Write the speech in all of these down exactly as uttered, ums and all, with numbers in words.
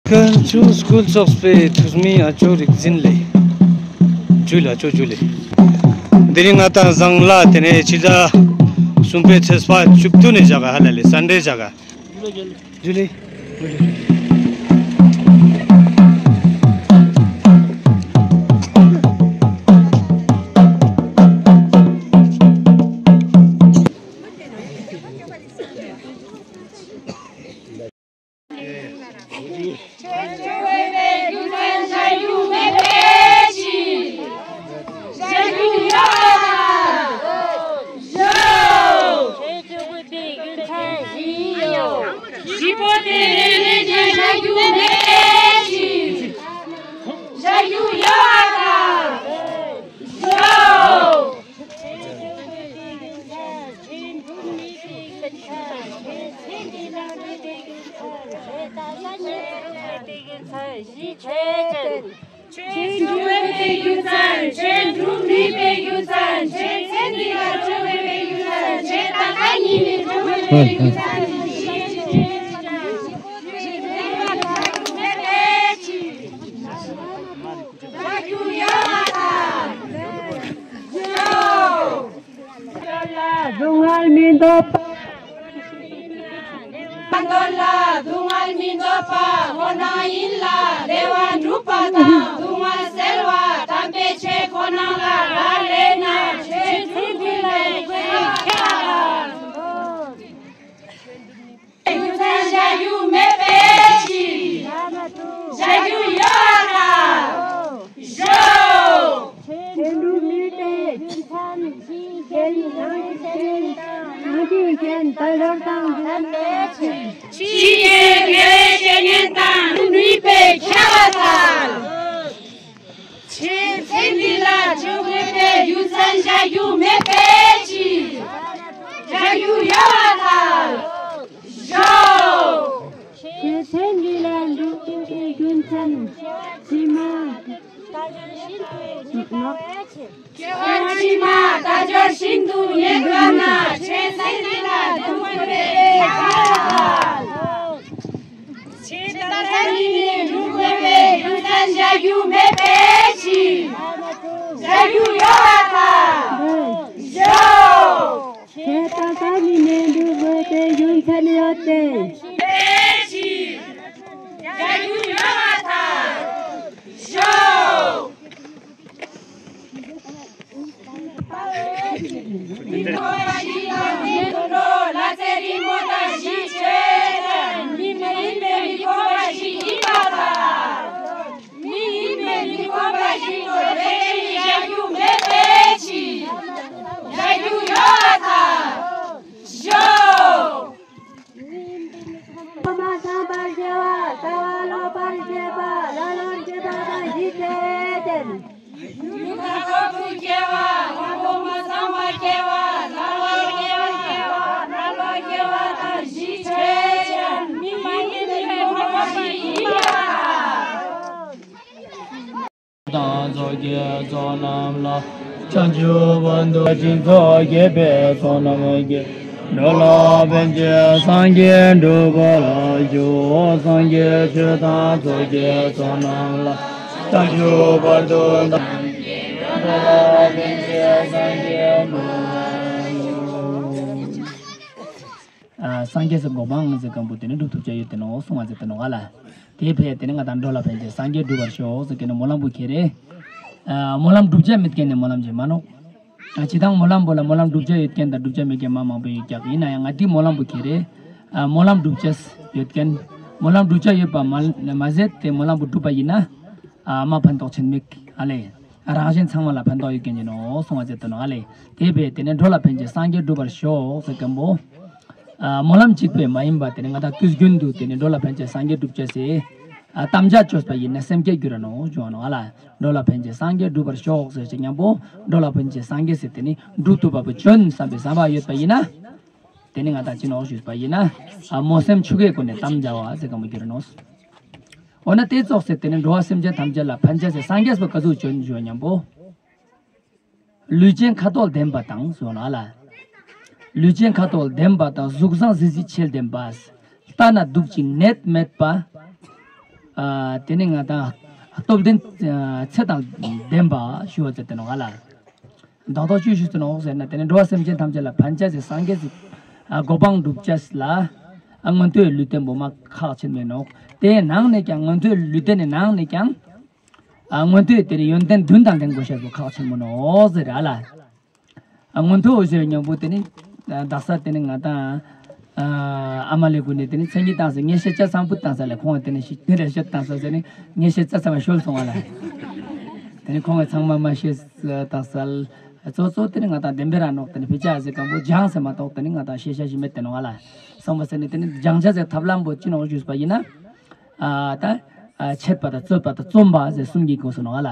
ཀན་ཆུ་སྐུལ་ཚོགས་པའི་འཐུས་མི་ཨ་ཅོ་རིག་འཛིན་ལགས། ཇུ་ལེ། ཨ་ཅོ་ཇུ་ལེ། དེ་རིང་ང་དང་བཟང་ལ་དེ་ནས་ཕྱི་ཟླ་གསུམ་པའི་ཚེས་པ་བཅུ་བདུན་ནས་བཞག་ག་ཧ་ལ་ལེ་སན་ཌེ་བཞག་ག་ཇུ་ལེ། ཆོས་འབྲུག་པའི་རྒྱུ་མཚན། ཆོས་འབྲུག་ནུས་པའི་རྒྱུ་མཚན། ཆོས་ཚན་འདི་ལ་འགྲོ་བའི་རྒྱུ་མཚན། ཆོས་ད་ལྟ་ཉིད་ནས་འགྲོ་བའི་རྒྱུ་མཚན། སྡུག་བསྔལ་མི་འདོད་པ། འདོད་ལ་སྡུག་བསྔལ་མི་འདོད་པ་ཁོ་ན་ཡིན་ལ། བདེ་བ་འགྲུབ་པ་དང་སྡུག་བསྔལ་སེལ་བ་དམ་པའི་ཆོས་ཁོ་ན་ལ་རག་ལས་ན། ཆོས་ཚུལ་འདི་ལས་འགལ་བ། རྒྱུ་མཚན་བཞག་རྒྱུ་མེད་པའི་ཕྱིར། བཞག་རྒྱུ་ཡོད་ལ། བཞག་ཆོས་འབྲུག་ནུས་པའི་རྒྱུ་མཚན། ཕྱིའི་རྐྱེན་ནང་གི་རྐྱེན་དང་། ནང་གི་རྐྱེན་དལ་འབྱོར་དང་ལྡན་པའི་ཕྱིར། ཕྱིའི་རྐྱེན་དགེ་བའི་བཤེས་གཉེན་དང་ནུས་པའི་མཁས་པ་དང་། ཆོས་ཚན་འདི་ལ་འཇུག་དགོས་པའི་རྒྱུ་མཚན་བཞག་རྒྱུ་མེད་པའི་ཕྱིར། བཞག་རྒྱུ་ཡོད་པ་དང་། བཞག་ཆོས་ཚན་འདི་ལ་འཇུག་དགོས་པའི་རྒྱུ་མཚན་ཕྱི་མ། སྐྱེ་བ་ཕྱི་མ་དལ་འབྱོར་ཤིན་ཏུ་ཉེན་པ་ན་ཆོས་ཚན་འདི་ལ་འཇུག་དགོས་པའི་ཆེས་ཐ་ཐ་ཉིད་ནས་འགྲུབ་དགོས་པའི་རྒྱུ་མཚན་བཞག་རྒྱུ་མེད་པའི་ཕྱིར། བཞག་རྒྱུ་ཡོད་པ་དང་། བཞག་ཆོས་ཐ་ཐ་ཉིད་ནས་འགྲུབ་དགོས་པའི་རྒྱུ་མཚན་ཡོད་དེ། བཞག་རྒྱུ་ཡོད་པ་དང་། བཞག་མི་ཁོམ་པ་ཞིག་ལ་མི་འགྲོ། ལ་ཚེ་རིང་མོ་དང་ཞིག་ཆོས་ཅན། མི་མ་ཡིན་པའི་མི་ཁོམ་པ་ཞིག་ཡིན་པ་དང་། མི་ཡིན་པའི་མི་ཁོམ་པ་ཞིག་ཏུ་རེ་རེ་ནི་བཞག་རྒྱུ་མེད་པའི་ཕྱིར། བཞག་རྒྱུ་ཡོད་པ་དང་། བཞག་ཁོ་མ་ཚང་བར་བྱ་བ། ལྟ་བ་ལོག་པར་བྱེད་པ། ལ་ལོར་སྤྱོད་པ་དང་ཞིག་བྱས་ཏེ། ཡུལ་དང་ཁོར་དུ་སྐྱེ་བ། ངོ་བོ་མ་ཚང་བ་སྐྱེ་བ། ལ་ལོར་སྐྱེ་བ་སྐྱེ་བ། ལ་ལོར་སྐྱེ་བ་དང་ཞིག་བྱས་ཀྱང་མི་མ་ཡིན་པའི་ངོ་བོ་ཞིག་ཡིན་པ། དང་ཚོགས་ཀྱི་ཚོགས་རྣམས་ལ། བྱང་ཆུབ་བར་དུ་སྦྱིན་སོགས་བགྱིས་པའི་ཚོགས་རྣམས་ཀྱིས། འགྲོ་ལ་ཕན་ཕྱིར་སངས་རྒྱས་འགྲུབ་པར་ཤོག་སངས་རྒྱས་ཆོས་དང་ཚོགས་ཀྱི་ཚོགས་རྣམས་ལ། བྱང་ཆུབ་བར་དུ་བདག་འགྲོ་ལ་ཕན་ཕྱིར་སངས་རྒྱས་འགྲུབ་པར་ཤོག་ཨ། སངས་རྒྱས་སུ་འགོག་པའང་ཟེར་མཁན་པོ་དེ་ནི་སྒྲུབ་ཐུབ་ཅག་ཡོད་དེ་ནོ་གསུང་བ་ཟེར་དེ་ནོ་ག་ལ། དེའི་ཕྱིར་དེ་ནི་ང་དང་འགྲོ་ལ་ཕན་ཕྱིར་སངས་རྒྱས་འགྲུབ་པར་ཤོག་ཟེར་མཁན་ནི་སྨོན་ལམ་པོ་ཁྱེར་རེ། ཨ། སྨོན་ལམ་སྒྲུབ་བྱ་མེད་མཁན་ནི་སྨོན་ལམ་ཅིག་མ་ནོག་ཨ། སྤྱིར་བཏང་སྨོན་ལམ་པོ་ལ་སྨོན་ལམ་སྒྲུབ་བྱ་ཡོད་མཁན་དང་སྒྲུབ་བྱ་མེད་མཁན་མ་མང་པོ་ཡོད་ཀྱག་ཡིན་ན་ཡང་ང་དེའི་སྨོན་ལམ་པོ་ཁྱེར་རེ། ཨ། སྨོན་ལམ་སྒྲུབ་བྱ་ཡོད་མཁན། སྨོན་ལམ་སྒྲུབ་བྱ་ཡོད་པ་མ་མ་ཟད་དེ་སྨོན་ལམ་པོ་སྒྲུབ་པ་ཡིན་ན། ཨ། མ་ཕན་ཐོགས་ཆེན་མེད་ཨ་ལེ། རང་གཞན་ཚང་མ་ལ་ཕན་ཐོགས་ཡོད་མཁན་ཡིན་ནོ་གསུང་བ་ཟེར་དེ་ནོ་ཨ་ལེ། དེ་བས་དེ་ནི་འགྲོ་ལ་ཕན་ཕྱིར་སངས་རྒྱས་འགྲུབ་པར་ཤོག་ཟེར་མཁན་པོ། ཨ། སྨོན་ལམ་གཅིག་པས་མ་ཡིན་པ་དེ་ནི་ང་དང་དུས་རྒྱུན་དུ་དེ་ནི་འགྲོ་ལ་ཕན་ཕྱིར་སངས་རྒྱས་འགྲུབ་བྱ་ཟེར། ཨ། དམ་བཅའ་བཅོས་པ་ཡིན་ན་སེམས་བསྐྱེད་འགྱུར་ར་ནོ་བྱུང་བ་ནོ་ཨ་ལ། འགྲོ་ལ་ཕན་ཕྱིར་སངས་རྒྱས་འགྲུབ་པར་ཤོག་ཟེར་ཅིག་མཉམ་པོ། འགྲོ་ལ་ཕན་ཕྱིར་སངས་རྒྱས་ཟེར་དེ་ནི་འགྲུབ་ཐུབ་པ་པོ་བྱོན་བསམ་པའི་བསམ་པ་ཡོད་པ་ཡིན་ན། དེ་ནི་ང་དང་ཅི་ནོ་ཞུས་པ་ཡིན་ན། ཨ། སྨོན་སེམས་ཆུ་ཁའི་སྒོ་ནས་དམ་བཅའ་བ་ཟེར་མཁན་པོ་འགྱུར་ར་ནོ། འོ་ན་དེ་ཙོགས་ཟེར་དེ་ནི་འགྲོ་བ་སེམས་ཅན་ཐམས་ཅད་ལ་ཕན་ཕྱིར་ཟེར་སངས་རྒྱས་པ་ག་ཟུག་བྱོན་བྱོན་མཉམ་པོ། ལུས་ཅན་ཁ་དོག་ལྡན་པ་དང་ཟེར་ནོ་ཨ་ལ། ལུས་ཅན་ཁ་དོག་ལྡན་པ་དང་གཟུགས་བཟང་གཟི་བརྗིད་ཆེར་ལྡན་པ། ལྟ་ན་སྡུག་ཅིང་ནད་མེད་པ། ཨ་དེ་ནི་ང་དང་སྟོབས་ལྡན་ཨ་ཚེ་དང་ལྡན་པ་ཞུ་བ་ཟེར་དེ་ནོ་ང་ལ། མདོར་དོན་ཅི་ཞུ་ཟེར་ནོ་ཟེར་ན་དེ་ནི་འགྲོ་བ་སེམས་ཅན་ཐམས་ཅད་ལ་ཕན་ཆ་ཟེར་སངས་རྒྱས་ཟེར་ཨ་གོ་འཕང་སྒྲུབ་ཆ་ལ་ཨ་མངོན་མཐོའི་ལུས་རྟེན་པོ་མ་ཁག་ཆེན་མེད་ནོ། དེའི་ནང་ནས་ཀྱང་མངོན་མཐོའི་ལུས་རྟེན་ནི་ནང་ནས་ཀྱང་ཨ་མངོན་མཐོའི་དེ་ནི་ཡོན་ཏན་བདུན་དང་ལྡན་དགོས་ཤེས་པོ་ཁག་ཆེན་མོ་ནོ་ཟེར་ར་ལ། ཨ་མངོན་མཐོ་འོ་ཟེར་མཉམ་པོ་དེ་ནི་ཨ་དག་ས་དེ་ནི་ང་དང་ཨ་ཨ་མ་ལེ་གུ་ནས་དེ་ནི་མཚན་ཉིད་བཏང་ས་ངས་ཤེས་བྱ་སམ་བུ་བཏང་ས་ལ་ཁོང་དེ་ནི་ཤི་དེ་རེ་ཤོད་བཏང་ས་ཟེར་ནི་ངས་ཤེས་བྱ་ཚང་མ་ཤོལ་སོང་བ་ལ། དེ་ནི་ཁོང་གི་ཚང་མ་མ་ཤེས་བཏང་ས་ལ་གཙོ་གཙོ་དེ་ནི་ང་དང་བདེན་པའི་ར་ནོག་དེ་ནི་ཕི་ཅ་ཟེར་གང་པོ་སྦྱང་ཟེར་མ་གཏོགས་དེ་ནི་ང་དང་ཤེས་བྱ་ཞིག་མེད་དེ་ནོ་ང་ལ། སོང་བ་ཟེར་ནི་དེ་ནི་སྦྱང་བྱ་ཟེར་ཐབས་ལམ་པོ་ཅི་ནོ་ཞུས་པ་ཡིན་ན། ཨ་ད་ཨ་འཆད་པ་དང་རྩོད་པ་དང་རྩོམ་པ་ཟེར་གསུམ་གྱི་སྒོ་སུ་ནོ་ང་ལ།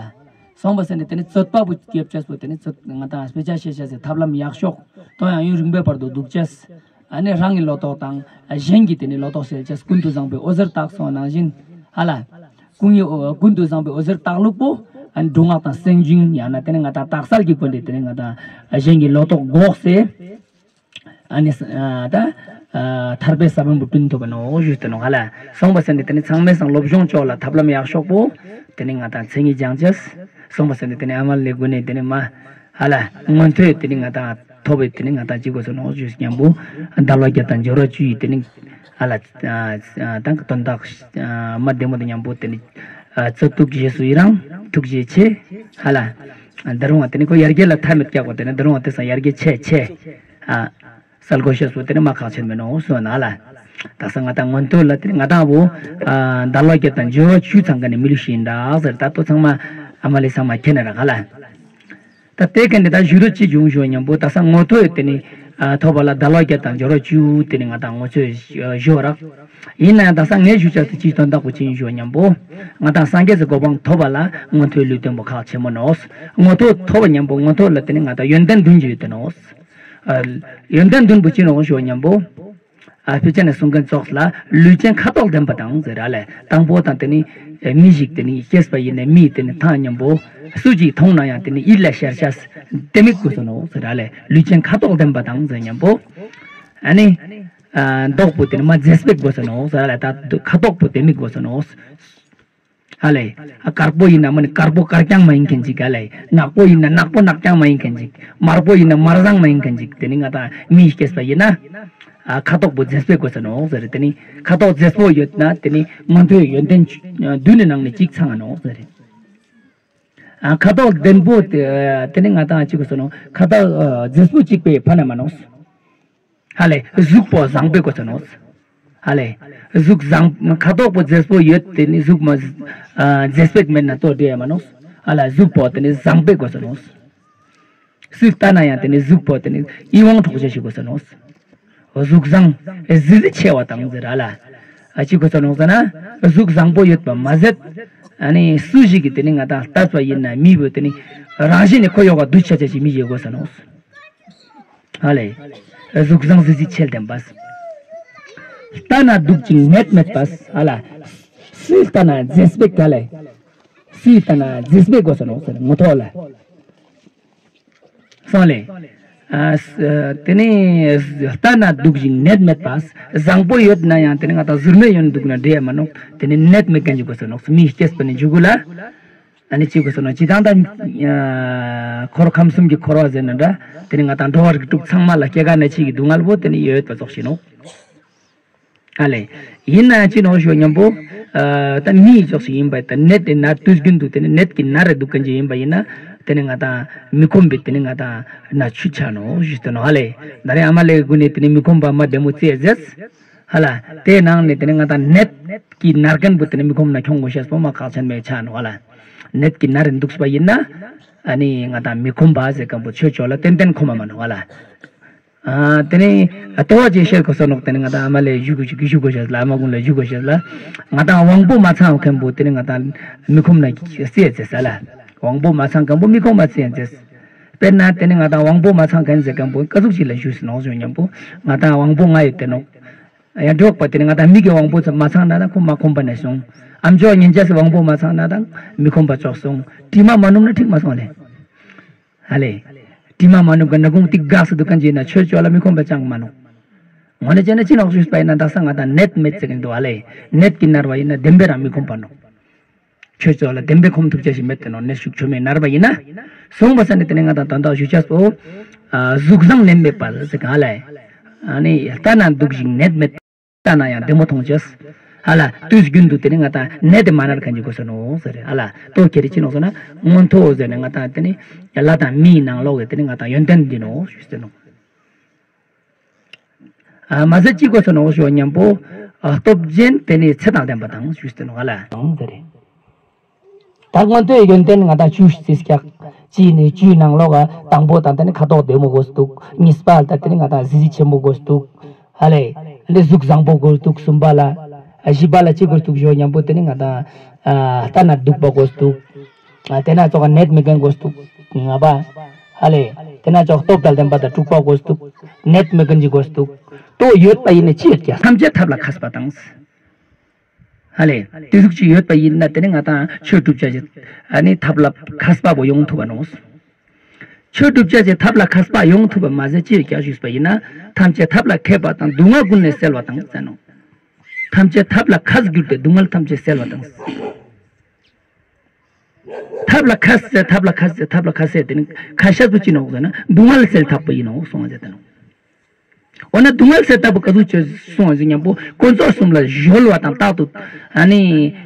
སོང་བ་ཟེར་ནི་དེ་ནི་རྩོད་པ་པོ་སྐྱེབ་ཆ་སོ་དེ་ནི་རྩོད་ང་དང་དཔེ་ཆ་ཤེས་བྱ་ཟེར་ཐབས་ལམ་ཡག་ཤོས་དོན་ཡང་ཡུན་རིང་པོའི་བར་དུ་འདུག་ཆས། ཨ་ནི་རང་གི་ལོ་ཏོག་དང་གཞན་གྱི་དེ་ནི་ལོ་ཏོག་སེལ་ཆས་ཀུན་ཏུ་བཟང་པོའི་འོད་ཟེར་བཏགས་སོང་ནང་བཞིན་ཧ་ལ། ཀུན་ཡོད་ཀུན་ཏུ་བཟང་པོའི་འོད་ཟེར་བཏགས་ལུགས་པོ་ཨ་ནི་སྒྲུབ་ངག་དང་སེམས་བྱུང་ཡང་ན་དེ་ནི་ང་དང་དག་སལ་གྱི་སྒོ་ནས་དེ་ནི་ང་དང་གཞན་གྱི་ལོ་ཏོག་འགོག་སེ། ཨ་ནི་ས་ཨ་ད་ཨ་ཐར་པའི་ས་བོན་པོ་བསྐྲུན་ཐུབ་པ་ནོ་ཞུས་ཏེ་ནོ་ཧ་ལ། སོང་བ་ཟེར་ནི་དེ་ནི་ཚང་མའི་སང་སློབ་སྦྱོང་ཅོག་ལ་ཐབས་ལམ་ཡག་ཤོས་པོ་དེ་ནི་ང་དང་མཚན་ཉིད་སྦྱང་ཆས། སོང་བ་ཟེར་ནི་དེ་ནི་ཨ་མ་ལེ་གུ་ནས་དེ་ནི་མ་ཧ་ལ་མངོན་མཐོའི་དེ་ནི་ང་དང་ཐོབ་པའི་དེ་ནི་ང་དང་ཅི་དགོས་སོ་ནོ་ཞུས་མཉམ་པོ་བདག་བློ་རྒྱ་དང་འབྱོར་བ་བཅུ་ཡི་དེ་ནི་ཧ་ལ་ཨ་ཨ་དང་གི་དོན་དག་ཨ་མ་བདེ་མོ་དང་མཉམ་པོ་དེ་ནི་ཨ་ཚོགས་ཐུགས་རྗེས་སུ་ཡི་རང་ཐུགས་རྗེ་ཆེ་ཧ་ལ། ཨ་ད་རུང་བ་དེ་ནི་ཁོ་ཡར་རྒྱས་ལ་མཐའ་མེད་ཀྱག་གོ་དེ་ནི་ད་རུང་བ་དེ་སང་ཡར་རྒྱས་ཆེ་ཆེ་ཨ། སལ་གོ་ཤེས་པོ་དེ་ནི་མ་ཁག་ཆེན་མེད་ནོ་སོ་ན་ལ། ད་ས་ང་དང་མངོན་མཐོ་ལ་དེ་ནི་ང་དང་བོ་ཨ་བདག་བློ་རྒྱ་དང་འབྱོར་བ་བཅུ་ཚང་ཀ་ནི་མི་ལུས་ཤིག་ཡིན་འདྲ་ཟེར་ད་ལྟོ་ཚང་མ་ཨ་མ་ལེ་ཚང་མ་ཁྱེད་ནི་ར་ག་ལ། ད་དེ་ཀ་ནི་ད་ཞུ་རོ་ཅི་བྱུང་ཞོ་མཉམ་པོ་ད་ས་མངོན་མཐོ་ཡོད་དེ་ནི་ཨ་ཐོབ་པ་ལ་བདག་བློ་རྒྱ་དང་འབྱོར་བ་བཅུ་དེ་ནི་ང་དང་ངོ་ཚོས་ཞོ་ར། ཡིན་ན་ཡང་ད་ས་ངས་ཞུ་ཆ་དེ་ཅི་དོན་དག་པོ་ཅི་ཡིན་ཞོ་མཉམ་པོ་ང་དང་སངས་རྒྱས་ཀྱི་གོ་འཕང་ཐོབ་པ་ལ་མངོན་མཐོའི་ལུས་རྟེན་པོ་ཁག་ཆེན་མོ་ནོ། མངོན་མཐོ་ཐོབ་པ་མཉམ་པོ་མངོན་མཐོ་ལ་དེ་ནི་ང་དང་ཡོན་ཏན་བདུན་ཅི་ཡོད་དེ་ནོ། ཨ་ཡོན་ཏན་བདུན་པོ་ཅི་ནོ་ཞུ་བ་མཉམ་པོ། ཨ་ཕི་ཅ་ནས་གསུང་མཁན་ཙོགས་ལ་ལུས་ཅན་ཁ་དོག་ལྡན་པ་དང་ཟེར་ར་ལས་དང་པོ་དང་དེ་ནི་མི་ཞིག་དེ་ནི་སྐྱེས་པ་ཡིན་ནས་མིའི་དེ་ནི་ཐང་མཉམ་པོ་སུ་ཅིག་མཐོང་ན་ཡང་དེ་ནི་ཡིད་ལ་ཤར་ཤ་དེ་མིག་དགོས་སོ་ནོ་ཟེར་ར་ལས་ལུས་ཅན་ཁ་དོག་ལྡན་པ་དང་ཟེར་མཉམ་པོ། ཨ་ནི་ཨ་མདོག་པོ་དེ་ནི་མ་མཛེས་པའི་དགོས་སོ་ནོ་ཟེར་ར་ལས་ད་ཁ་དོག་པོ་དེ་མིག་དགོས་སོ་ནོ། ཨ་ལས། ཨ་དཀར་པོ་ཡིན་ན་མ་ནི་དཀར་པོ་དཀར་རྐྱང་མ་ཡིན་མཁན་ཅིག་ཨ་ལས། ནག་པོ་ཡིན་ན་ནག་པོ་ནག་རྐྱང་མ་ཡིན་མཁན་ཅིག་དམར་པོ་ཡིན་ན་དམར་བཟང་མ་ཡིན་མཁན་ཅིག་དེ་ནི་ང་དང་མིའི་སྐྱེས་པ་ཡིན་ན། ཨ་ཁ་དོག་པོ་མཛེས་པོའི་དགོས་ས་ནོ་ཟེར་རེད། དེ་ནི་ཁ་དོག་མཛེས་པོ་ཡོད་ན་དེ་ནི་མངོན་མཐོའི་ཡོན་ཏན་བདུན་ནི་ནང་ནས་གཅིག་ཚང་ང་ནོ་ཟེར་རེད། ཨ་ཁ་དོག་ལྡན་པོ་དེ་དེ་ནི་ང་དང་གཅིག་དགོས་ས་ནོ། ཁ་དོག་ཨ་མཛེས་པོ་གཅིག་པའི་ཕ་ན་མ་ནོ། ཧ་ལས། གཟུགས་པོ་བཟང་པོའི་དགོས་ས་ནོ། ཧ་ལས། གཟུགས་བཟང་ཁ་དོག་པོ་མཛེས་པོ་ཡོད་དེ་ནི་གཟུགས་མ་ཨ་མཛེས་པོ་མེད་ན་ལྟོས་འདྲེ་ཡ་མ་ནོ། ཧ་ལས། གཟུགས་པོ་དེ་ནི་བཟང་པོའི་དགོས་ས་ནོ། སུས་ལྟ་ན་ཡང་དེ་ནི་གཟུགས་པོ་དེ་ནི་ཡིད་དབང་འཕྲོག་བྱ་ཞིག་དགོས་ས་ནོ། གཟུགས་བཟང་གཟི་བརྗིད་ཆེ་བ་དང་ཟེར་ར་ལ། ཨ་ཅི་དགོས་ས་ནོ་ཟེར་ན་གཟུགས་བཟང་པོ་ཡོད་པ་མ་ཟད། ཨ་ནི་སུ་ཞིག་གིས་དེ་ནི་ང་དང་ལྟས་པ་ཡིན་ན་མི་བོ་དེ་ནི་རང་བཞིན་ནི་ཁོ་ཡོག་ག་འདུ་ཆ་ཆ་ཞིག་མི་ཞིག་དགོས་ས་ནོ། ཧ་ལས། གཟུགས་བཟང་གཟི་བརྗིད་ཆེར་ལྡན་པ། ལྟ་ན་སྡུག་ཅིང་ནད་མེད་པ། ཧ་ལ། སུས་ལྟ་ན་མཛེས་པའི་ག་ལས། སུས་ལྟ་ན་མཛེས་པའི་དགོས་ས་ནོ་ཟེར་ངོ་ཐོག་ལ། སོང་ལས། ཨ་ས་དེ་ནས་ལྟ་ན་སྡུག་ཅིང་ནད་མེད་པ། བཟང་པོ་ཡོད་ན་ཡང་དེ་ནི་ང་དང་ཟུར་མེད་ཡོང་འདུག་ན་འདྲེ་ཡ་མ་ནོ། དེ་ནི་ནད་མེད་མཁན་ཅིག་དགོས་ས་ནོ། མི་སྐྱེས་པ་ནི་འཇུག་གུ་ལ། ཨ་ནི་གཅིག་གོ་སོང་ན་སྤྱི་བཏང་དང་ཨ་འཁོར་ཁམས་གསུམ་གྱི་འཁོར་བ་ཟེར་ན་འདྲ། དེ་ནི་ང་དང་འགྲོ་བ་རིགས་དྲུག་ཚང་མ་ལ་སྐྱེ་རྒ་ན་འཆི་གི་སྡུག་བསྔལ་པོ་དེ་ནི་ཡོད་པ་ཙོགས་ཤིག་ནོ། ཨ་ལས། ཡིན་ན་ཅི་ནོ་ཞུ་སྙམ་པོ། ཨ་ད་མིའི་ཙོགས་ཤིག་ཡིན་པ་ད་ནད་དེ་ན་དུས་རྒྱུན་དུ་དེ་ནི་ནད་ཀྱི་ན་རེ་སྡུག་མཁན་ཅིག་ཡིན་པ་ཡིན་ན། དེ་ནི་ང་དང་མི་ཁོམ་པའི་དེ་ནི་ང་དང་ན་ཆུ་ཆ་ནོ་ཞུས་ཏེ་ནོ་ཨ་ལས། ད་རེ་ཨ་མ་ལེ་གུ་ནི་དེ་ནི་མི་ཁོམ་པ་མ་བདེ་མོ་རྩེ་ཟེར། ཧ་ལ། དེའི་ནང་ནས་དེ་ནི་ང་དང་ནད་ཀྱི་ན་རྐན་པོ་དེ་ནི་མི་ཁོམ་ན་ཁྱོང་དགོས་ཤེས་པོ་མ་ཁག་ཆེན་མེད་ཆ་ནོ་ཧ་ལ། ནད་ཀྱི་ན་རེ་འདུག་པ་ཡིན་ན། ཨ་ནི་ང་དང་མི་ཁོམ་པ་ཟེར་མཁན་པོ་ཆོས་ཕྱོགས་ལ་ཏན་ཏན་ཁོམ་མ་མ་ནོ་ཧ་ལ། ཨ་དེ་ནི་ལྟོ་བ་ཅིག་བཤད་དགོས་ས་ནོ་དེ་ནི་ང་དང་ཨ་མ་ལེ་ཞུ་དགོས་ཞུ་དགོས་ཤེས་ལ་ཨ་མ་ཀུན་ལ་ཞུ་དགོས་ཤེས་ལ། ང་དང་དབང་པོ་མ་ཚང་མཁན་པོ་དེ་ནི་ང་དང་མི་ཁོམ་ན་རྩེ་ཟེར་ས་ལ། དབང་པོ་མ་ཚང་མཁན་པོ་མི་ཁོམ་པ་རྩེ་ཟེར། དཔེར་ན་དེ་ནི་ང་དང་དབང་པོ་མ་ཚང་མཁན་ཟེར་མཁན་པོ་ཀ་ཟུག་ཅིག་ལ་ཞུས་ཟེར་ནོ་ཞུ་སྙམ་པོ། ང་དང་དབང་པོ་ལྔ་ཡོད་དེ་ནོ། ཡང་འགྲོགས་པ་དེ་ནི་ང་དང་མིག་གི་དབང་པོ་ཚོ་མ་ཚང་ན་དང་ཁོ་མ་ཁོམ་པ་ནས་སོང་། ཨམ་ཅོག་ཉན་ཅས་སི་དབང་པོ་མ་ཚང་ན་དང་མི་ཁོམ་པ་ཙོགས་སོང་། དྲི་མ་མ་ནུབ་ན་འགྲིག་མ་སོང་ལེ། ཨ་ལེ། དྲི་མ་མ་ནུབ་ག་ན་ཁུང་ཏིག་འགག་སི་འདུག་གན་ཅི་ན་ཆོས་ཕྱོགས་ལ་མི་ཁོམ་པ་ཅང་མ་ནོ། ངོ་ནས་བྱས་ན་ཅི་ནོག་ཞུས་པ་ཡིན་ན་ད་ས་ང་དང་ནད་མེད་ཟེར་གིན་འདུག་ཨ་ལེ། ནད་ཀྱི་ནར་བ་ཡིན་ན་བདེན་པའི་རང་མི་ཁོམ་པ་ནོ། ཆོས་ཚོགས་ལ་བདེན་པའི་ཁོམ་ཐུབ་ཅག་ཞིག་མེད་དེ་ནོ་ནས་ཤུགས་ཆོ་མེད་ནར་བ་ཡིན་ན། སོང་བ་ས་ནས་དེ་ནས་ང་དང་དོན་དག་ཞུ་ཆགས་པོ། གཟུགས་བཟང་ནད་མེད་པ་ཟེར་ག་ལ། ཨ་ནི་ལྟ་ན་སྡུག་ཞིང་ནད་མེད། ལྟ་ན་ཡང་བདེ་མོ་མཐོང་ཅེས། ཧ་ལ་དུས་རྒྱུན་དུ་དེ་ནི་ང་དང་ནད་དེ་མ་ནར་གང་ཅི་དགོས་ས་ནོ་ཟེར་རེད། ཧ་ལ་ལྟོ་ཁྱེར་ཅི་ནོ་ཟེར་ན་མངོན་མཐོ་ཟེར་ནས་ང་དང་དེ་ནི་ལ་དང་མིའི་ནང་ལོག་གི་དེ་ནི་ང་དང་ཡོན་ཏན་འདི་ནོ་ཞུས་ཟེར་ནོ། མ་ཟད་ཅི་དགོས་ས་ནོ་ཞུ་བ་མཉམ་པོ། སྟོབས་ཅན་དེ་ནི་ཚེ་དང་ལྡན་པ་དང་ཞུས་ཟེར་ནོ། ཧ་ལ་ཟེར་རེད། ད་སྔོན་དུ་ཡོན་ཏན་ང་དང་བཅུ་རྩིས་ཀྱག་ཅི་ནི་བཅུའི་ནང་ལོག་ག་དང་པོ་དང་དེ་ནི་ཁ་དོག་བདེ་མོ་དགོས་འདུག་གཉིས་པ་ད་དེ་ནི་ང་དང་གཟི་བརྗིད་ཆེན་པོ་དགོས་འདུག་ཧ་ལས། འདི་གཟུགས་བཟང་པོ་དགོས་འདུག་གསུམ་པ་ལ། བཞི་པ་ལ་ཅི་དགོས་འདུག་ཞུ་མཉམ་པོ་དེ་ནི་ང་དང་ལྟ་ན་སྡུག་པ་དགོས་འདུག་དེ་ན་ཙོག་ནད་མི་རྒན་དགོས་འདུག་ལྔ་པ། ཧ་ལས། དེ་ན་ཙོག་སྟོབས་དང་ལྡན་པ་དང་དྲུག་པ་དགོས་འདུག་ནད་མི་རྒན་གྱི་དགོས་འདུག་ལྟོ་ཡོད་པ་ཡིན་ན་ཅི་ཡོད་ཀྱང་ཐམས་ཅད་ཐབས་ལ་མཁས་པ་དང་། ཧ་ལས། དེ་ཟུག་ཅིག་ཡོད་པ་ཡིན་ན་དེ་ནི་ང་དང་ཆོས་སྒྲུབ་བྱ་ཞིག་ཨ་ནི་ཐབས་ལ་མཁས་པ་པོ་ཡོང་ཐུབ་པ་ནོ། ཆོས་སྒྲུབ་བྱ་ཞིག་ཐབས་ལ་མཁས་པ་ཡོང་ཐུབ་པ་མ་ཟད་ཅི་ཡོད་ཀྱང་ཞུས་པ་ཡིན་ན་ཐམས་ཅད་ཐབས་ལ་མཁས་པ་དང་སྡུག་བསྔལ་ཀུན་ནས་བསལ་བ་དང་ཟེར་ནོ། ཐམས་ཅད་ཐབས་ལ་མཁས་གྱུར་ཏེ་སྡུག་བསྔལ་ཐམས་ཅད་བསལ་བ་དང་། ཐབས་ལ་མཁས་ཟེར་ཐབས་ལ་མཁས་ཟེར་ཐབས་ལ་མཁས་ཟེར་དེ་ནི་ཁ་ཤས་པོ་ཅི་ནོ་ཟེར་ན་སྡུག་བསྔལ་སེལ་ཐབས་པོ་ཡིན་ནོ་གསུངས་པ་ཟེར་དེ་ནོ། འོ་ན་སྡུག་བསྔལ་སེལ་ཐབས་པོ་ག་ཟུག་ཅིག་གསུངས་པ་ཟེར་མཉམ་པོ་དཀོན་མཆོག་གསུམ་ལ་གཞོལ་བ་དང་རྟག་ཏུ་ཨ་ནི་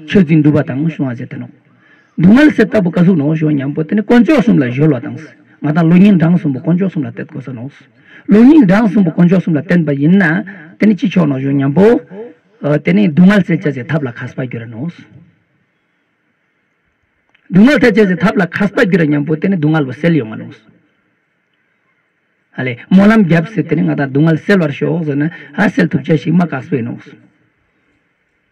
ཆོས་འཛིན་སྒྲུབ་པ་དང་གསུངས་པ་ཟེར་དེ་ནོ། སྡུག་བསྔལ་སེལ་ཐབས་པོ་ག་ཟུག་ནོ་ཞུ་མཉམ་པོ་དེ་ནི་དཀོན་མཆོག་གསུམ་ལ་གཞོལ་བ་དང་། ང་དང་བློ་སྙིང་བྲང་གསུམ་པོ་དཀོན་མཆོག་གསུམ་ལ་གཏད་དགོས་ས་ནོ། བློ་སྙིང་བྲང་གསུམ་པོ་དཀོན་མཆོག་གསུམ་ལ་བརྟེན་པ་ཡིན་ན་དེ་ནི་ཅི་ཆོག་ནོ་ཞུ་མཉམ་པོ། ཨ་དེ་ནི་སྡུག་བསྔལ་སེལ་བྱ་ཞིག་ཐབས་ལ་མཁས་པ་གྱུར་ནོ། སྡུག་བསྔལ་སེལ་བྱ་ཞིག་ཐབས་ལ་མཁས་པ་གྱུར་མཉམ་པོ་དེ་ནི་སྡུག་བསྔལ་བོ་སེལ་ཡོང་ང་ནོ། ཧ་ལས་སྨོན་ལམ་རྒྱབ་ཟེར་དེ་ནི་ང་དང་སྡུག་བསྔལ་སེལ་བར་ཤོག་ཟེར་ན་ཧ་སེལ་ཐུབ་བྱ་ཞིག་མ་བཀག་སྤོས་ནོ།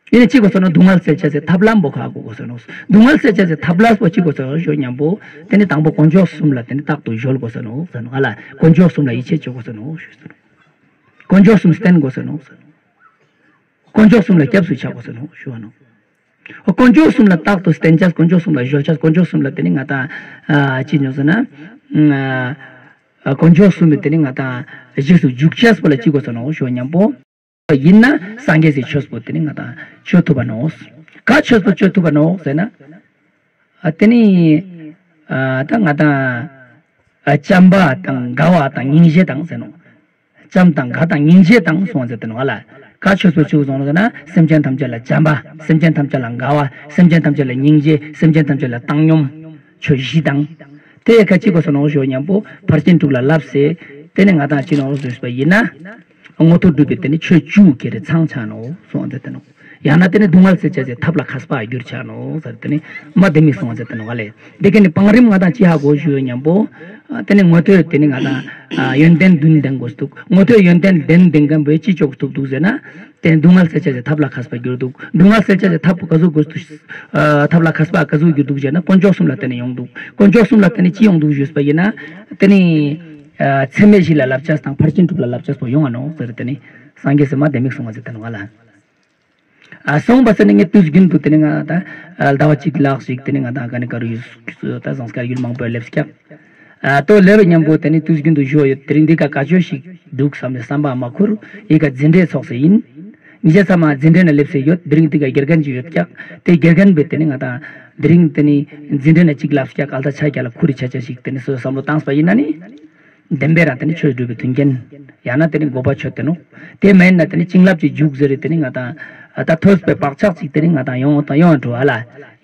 ཡིན་ན་ཅི་དགོས་ས་ནོ། སྡུག་བསྔལ་སེལ་བྱ་ཞིག་ཐབས་ལམ་པོ་ཁག་དགོས་ས་ནོ། སྡུག་བསྔལ་སེལ་བྱ་ཞིག་ཐབས་ལམ་པོ་ཅི་དགོས་ས་ནོ་ཞུ་མཉམ་པོ་དེ་ནི་དང་པོ་དཀོན་མཆོག་གསུམ་ལ་དེ་ནི་རྟག་ཏུ་གཞོལ་དགོས་ས་ནོ་ཟེར་ནོ། ཧ་ལ་དཀོན་མཆོག་གསུམ་ལ་ཡིད་ཆེས་བྱེད་དགོས་ས་ནོ་ཞུས་ས་ནོ། དཀོན་མཆོག་གསུམ་བསྟེན་དགོས་ས་ནོ། དཀོན་མཆོག་གསུམ་ལ་སྐྱབས་སུ་ཆ་དགོས་ས་ནོ་ཞུ་བ་ནོ། དཀོན་མཆོག་གསུམ་ལ་རྟག་ཏུ་བསྟེན་བྱ་དཀོན་མཆོག་གསུམ་ལ་གཞོལ་བྱ་དཀོན་མཆོག་གསུམ་ལ་དེ་ནི་ང་དང་ཅི་ཉོ་ཟེར་ན། དཀོན་མཆོག་གསུམ་པོ་དེ་ནི་ང་དང་རྗེས་སུ་འཇུག་བྱ་པོ་ལ་ཅི་དགོས་ས་ནོ་ཞུ་བ་མཉམ་པོ། ཡིན་ན་སངས་རྒྱས་སི་ཆོས་པོ་དེ་ནི་ང་དང་ཆོས་ཐུབ་པ་ནོ། ག་ཆོས་པོ་ཆོས་ཐུབ་པ་ནོ་ཟེར་ན། ཨ་དེ་ནི་ཨ་ད་ང་དང་ཨ་བྱམས་པ་དང་དགའ་བ་དང་སྙིང་རྗེ་དང་ཟེར་ནོ། བྱམས་དང་དགའ་དང་སྙིང་རྗེ་དང་གསུངས་ཟེར་དེ་ནོ་ཨ་ལ། ག་ཆོས་པོ་ཆོས་གསུངས་ཟེར་ན་སེམས་ཅན་ཐམས་ཅད་ལ་བྱམས་པ། སེམས་ཅན་ཐམས་ཅད་ལ་དགའ་བ། སེམས་ཅན་ཐམས་ཅད་ལ་སྙིང་རྗེ། སེམས་ཅན་ཐམས་ཅད་ལ་བཏང་སྙོམས། ཆོས་བཞི་དང་། དེ་ཡི་ཁ་ཅིག་གོ་ས་ནོ་ཞུ་མཉམ་པོ་ཕར་ཕྱིན་དྲུག་ལ་བསླབས་ཟེར། དེ་ནི་ང་དང་ཅི་ནོ་ཟེར་བ་ཡིན་ན། མངོན་མཐོ་སྒྲུབ་པའི་དེ་ནི་ཆོས་བཅུ་ཁྱེར་ཚང་ཆ་ནོ་གསུངས་ཟེར་དེ་ནོ། ཡང་ན་དེ་ནི་སྡུག་བསྔལ་སེལ་བྱ་ཞིག་ཐབས་ལ་མཁས་པ་གྱུར་ཆ་ནོ་ཟེར་དེ་ནི་མ་དེ་མི་གསུངས་ཟེར་དེ་ནོ་ག་ལས། དེ་ཀ་ནི་བང་རིམ་ང་དང་ཅི་ཧ་གོ་ཞུ་ཡོད་མཉམ་པོ། ཨ་དེ་ནི་མངོན་མཐོ་དེ་ནི་ང་དང་ཨ་ཡོན་ཏན་བདུན་ལྡན་དགོས་འདུག་མངོན་མཐོ་ཡོན་ཏན་ལྡན་ལྡན་མཁན་པོས་ཅི་ཆོག་ཐུབ་འདུག་ཟེར་ན། དེ་ནི་སྡུག་བསྔལ་སེལ་བྱ་ཞིག་ཐབས་ལ་མཁས་པ་གྱུར་འདུག་སྡུག་བསྔལ་སེལ་བྱ་ཞིག་ཐབས་ག་ཟུག་དགོས་འདུག་ཨ་ཐབས་ལ་མཁས་པ་ག་ཟུག་གྱུར་འདུག་ཟེར་ན་དཀོན་མཆོག་གསུམ་ལ་བརྟེན་ནས་ཡོང་འདུག་དཀོན་མཆོག་གསུམ་ལ་བརྟེན་ནས་ཅི་ཡོང་འདུག་ཞུས་པ་ཡིན་ན། དེ་ནི་ཨ་ཚད་མེད་བཞི་ལ་བསླབ་བྱ་དང་ཕར་ཕྱིན་དྲུག་ལ་བསླབ་བྱ་སོགས་ཡོང་ང་ནོ་ཟེར་དེ་ནི་སངས་རྒྱས་སི་མ་དེ་མི་གསུངས་པ་ཟེར་དེ་ནོ་ག་ལ། ཨ་སོང་བ་ཟེར་ནས་ངས་དུས་རྒྱུན་དུ་དེ་ནས་ང་ད་ཨ་ཟླ་བ་གཅིག་ལྷག་ཞིག་དེ་ནས་ང་ད་ག་ནས་ག་རུ་ཡོད་ད་ཟངས་དཀར་ཡུལ་མང་པོར་སླེབས་ཀྱག་ཨ་ལྟོ་སླེབས་པའི་མཉམ་པོ་དེ་ནས་དུས་རྒྱུན་དུ་ཞུ་བ་ཡོད། དེ་རིང་འདི་ག་བཀའ་ཆོས་ཤིག་འདུག་བསམ་ནས་བསམ་པ་མ་ཁུར། ཡི་ག་འཛིན་གྲྭའི་ཚོགས་སུ་ཡིན། ཉིན་ཤས་ཚང་མ་འཛིན་གྲྭའི་ནང་སླེབས་སེ་ཡོད། དེ་རིང་འདི་ག་དགེ་རྒན་ཅིག་ཡོད་ཀྱག་དེ་དགེ་རྒན་པས་དེ་ནས་ང་ད་དེ་རིང་དེ་ནས་འཛིན་གྲྭའི་ནང་གཅིག་ལབ་ཀྱག་ཨལ་ད་ཆ་རྒྱ་ལ་ཁུར་རི་ཆ་ཆ་ཞིག་དེ་ནས་སོ་བསམ་བློ་བཏང་པ་ཡིན་ན་ནི། བདེན་པའི་རང་དེ་ནི་ཆོས་སྒྲུབ་པའི་མཐུན་རྐྱེན། ཡང་ན་དེ་ནི་དགོས་པ་ཆོད་དེ་ནོ། དེ་མེད་ན་དེ་ནི་བྱིན་རླབས་ཀྱི་རྒྱུགས་ཟེར་རེད་དེ་ནི་ང་དང་། ད་ཐོས་པའི་བག་ཆགས་ཅིག་དེ་ནི་ང་དང་ཡོང་དང་ཡོང་འགྲོ་ཨ་ལ།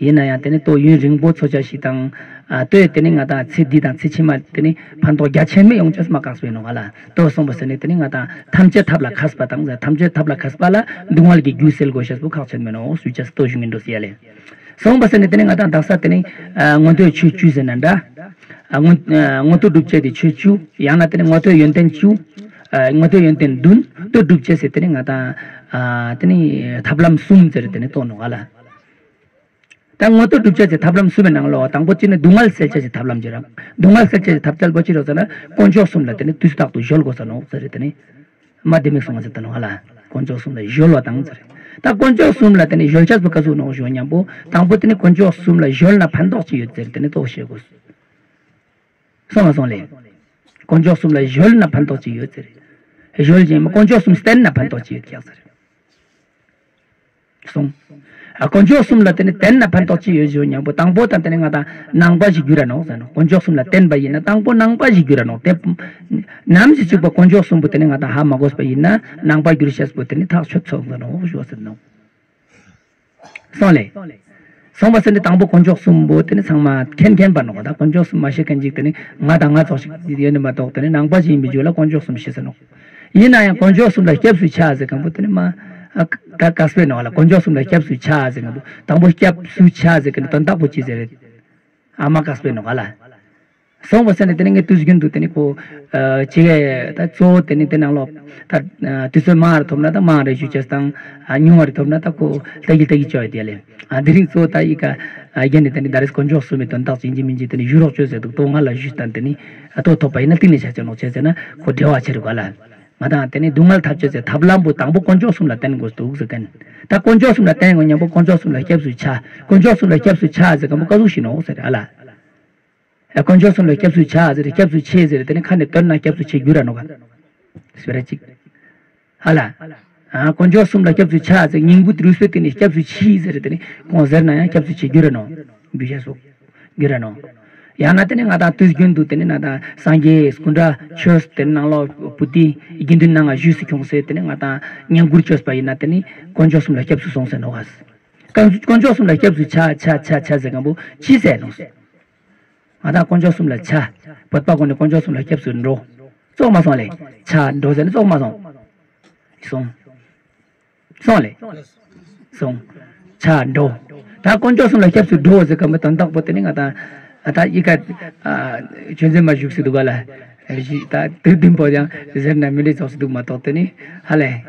ཡིན་ན་ཡང་དེ་ནི་ལྟོ་ཡུན་རིང་པོ་འཚོ་བྱ་ཞིག་དང་། ལྟོས་དེ་ནི་ང་དང་ཚེ་འདི་དང་ཚེ་ཕྱི་མ་དེ་ནི་ཕན་ཐོགས་རྒྱ་ཆེན་མེད་ཡོང་ཅེས་མ་བཀག་སོ་ཡིན་ནོ་ཨ་ལ། ལྟོས་སོང་པ་ཟེར་ནི་དེ་ནི་ང་དང་ཐམས་ཅད་ཐབས་ལ་མཁས་པ་དང་ཐམས་ཅད་ཐབས་ལ་མཁས་པ་ལ་སྡུག་བསྔལ་གྱི་རྒྱུ་སེལ་དགོས་ཤེས་པོ་ཁག་ཆེན་མེད་ནོ་སུས་ཅེས་ལྟོས་ཞུ་མི་འགྲོ་ཟེར་ཡ་ལེ། སོང་པ་ཟེར་ནས་དེ་ནས་ང་དང་དག་ས་དེ་ནས་མངོན་མཐོའི་ཆོས་བཅུ་ཟེར་ན་འདྲ། མངོན་མངོན་མཐོ་སྒྲུབ་བྱེད་དེ་ཆོས་བཅུ། ཡང་ན་དེ་ནས་མངོན་མཐོའི་ཡོན་ཏན་བཅུ། མངོན་མཐོའི་ཡོན་ཏན་བདུན། མངོན་མཐོ་སྒྲུབ་བྱེད་ཟེར་དེ་ནས་ང་དང་། དེ་ནས་ཐབས་ལམ་གསུམ་ཟེར་དེ་ནས་གཏོང་ནོ་ག་ལ། ད་མངོན་མཐོ་སྒྲུབ་བྱེད་ཀྱི་ཐབས་ལམ་གསུམ་པའི་ནང་ལོགས་དང་པོ་གཅིག་ནི་སྡུག་བསྔལ་སེལ་བྱེད་ཀྱི་ཐབས་ལམ་ཅིག་རང་། སྡུག་བསྔལ་སེལ་བྱེད་ཀྱི་ཐབས་རྩལ་པོ་ཅི་རོ་ཟེར་ན་དཀོན་མཆོག་གསུམ་ལ་དེ་ནས་དུས་རྟག་ཏུ་གཞོལ་དགོས་ས་ནོ་ཟེར་དེ་ནས། མ་དེ་མིག་སོང་ཟེར་དེ་ནོ་ཧ་ལ། དཀོན་མཆོག་གསུམ་ལ་གཞོལ་བ་དང་ཟེར། ད་དཀོན་མཆོག་གསུམ་ལ་དེ་ནས་གཞོལ་ཆགས་སུ་ག་ཟུག་ནོ་ཞུ་མཉམ་པོ་དང་པོ་དེ་ནས་དཀོན་མཆོག་གསུམ་ལ་གཞོལ་ན་ཕན་ཐོགས་ཅི་ཡོད་ཟེར་དེ་ནས་རྟོགས་ཤེས་དགོས། སོང་ལ་སོང་ལེ། དཀོན་མཆོག་གསུམ་ལ་གཞོལ་ན་ཕན་ཐོགས་ཅི་ཡོད་ཟེར། གཞོལ་ཅིང་དཀོན་མཆོག་གསུམ་བསྟེན་ན་ཕན་ཐོགས་ཅི་ཡོད་ཀྱག་ཟེར། གསུངས། ཨ། དཀོན་མཆོག་གསུམ་ལ་དེ་ནི་བརྟེན་ན་ཕན་ཐོགས་ཅི་ཡོད་ཞུ་སྙམ་པོ། དང་པོ་དང་དེ་ནི་ང་དང་ནང་པ་ཞིག་འགྱུར་ར་ནོག་ཟེར་ནོག་དཀོན་མཆོག་གསུམ་ལ་བརྟེན་པ་ཡིན་ན་དང་པོ་ནང་པ་ཞིག་འགྱུར་ར་ནོག་དེ་ནམ་ཞིག་ཚུག་པ་དཀོན་མཆོག་གསུམ་པོ་དེ་ནི་ང་དང་ཧ་མ་གོ་བ་ཡིན་ན་ནང་པ་འགྱུར་ཤེས་པོ་དེ་ནི་ཐག་ཆོད་སོང་ཟེར་ནོག་ཞུ་བ་ཟེར་ནོག་སོང་ལེ། སོང་བ་ཟེར་ནི་དང་པོ་དཀོན་མཆོག་གསུམ་པོ་དེ་ནི་ཚང་མ་མཁྱེན་མཁྱེན་པ་ནོག་ད་དཀོན་མཆོག་གསུམ་མ་ཤེས་མཁན་ཅིག་དེ་ནི་ང་དང་ང་ཙོགས་ཤིག་ཡོད་ནི་མ་གཏོགས་དེ་ནི་ནང་པ་ཅིག་ཡིན་པའི་རྒྱུ་ལ་དཀོན་མཆོག་གསུམ་ཤེས་ཟེར་ནོག་ཡིན་ན་ཡང་དཀོན་མཆོག་གསུམ་ལ་སྐྱབས་སུ་ཆ་ཟེར་མཁན་པོ་དེ་ནི་མ། ཨ། ད་དཀའ་སྤེལ་ནོག་ལ། དཀོན་མཆོག་གསུམ་ལ་སྐྱབས་སུ་ཆ་ཟེར་མཁན་པོ་དང་པོ་སྐྱབས་སུ་ཆ་ཟེར་མཁན་དོན་དག་པོ་ཅི་ཟེར་རེད། ཨ་མ་དཀའ་སྤེལ་ནོག་ལ། སོང་བ་ཟེར་ནི་དེ་ནི་ངས་དུས་རྒྱུན་དུ་དེ་ནི་ཁོ། ཨ། ཅི་ག་ད་གཙོ་བོ་དེ་ནི་དེ་ནང་ལོགས་ད། ཨ། དུས་ཚོད་མང་རེ་ཐོབ་ན་ད་མང་རེ་ཞུ་ཅེས་དང་། ཨ། ཉུང་བ་རེ་ཐོབ་ན་ད་ཁོ་ལྟ་གི་ལྟ་གི་ཅོ་ཡ་དེ་ལེ། ཨ། དེ་རིང་གཙོ་བོ་ད་ཡི་ག་ཨ། རྒྱན་ནི་དེ་ནི་ད་རེས་དཀོན་མཆོག་གསུམ་མི་དོན་དག་ཅིག་ཡིན་གཅིག་མིན་གཅིག་དེ་ནི་ཞུ་རོགས་ཅོ་ཟེར་འདུག་ཏོ་ང་ལ་ཞུས་དང་དེ་ནི། ཨ། ཏོ་ཐོབ་པ་ཡིན་ན་གཏིང་ནས་ཆ་ཅེས་ནོག་ཅེས་ཟེར་ན་ཁོ་འབྲེལ་བ་ཆེ་རུ་ག་ལ། ང་དང་དེ་ནི་སྡུག་བསྔལ་ཐབས་ཆོད་ཚེ་ཐབས་ལམ་པོ་དང་པོ་དཀོན་མཆོག་གསུམ་ལ་བརྟེན་དགོས་འདུག་ཟེར་མཁན། ད་དཀོན་མཆོག་གསུམ་ལ་བརྟེན་དགོས་མཉམ་པོ་དཀོན་མཆོག་གསུམ་ལ་སྐྱབས་སུ་ཆ། དཀོན་མཆོག་གསུམ་ལ་སྐྱབས་སུ་ཆ་ཟེར་མཁན་པོ་ཀ་ཟུག་ཤི་ནོག་ཟེར་ཨ་ལ། ཨ། དཀོན་མཆོག་གསུམ་ལ་སྐྱབས་སུ་ཆ་ཟེར་སྐྱབས་སུ་མཆི་ཟེར་དེ་ནི་ཁ་ནས་བཏོན་ན་སྐྱབས་སུ་མཆི་འགྱུར་ར་ནོག་ག་སྤེ་ར་གཅིག་ཨ་ལ། ཨ། དཀོན་མཆོག་གསུམ་ལ་སྐྱབས་སུ་ཆ་ཟེར་སྙིང་པོ་རུས་པའི་གཏིང་ནས་སྐྱབས་སུ་མཆི་ཟེར་དེ་ནི་ཁོང་ཟེར་ན་ཡང་སྐྱབས་སུ་མཆི་འགྱུར་ར་ནོག་འབུལ་ཤ་སོགས་འགྱུར་ར་ནོག་ཡང་ན་དེ་ནི་ང་དང་དུས་རྒྱུན་དུ་དེ་ནི་ང་དང་སངས་རྒྱས་སྐུ་འདྲ་ཆོས་དེ་ནི་ནང་ལོགས་པོ་ཏི་དགེ་འདུན་ནང་ང་བཞུགས་སུ་ཁྱོངས་སེ་དེ་ནི་ང་དང་བསྙེན་བཀུར་བཅོས་པ་ཡིན་ན་དེ་ནི་དཀོན་མཆོག་གསུམ་ལ་སྐྱབས་སུ་སོང་ཟེར་ནོག་ག་དཀོན་མཆོག་གསུམ་ལ་སྐྱབས་སུ་ཆ་ཆ་ཆ་ཆ་ཟེར་མཁན་པོ་མཆི་ཟེར་ནོག་ང་དང་དཀོན་མཆོག་གསུམ་ལ་ཆ། བོད་པ་ཀུན་ནི་དཀོན་མཆོག་གསུམ་ལ་སྐྱབས་སུ་འགྲོ། ཙོགས་མ་སོང་ལེ། ཆ་འགྲོ་ཟེར་ནི་ཙོགས་མ་སོང་། སོང་། སོང་ལེ། སོང་། ཆ་འགྲོ། ད་དཀོན་མཆོག་གསུམ་ལ་སྐྱབས་སུ་འགྲོ་ཟེར་མཁན་པོ་དོན་དག་པོ་དེ་ནི་ང་དང་། ཨ། ད་ཡི་ག་ཨ། ཆོས་འཛིན་མ་བཞུགས་སུ་འདུག་ག་ལ། ད་དུས་བདུན་པོ་ཡང་ཟེར་ན་མི་འདྲི་ཙོགས་སུ་འདུག་མ་གཏོགས་དེ་ནི་ཧ་ལེ།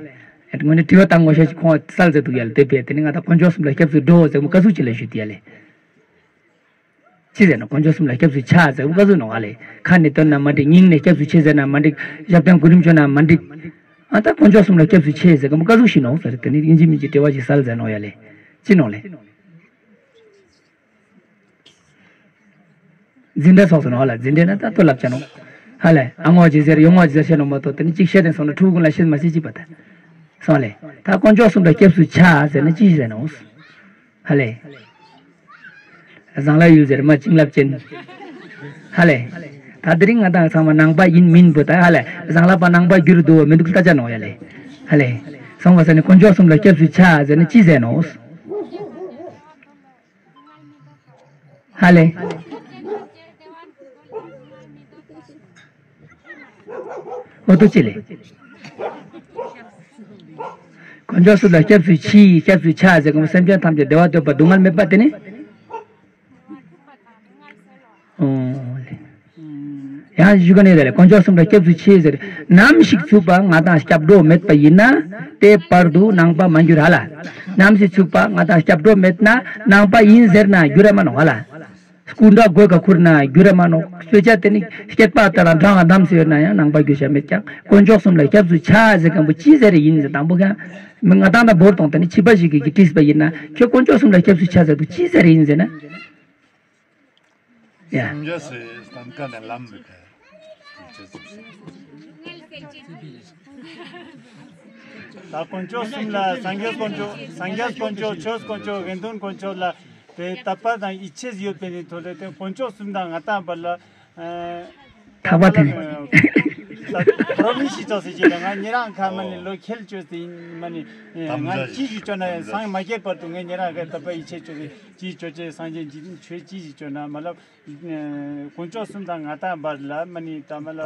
དངོས་གནས་དྲི་བ་བཏང་དགོས་ཤེས་ཁོང་སལ་ཟེར་འདུག་ཡ་ལ་དེ་བས་དེ་ནི་ང་དང་དཀོན་མཆོག་གསུམ་ལ་སྐྱབས་སུ་འགྲོ་ཟེར་མོ་ཀ་ཟུག་ཅིག་ལ་ཞུ་དེ་ཡ་ལེ། ཅི་ཟེར་ན་དཀོན་མཆོག་གསུམ་ལ་སྐྱབས་སུ་ཆ་ཟེར་བ་ཀ་ཟུག་ནོག་ཨ་ལེ། ཁ་ནས་བཏོན་ན་མ་འགྲིག་སྙིང་ནས་སྐྱབས་སུ་མཆི་ཟེར་ན་མ་འགྲིག་ཞབས་བརྟན་སྐུ་རིམ་བྱོན་ན་མ་འགྲིག་ཨ་ད་དཀོན་མཆོག་གསུམ་ལ་སྐྱབས་སུ་མཆི་ཟེར་ག་མོ་ཀ་ཟུག་ཤི་ནོག་ཟེར་དེ་ནི་ཡིན་གཅིག་མིན་གཅིག་དྲི་བ་ཞིག་སལ་ཟེར་ནོག་ཡ་ལེ། ཅི་ནོག་ལེ། འཛིན་གྲྭ་ཚོགས་སུ་ནོག་ལ་འཛིན་གྲྭ་ན་ད་ཏོ་ལབ་ཆ་ནོག་ཧ་ལེ། ཨ་ངོ་ཅི་ཟེར་ཡོ་ངོ་ཅི་ཟེར་ཤེས་ནོག་མ་གཏོགས་དེ་ནི་གཅིག་བཤད་དེ་སོང་ན་ཕྲུ་གུ་ཀུན་ལ་བཤད་མ་ཤེས་ཅི་པ་ད། སོང་ལེ། ད་དཀོན་མཆོག་གསུམ་ལ་སྐྱབས་སུ་ཆ་ཟེར་ན་ཅི་ཟེར་ནོག་ཧ་ལེ། བཟང་ལ་ཡུལ་ཟེར་མ་བྱིན་རླབས་ཅན། ཧ་ལེ། ད་དེ་རིང་ང་དང་ཚང་མ་ནང་པ་ཡིན་མིན་པོ་ད་ཧ་ལེ། བཟང་ལ་པ་ནང་པ་འགྱུར་འདུག་མི་འདུག་ལྟ་ཆ་ནོག་ཡ་ལེ། ཧ་ལེ། སོང་བ་ཟེར་ནས་དཀོན་མཆོག་གསུམ་ལ་སྐྱབས་སུ་ཆ་ཟེར་ན་ཅི་ཟེར་ནོག་ཧ་ལེ། འོ་ཏོ་ཅི་ལེ། དཀོན་མཆོག་གསུམ་ལ་སྐྱབས་སུ་མཆི་སྐྱབས་སུ་ཆ་ཟེར་གོ་སེམས་ཅན་ཐམས་ཅད་བདེ་བ་འདོད་པ་སྡུག་བསྔལ་མེད་པ་དེ་ནི། ཨོ་ལེ། ཡང་ཞུ་ག་ནས་རེད་ལེ། དཀོན་མཆོག་གསུམ་ལ་སྐྱབས་སུ་མཆི་ཟེར། ནམ་ཞིག་ཚུགས་པ་ང་དང་སྐྱབས་འགྲོ་མེད་པ་ཡིན་ན་དེ་བར་དུ་ནང་པ་མ་འགྱུར་ཧ་ལ། ནམ་ཞིག་ཚུགས་པ་ང་དང་སྐྱབས་འགྲོ་མེད་ན་ནང་པ་ཡིན་ཟེར་ན་འགྱུར་ར་མ་ནོག་ཧ་ལ། སྐུ་འདྲ་གོས་ཀ་ཁུར་ན་འགྱུར་ར་མ་ནོག་གསོལ་ཇ་དེ་ནི་སྐྱེད་པ་ལྟར་འགྲངས་ང་འདམ་ཟེར་ན་ཡང་ནང་པ་འགྱུར་བྱ་མེད་ཀྱང་དཀོན་མཆོག་གསུམ་ལ་སྐྱབས་སུ་ཆ་ཟེར་མཁན་པོ་ཅི་ཟེར་ཡིན་ཟེར་དང་པོ་ཀྱང་མི་ང་དང་ད་བོར་གཏོང་དེ་ནི་ཕྱི་པ་ཞིག་གིས་ཀྱིས་དྲིས་པ་ཡིན་ན་ཁྱོད་དཀོན་མཆོག་གསུམ་ལ་སྐྱབས་སུ་ཆ་ཟེར་དུ་ཅི་ཟེར་ཡིན་ཟེར་ན། ཡ། སངས་རྒྱས་སི་བསྟན་ཀ་ནས་ལམ་མི་ཁ། ད་དཀོན་མཆོག་གསུམ་ལ་སངས་རྒྱས་དཀོན་མཆོག་སངས་རྒྱས་དཀོན་མཆོག་ཆོས་དཀོན་མཆོག་དགེ་འདུན་དཀོན་མཆོག་ལ་དེ་དད་པ་དང་ཡིད་ཆེས་ཡོད་པའི་ནི་ཐོག་ལ་དེ་དཀོན་མཆོག་གསུམ་དང་ང་དང་བར་ལ། ཨ། ཐག་པ་འཐེན། ཨ། ད་བོ་རོ་མི་ཤི་ཙོགས་སེ་ཅི་ལ་ང་ཉེ་རང་ཁ་མ་ནི་ལོ་ཁེལ་བཅོས་ཏེ་ཡིན་མ་ནི་ང་ཅི་ཞིག་བཅོ་ན་སངས་མ་རྒྱས་བར་དུ་ངས་ཉེ་རང་ཁ་དད་པ་ཡིད་ཆེས་བཅོས་ཏེ་ཅི་བཅོ་ཅེས་སངས་རྒྱས་འཇིག་རྟེན་ཆོས་ཅི་ཞིག་བཅོ་ན་མ་ལབ། དཀོན་མཆོག་གསུམ་དང་ང་དང་བར་ལ་མ་ནི་ད་མ་ལ་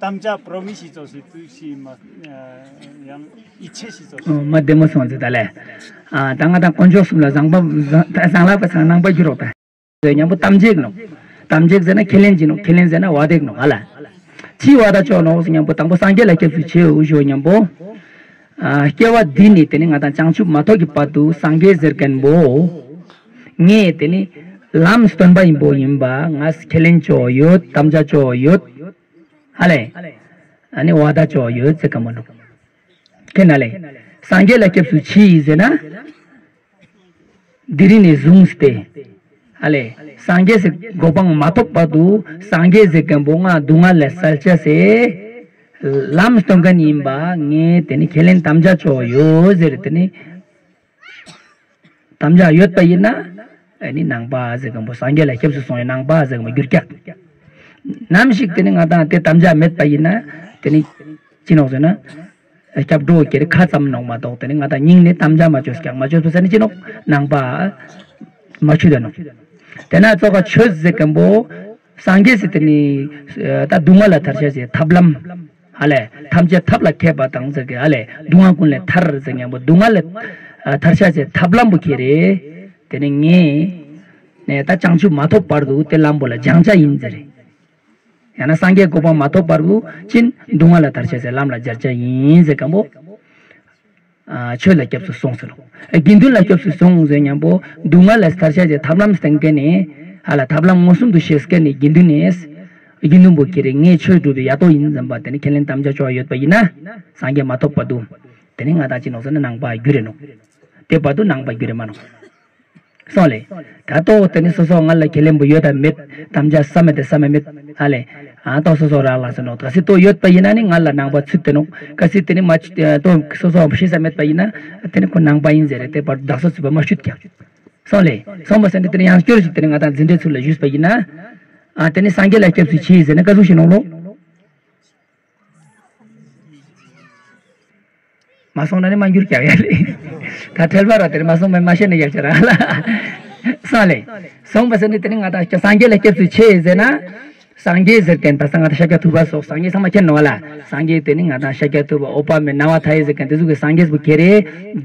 དམ་བཅའ་བོ་རོ་མི་ཤི་ཙོགས་སེ་ཏུ་ཤི་མ་ཡང་ཡིད་ཆེས་ཤི་ཙོགས་སེ། མ་བདེ་མོ་སོང་ཙི་ད་ལེ། ཨ། ད་ང་དང་དཀོན་མཆོག་གསུམ་ལ་བཟང་པ་བཟང་བཟང་ལ་པ་བཟང་ནང་པ་རྒྱུ་རོགས་ད། ཟེར་མཉམ་པོ་དམ་བཅས་ནོག་དམ་བཅས་ཟེར་ན་ཁས་ལེན་གྱི་ནོག་ཁས་ལེན་ཟེར་ན་བ་དེག་ནོག་ཨ་ལ། ཅི་བ་ད་ཅོག་ནོག་ཟེར་མཉམ་པོ་དང་པོ་སངས་རྒྱས་ལ་སྐྱབས་སུ་མཆིའོ་ཞུ་མཉམ་པོ། ཨ། སྐྱེ་བ་འདི་ནི་དེ་ནི་ང་དང་བྱང་ཆུབ་མ་ཐོབ་ཀྱི་བར་དུ་སངས་རྒྱས་ཟེར་མཁན་པོ། ངས་དེ་ནི་ལམ་སྟོན་པ་ཡིན་པོ་ཡིན་པ་ང་ཁས་ལེན་ཅོག་ཡོད་དམ་བཅའ་ཅོག་ཡོད། ཨ་ལེ། ཨ་ནི་བ་ད་ཅོག་ཡོད་ཟེར་མཁན་པོ་ནོག་ཁེ་ན་ལེ། སངས་རྒྱས་ལ་སྐྱབས་སུ་མཆི་ཟེར་ན། དེ་རིང་ནས་བཟུང་སྟེ། ཨ་ལེ། སངས་རྒྱས་སི་གོ་འཕང་མ་ཐོབ་བར་དུ་སངས་རྒྱས་ཟེར་མཁན་པོ་ང་སྡུག་བསྔལ་ལས་སེལ་ཅེས་སི་ལམ་སྟོན་མཁན་ཡིན་པ་ངས་དེ་ནི་ཁས་ལེན་དམ་བཅའ་ཅོག་ཡོད་ཟེར་དེ་ནི། དམ་བཅའ་ཡོད་པ་ཡིན་ན། ཨ་ནི་ནང་པ་ཟེར་མཁན་པོ་སངས་རྒྱས་ལ་སྐྱབས་སུ་སོང་བའི་ནང་པ་ཟེར་མཁན་པོ་འགྱུར་ཀྱག། ནམ་ཞིག་དེ་ནི་ང་དང་དེ་དམ་བཅའ་མེད་པ་ཡིན་ན། དེ་ནི་ཅི་ནོག་ཟེར་ན། སྐྱབས་འགྲོ་ཁྱེར་ཁ་ཙམ་ནོག་མ་གཏོགས་དེ་ནི་ང་དང་སྙིང་ནས་དམ་བཅའ་མ་བཅོས་ཀྱག། མ་བཅོས་པ་ཟེར་ན་ཅི་ནོག། ནང་པ་མ་ཆུད་ད་ནོག། དེ་ན་ཙོག་ག་ཆོས་ཟེར་མཁན་པོ། སངས་རྒྱས་ཟེར་དེ་ནི་ད་སྡུག་བསྔལ་ལས་ཐར་བྱ་ཟེར་ཐབས་ལམ། ཨ་ལས་ཐམས་ཅད་ཐབས་ལ་མཁས་པ་དང་ཟེར་གི། ཨ་ལས་སྡུག་བསྔལ་ཀུན་ལས་ཐར་ཟེར་མཁན་པོ་སྡུག་བསྔལ་ལས་ཐར་བྱ་ཟེར་ཐབས་ལམ་པོ་ཁྱེར་རེ། དེ་ནི་ངས་ནས་ད་བྱང་ཆུབ་མ་ཐོབ་བར་དུ་དེ་ལམ་པོ་ལ་སྦྱང་བྱ་ཡིན་ཟེར་རེ། ཡང་ན་སངས་རྒྱས་གོ་འཕང་མ་ཐོབ་བར་དུ་ཕྱིན་སྡུག་བསྔལ་ལས་ཐར་བྱ་ཟེར་ལམ་ལ་སྦྱར་བྱ་ཡིན་ཟེར་མཁན་པོ། ཨ་ཆོས་ལ་སྐྱབས་སུ་སོང་ཟེར་རོ། དགེ་འདུན་ལ་སྐྱབས་སུ་སོང་ཟེར་མཁན་པོ་སྡུག་བསྔལ་ལས་ཐར་བྱ་ཟེར་ཐབས་ལམ་སྟོན་མཁན་ནི། ཨ་ལ་ཐབས་ལམ་མངོན་སུམ་དུ་ཤེས་མཁན་ནི་དགེ་འདུན་ནི། དགེ་འདུན་པོ་ཁྱེར་རེ་ངས་ཆོས་སྒྲུབ་པའི་ཡ་ཏོ་ཡིན་བསམ་པ་དེ་ནི་ཁས་ལེན་དམ་བཅའ་བཅོལ་བ་ཡོད་པ་ཡིན་ན། སངས་རྒྱས་མ་ཐོབ་བར་དུ། དེ་ནི་ང་དང་ཅི་ནོག་ཟེར་ན་ནང་པ་འགྱུར་རེ་ནོག། དེ་བར་དུ་ནང་པ་འགྱུར་རེ་མ་ནོག། སོང་ལེ། ད་ལྟོ་དེ་ནི་སོ་སོ་ང་ལ་ཁས་ལེན་པོ་ཡོད་དམ་མེད། དམ་བཅའ་བསམ་མེད་དེ་བསམ་མེད་མེད། ཨ་ལེ། ཨ་ལྟོ་སོ་སོ་རག་ལ་ཟེར་ནོག། གལ་སྲིད་ལྟོ་ཡོད་པ་ཡིན་ན་ནི་ང་ལ་ནང་པ་ཚུད་དེ་ནོག། གལ་སྲིད་དེ་ནི་མ་ལྟོ་སོ་སོ་ཤེས་ས་མེད་པ་ཡིན་ན། དེ་ནི་ཁོ་ནང་པ་ཡིན་ཟེར་རེ་དེ་བར་དུ་བདག་སོ་ཚུད་པ་མ་ཤུད་ཀྱང་། སོང་ལེ། སོང་པ་ཟེར་ནི་དེ་ནི་ཡང་སྐྱོར་ཞིག་དེ་ནི་ང་དང་འཛིན་གྲྭའི་ཚུལ་ལ་ཞུས་པ་ཡིན་ན། ཨ་དེ་ནི་སངས་རྒྱས་ལ་སྐྱབས་སུ་མཆི་ཟེར་ན་བཀའ་ཟུར་ཞིག་ནོག་ལོ། མ་སོང་ན་ནི་མ་འགྱུར་ཀྱང་ཡ་ལེ། ད་ཁྲེལ་བ་ར་དེར་མ་སོང་མེད་མ་ཤེས་ནི་ཡག་ཆ་ར་ལ། སོང་ལེ། སོང་པ་ཟེར་ནི་དེ་ནི་ང་དང་སངས་རྒྱས་ལ་སྐྱབས་སུ་མཆི་ཟེར་ན། སངས་རྒྱས་ཟེར་མཁན་ད་ས་ང་དང་ཤཱཀྱ་ཐུབ་པ་སོགས་སངས་རྒྱས་ཚང་མ་མཁྱེན་ནོག་ལ། སངས་རྒྱས་དེ་ནི་ང་དང་ཤཱཀྱ་ཐུབ་པ་ཨོ་པ་མེ་ནཱ་བ་མཐའ་ཡས་ཟེར་མཁན་དེ་ཚོ་གི་སངས་རྒྱས་པོ་ཁྱེར་རེ།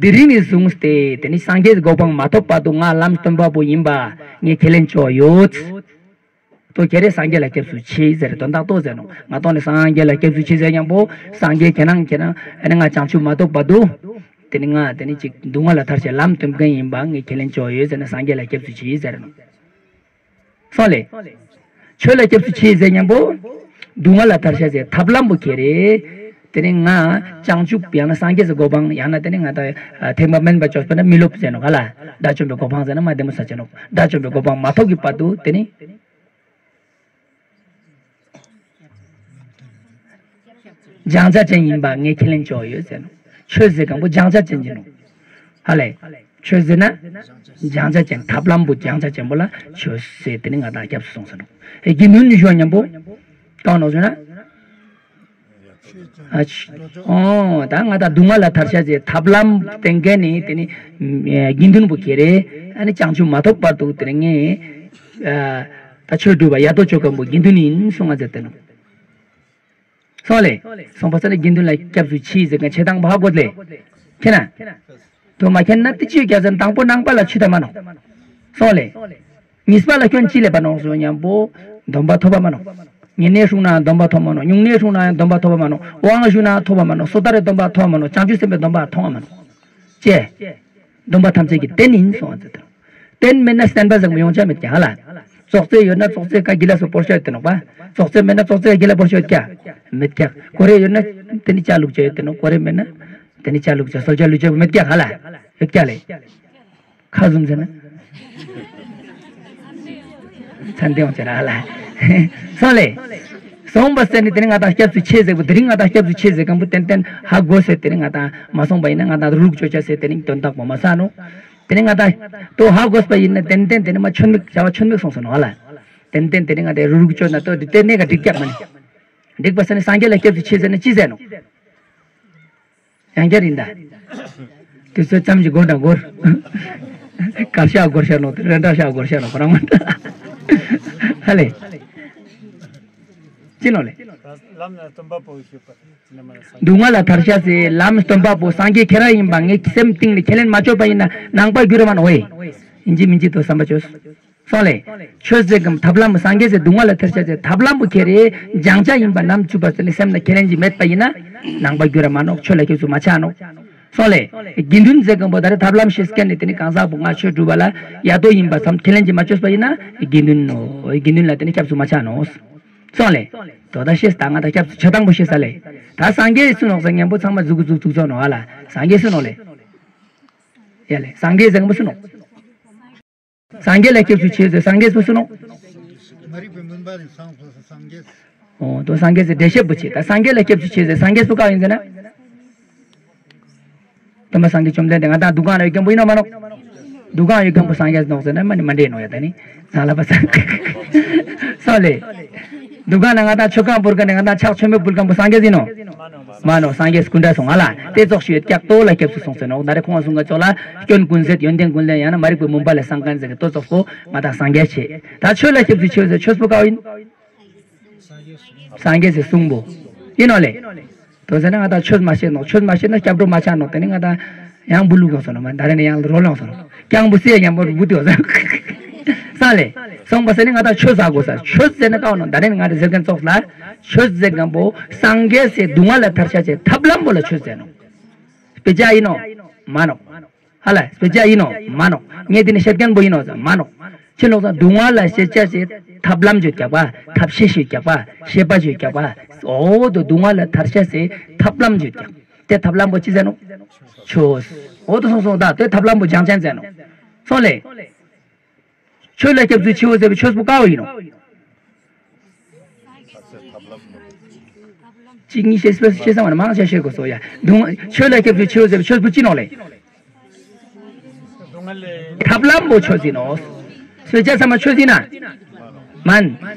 དེ་རིང་ནས་བཟུང་སྟེ་དེ་ནི་སངས་རྒྱས་གོ་འཕང་མ་ཐོབ་བར་དུ་ང་ལམ་སྟོན་པ་པོ་ཡིན་པ་ངས་ཁས་ལེན་བཅོལ་ཡོད། ལྟོ་ཁྱེར་རེ་སངས་རྒྱས་ལ་སྐྱབས་སུ་མཆི་ཟེར་དོན་དག་ལྟོ་ཟེར་ནོག། ང་ལྟོ་ནི་སངས་རྒྱས་ལ་སྐྱབས་སུ་མཆི་ཟེར་མཁན་པོ་སངས་རྒྱས་ཁྱེད་རང་ཁྱེད་རང་ཨ་ནི་ང་བྱང་ཆུབ་མ་ཐོབ་བར་དུ། དེ་ནི་ང་དེ་ནི་ཅིག་སྡུག་བསྔལ་ལས་ཐར་བྱེད་ལམ་སྟོན་མཁན་ཡིན་པ་ངས་ཁས་ལེན་བཅོལ་ཡོད་ཟེར་ན་སངས་རྒྱས་ལ་སྐྱབས་སུ་མཆི་ཟེར་ནོག། སོང་ལེ། ཆོས་ལ་སྐྱབས་སུ་མཆི་ཟེར་མཁན་པོ། སྡུག་བསྔལ་ལས་ཐར་བྱ་ཟེར་ཐབས་ལམ་པོ་ཁྱེར་རེ། དེ་ནི་ང་བྱང་ཆུབ་ཡང་ན་སངས་རྒྱས་སུ་གོ་འཕང་ཡང་ན་དེ་ནི་ང་དང་ཐེག་པ་དམན་པ་བཅོས་པ་ན་མི་སློབ་ཟེར་ནོག་ག་ལ། དགྲ་བཅོམ་པའི་གོ་འཕང་ཟེར་ན་མ་བདེ་མོ་ས་ཆ་ནོག། དགྲ་བཅོམ་པའི་གོ་འཕང་མ་ཐོབ་ཀྱི་བར་དུ་དེ་ནི། སྦྱང་བྱ་ཅན་ཡིན་པ་ངས་ཁས་ལེན་བཅོལ་ཡོད་ཟེར་ནོག། ཆོས་ཟེར་མཁན་པོ་སྦྱང་བྱ་ཅན་ཡིན་ནོག། ཧ་ལེ། ཆོས་ཟེར་ན། སྦྱང་བྱ་ཅན་ཐབས་ལམ་པོ་སྦྱང་བྱ་ཅན་པོ་ལ་ཆོས་ཟེར་དེ་ནི་ང་དང་སྐྱབས་སུ་སོང་ཟེར་ནོག། ཨེ་དགེ་འདུན་ནི་ཞུ་བ་མཉམ་པོ། གང་ནོག་ཟེར་ན། ཨ་ཆ། ཨོ་ད་ང་དང་སྡུག་བསྔལ་ལས་ཐར་བྱ་ཟེར་ཐབས་ལམ་སྟོན་མཁན་ནི་དེ་ནི། དགེ་འདུན་པོ་ཁྱེར་རེ། ཨ་ནི་བྱང་ཆུབ་མ་ཐོབ་བར་དུ་དེ་ནི་ངས། ཨ་ད་ཆོས་སྒྲུབ་པ་ཡ་ཏོ་བཅོལ་མཁན་པོ་དགེ་འདུན་ཡིན་གསུང་ང་ཟེར་དེ་ནོག། སོང་ལེ། སོང་པ་ས་ནི་དགེ་འདུན་ལ་སྐྱབས་སུ་མཆི་ཟེར་མཁན་བྱེད་སྟངས་པོ་ཧ་གོ་ལེ། མཁྱེན་ན། དུ་མ་མཁྱེན་ན་དེ་ཅི་ཡོད་ཀྱང་ཟེར་དང་པོ་ནང་པ་ལ་ཆུད་ད་མ་ནོག། སོང་ལེ། གཉིས་པ་ལ་སྐྱོན་ཅི་ལས་པ་ནོག་ཟེར་མཉམ་པོ། སྡོམ་པ་ཐོབ་པ་མ་ནོག། ཉེ་གནས་བསྲུངས་ན་སྡོམ་པ་ཐོབ་མ་ནོག། སྨྱུང་གནས་བསྲུངས་ན་སྡོམ་པ་ཐོབ་པ་མ་ནོག། དབང་ཞུས་ན་ཐོབ་པ་མ་ནོག། སོ་ཐར་རི་སྡོམ་པ་ཐོབ་པ་མ་ནོག། བྱང་ཆུབ་སེམས་དཔའི་སྡོམ་པ་ཐོབ་པ་མ་ནོག། ཅེས། སྡོམ་པ་ཐམས་ཅད་ཀྱི་རྟེན་ཡིན་གསུངས་པ་ཟེར། རྟེན་མེད་ན་བསྟན་པ་ཟེར་མི་ཡོང་ཆ་མེད་ཀྱང་ཧ་ལ། ཙོག་ཙེ་ཡོད་ན་ཙོག་ཙེ་ཀ་གི་ལ་སོ་སྤོར་ཤ་ཡོད་དེ་ནོག་པ། ཙོག་ཙེ་མེད་ན་ཙོག་ཙེ་ཀ་གི་ལ་སྤོར་ཤ་ཡོད་ཀྱ། མེད་ཀྱ། ཀོ་རེ་ཡོད་ན་དེ་ནི་ཅ་ལུག་ཅ་ཡོད་དེ་ནོག། ཀོ་རེ་མེད་ན། དེ་ནི་ཅ་ལུག་ཅ་སོལ་ཅ་ལུག་ཅ་མེད་ཀྱ་ཧ་ལ། ཡོད་ཀྱ་ལེ། ཁ་ཟུམ་ཟེར་ན། ཚན་ཏེ་འོང་ཆེ་ར་ལ། སོང་ལེ། སོང་པ་ཟེར་ནི་དེ་ནི་ང་དང་སྐྱབས་སུ་མཆི་ཟེར་བ་དེ་རིང་ང་དང་སྐྱབས་སུ་མཆི་ཟེར་མཁན་པོ་ཏན་ཏན་ཧ་གོ་ཟེར་དེ་རིང་ང་དང་མ་སོང་པ་ཡིན་ན་ང་དང་རུག་ཅོ་ཅ་ཟེར་དེ་རིང་དོན་དག་པོ་མ་ས་ནོ། དེ་ནི་ང་དང་དོ་ཧ་གོ་ས་པ་ཡིན་ན་ཏན་ཏན་དེ་ནི་མ་ཆོད་མིག་བྱ་བ་ཆོད་མིག་སོང་སོང་ནོ་ཧ་ལ། ཏན་ཏན་དེ་ནི་ང་དང་རུག་ཅོ་ན་དོ་དེ་ནས་ག་འགྲིག་ཀྱག་མ་ནི། འགྲིག་པ་ཟེར་ནི་སངས་རྒྱས་ལ་སྐྱབས་སུ་མཆི་ཟེར་ནི་ཅི་ཟེར་ནོ། ཡང་བསྐྱར་ཡིན་ད། དུས་ཚོད་ཙམ་གྱི་འགོར་དང་འགོར། གར་ཤག་འགོར་ཤག་ནོ་རེ་འདྲ་ཤག་འགོར་ཤག་ནོ་ཁོ་རང་མ་འདྲ། ཧ་ལེ། ཅི་ནོ་ལེ། ལམ་ན་སྟོན་པ་པོ་ཞུས་པ། སྡུག་བསྔལ་ལས་ཐར་བྱ་ཟེར་ལམ་སྟོན་པ་པོ་སངས་རྒྱས་ཁྱེད་རང་ཡིན་པ་ངའི་སེམས་གཏིང་ནས་ཁས་ལེན་མ་བཅོས་པ་ཡིན་ན་ནང་པ་འགྱུར་ར་མ་ནོ་ཝེ། ཡིན་གཅིག་མིན་གཅིག་ཏུ་བསམ་པ་བཅོས། སོང་ལེ། ཆོས་ཟེར་གམ་ཐབས་ལམ་སངས་རྒྱས་ཟེར་སྡུག་བསྔལ་ལས་ཐར་བྱ་ཟེར་ཐབས་ལམ་པོ་ཁྱེར་རེ་སྦྱང་བྱ་ཡིན་པ་ནམ་ཚུད་པ་ཟེར་ནས་སེམས་ལ་ཁས་ལེན་གྱི་མེད་པ་ཡིན་ན་ནང་པ་འགྱུར་ར་མ་ནོག། ཆོས་ལ་སྐྱབས་སུ་མ་ཆགས་ནོག། སོང་ལེ། དགེ་འདུན་ཟེར་གམ་པོ་ད་རེ་ཐབས་ལམ་ཤེས་མཁན་ནི་དེ་ནི་གང་ཟག་པོ་ང་ཆོས་སྒྲུབ་པ་ལ་ཡ་དོ་ཡིན་པ་བསམ་ཁས་ལེན་གྱི་མ་བཅོས་པ་ཡིན་ན་དགེ་འདུན་ནོ། དགེ་འདུན་ལ་དེ་ནི་སྐྱབས་སུ་མ་ཆགས་ནོག། སོང་ལེ། དོ་ད་ཤེས་ད་ང་ད་སྐྱབས་སུ་ཆ་དང་པོ་ཤེས་ས་ལེ། ད་སངས་རྒྱས་སུ་ནོག་ཟེར་མཁན་པོ་ཚང་མ་གཟུགས་གཟུགས་ཚུགས་ཚོགས་ནོ་ཧ་ལ། སངས་རྒྱས་སུ་ནོ་ལེ། ཡ་ལེ་སངས་རྒྱས་ཟེར་མཁན་པོ་སུ་ནོ། སངས་རྒྱས་ལ་སྐྱབས་སུ་མཆི་ཟེར་སངས་རྒྱས་སུ་སུ་ནོ། མ་རིག་པའི་མུན་པ་ནི་སངས་སོ་སངས་རྒྱས། ཨོ་དོ་སངས་རྒྱས་ཟེར་འགྲེལ་བཤད་པོ་བྱེད་ད་སངས་རྒྱས་ལ་སྐྱབས་སུ་མཆི་ཟེར་སངས་རྒྱས་སུ་ག་ཡིན་ཟེར་ན། དམ་པ་སངས་རྒྱས་བཅོམ་ལྡན་འདས་ང་དང་འདུ་ཁང་ན་ཡོད་མཁན་པོ་ཡིན་ནོ་མ་ནོ། འདུ་ཁང་ཡོད་མཁན་པོ་སངས་རྒྱས་ནོག་ཟེར་ན་མ་ནི་མ་འདྲེས་ནོག་ཡ་ད་ནི། ཚང་ལ་པ་སངས། སོང་ལེ། འདུ་ཁང་ན་ང་དང་མཆོད་ཁང་འབུལ་མཁན་ནི་ང་དང་ཕྱག་མཆོད་མེ་འབུལ་མཁན་པོ་སངས་རྒྱས་ཡིན་ནོག་མ་ནོག་སངས་རྒྱས་སྐུ་འདྲ་སོང་ང་ལ་དེ་ཙོགས་ཤིག་ཡོད་ཀྱག་ཏོ་ལ་སྐྱབས་སུ་སོང་ཟེར་ནོག་ད་རེ་ཁོང་གསུང་ག་ཙོགས་ལ་སྐྱོན་ཀུན་ཟད་ཡོན་ཏན་ཀུན་ལེན་ཡང་ན་མ་རིག་པའི་མུན་པ་ལས་སངས་མཁན་ཟེར་གི་ཏོ་ཙོགས་པོ་ང་དང་སངས་རྒྱས་ཆེ། ད་ཆོས་ལ་སྐྱབས་སུ་མཆིའོ་ཟེར་ཆོས་པོ་ག་བ་ཡིན། སངས་རྒྱས་སི་གསུང་པོ། ཡིན་ནོག་ལེ། དོ་ཟེར་ན་ང་དང་ཆོས་མ་ཤེས་ནོག་ཆོས་མ་ཤེས་ན་སྐྱབས་འགྲོ་མ་ཆགས་ནོག་དེ་ནི་ང་དང་ཡང་འབུལ་ལུགས་གང་སོང་ནོག་མ་ད་རེ་ནས་ཡང་རོ་ལངས་སོང་ནོག་རྐྱང་པོ་སེ་ཡང་པོ་འབུལ་དེ་བ་ཟེར། སང་ལེ། སོང་པ་ཟེར་ནི་ང་དང་ཆོས་ཟ་དགོས་ས་ཆོས་ཟེར་ན་ཀའོ་ནོག་ད་རེ་ནི་ང་དང་ཟེར་མཁན་ཙོགས་ལ་ཆོས་ཟེར་མཁན་པོ་སངས་རྒྱས་སི་སྡུག་བསྔལ་ལ་ཐར་ཤ་ཆེ་ཐབས་ལམ་པོ་ལ་ཆོས་ཟེར་ནོག་དཔེ་ཆ་ཡིན་ནོག་མ་ནོག་ཧ་ལ་དཔེ་ཆ་ཡིན་ནོག་མ་ནོག་ངས་དེ་ནི་བཤད་མཁན་པོ་ཡིན་ནོག་མ་ནོག་ཕྱི་ལོགས་སང་སྡུག་བསྔལ་ལ་ཤེས་བྱ་ཞེས་ཐབས་ལམ་བརྗོད་ཀྱག་པ། ཐབས་ཤེས་ཞེས་ཀྱག་པ། ཤེས་པ་བརྗོད་ཀྱག་པ། འོ་དོ་སྡུག་བསྔལ་ལ་ཐར་ཤ་ཞེས་ཐབས་ལམ་བརྗོད་ཀྱག་དེ་ཐབས་ལམ་པོ་ཅི་ཟེར་ནོག་ཆོས། འོ་དོ་སོང་སོང་ད་དེ་ཐབས་ལམ་པོ་སྦྱང་ཅན་ཟེར་ནོག་སོང་ལེ། ཆོས་ལ་སྐྱབས་སུ་མཆིའོ་ཟེར་བའི་ཆོས་པོ་ག་བ་ཡིན་ནོག་གཅིག་གཉིས་ཤེས་པ་ཤེས་ས་མ་ན་མང་ཆེ་ཤེས་དགོས་སོ་ཡ། སྡུག་བསྔལ་ཆོས་ལ་སྐྱབས་སུ་མཆིའོ་ཟེར་བའི་ཆོས་པོ་ཅི་ནོག་ལེ། ཐབས་ལམ་པོ་ཆོས་ཡིན་ནོག་དཔེ་ཆ་ཚང་མ་ཆོས་ཡིན་ན། མན།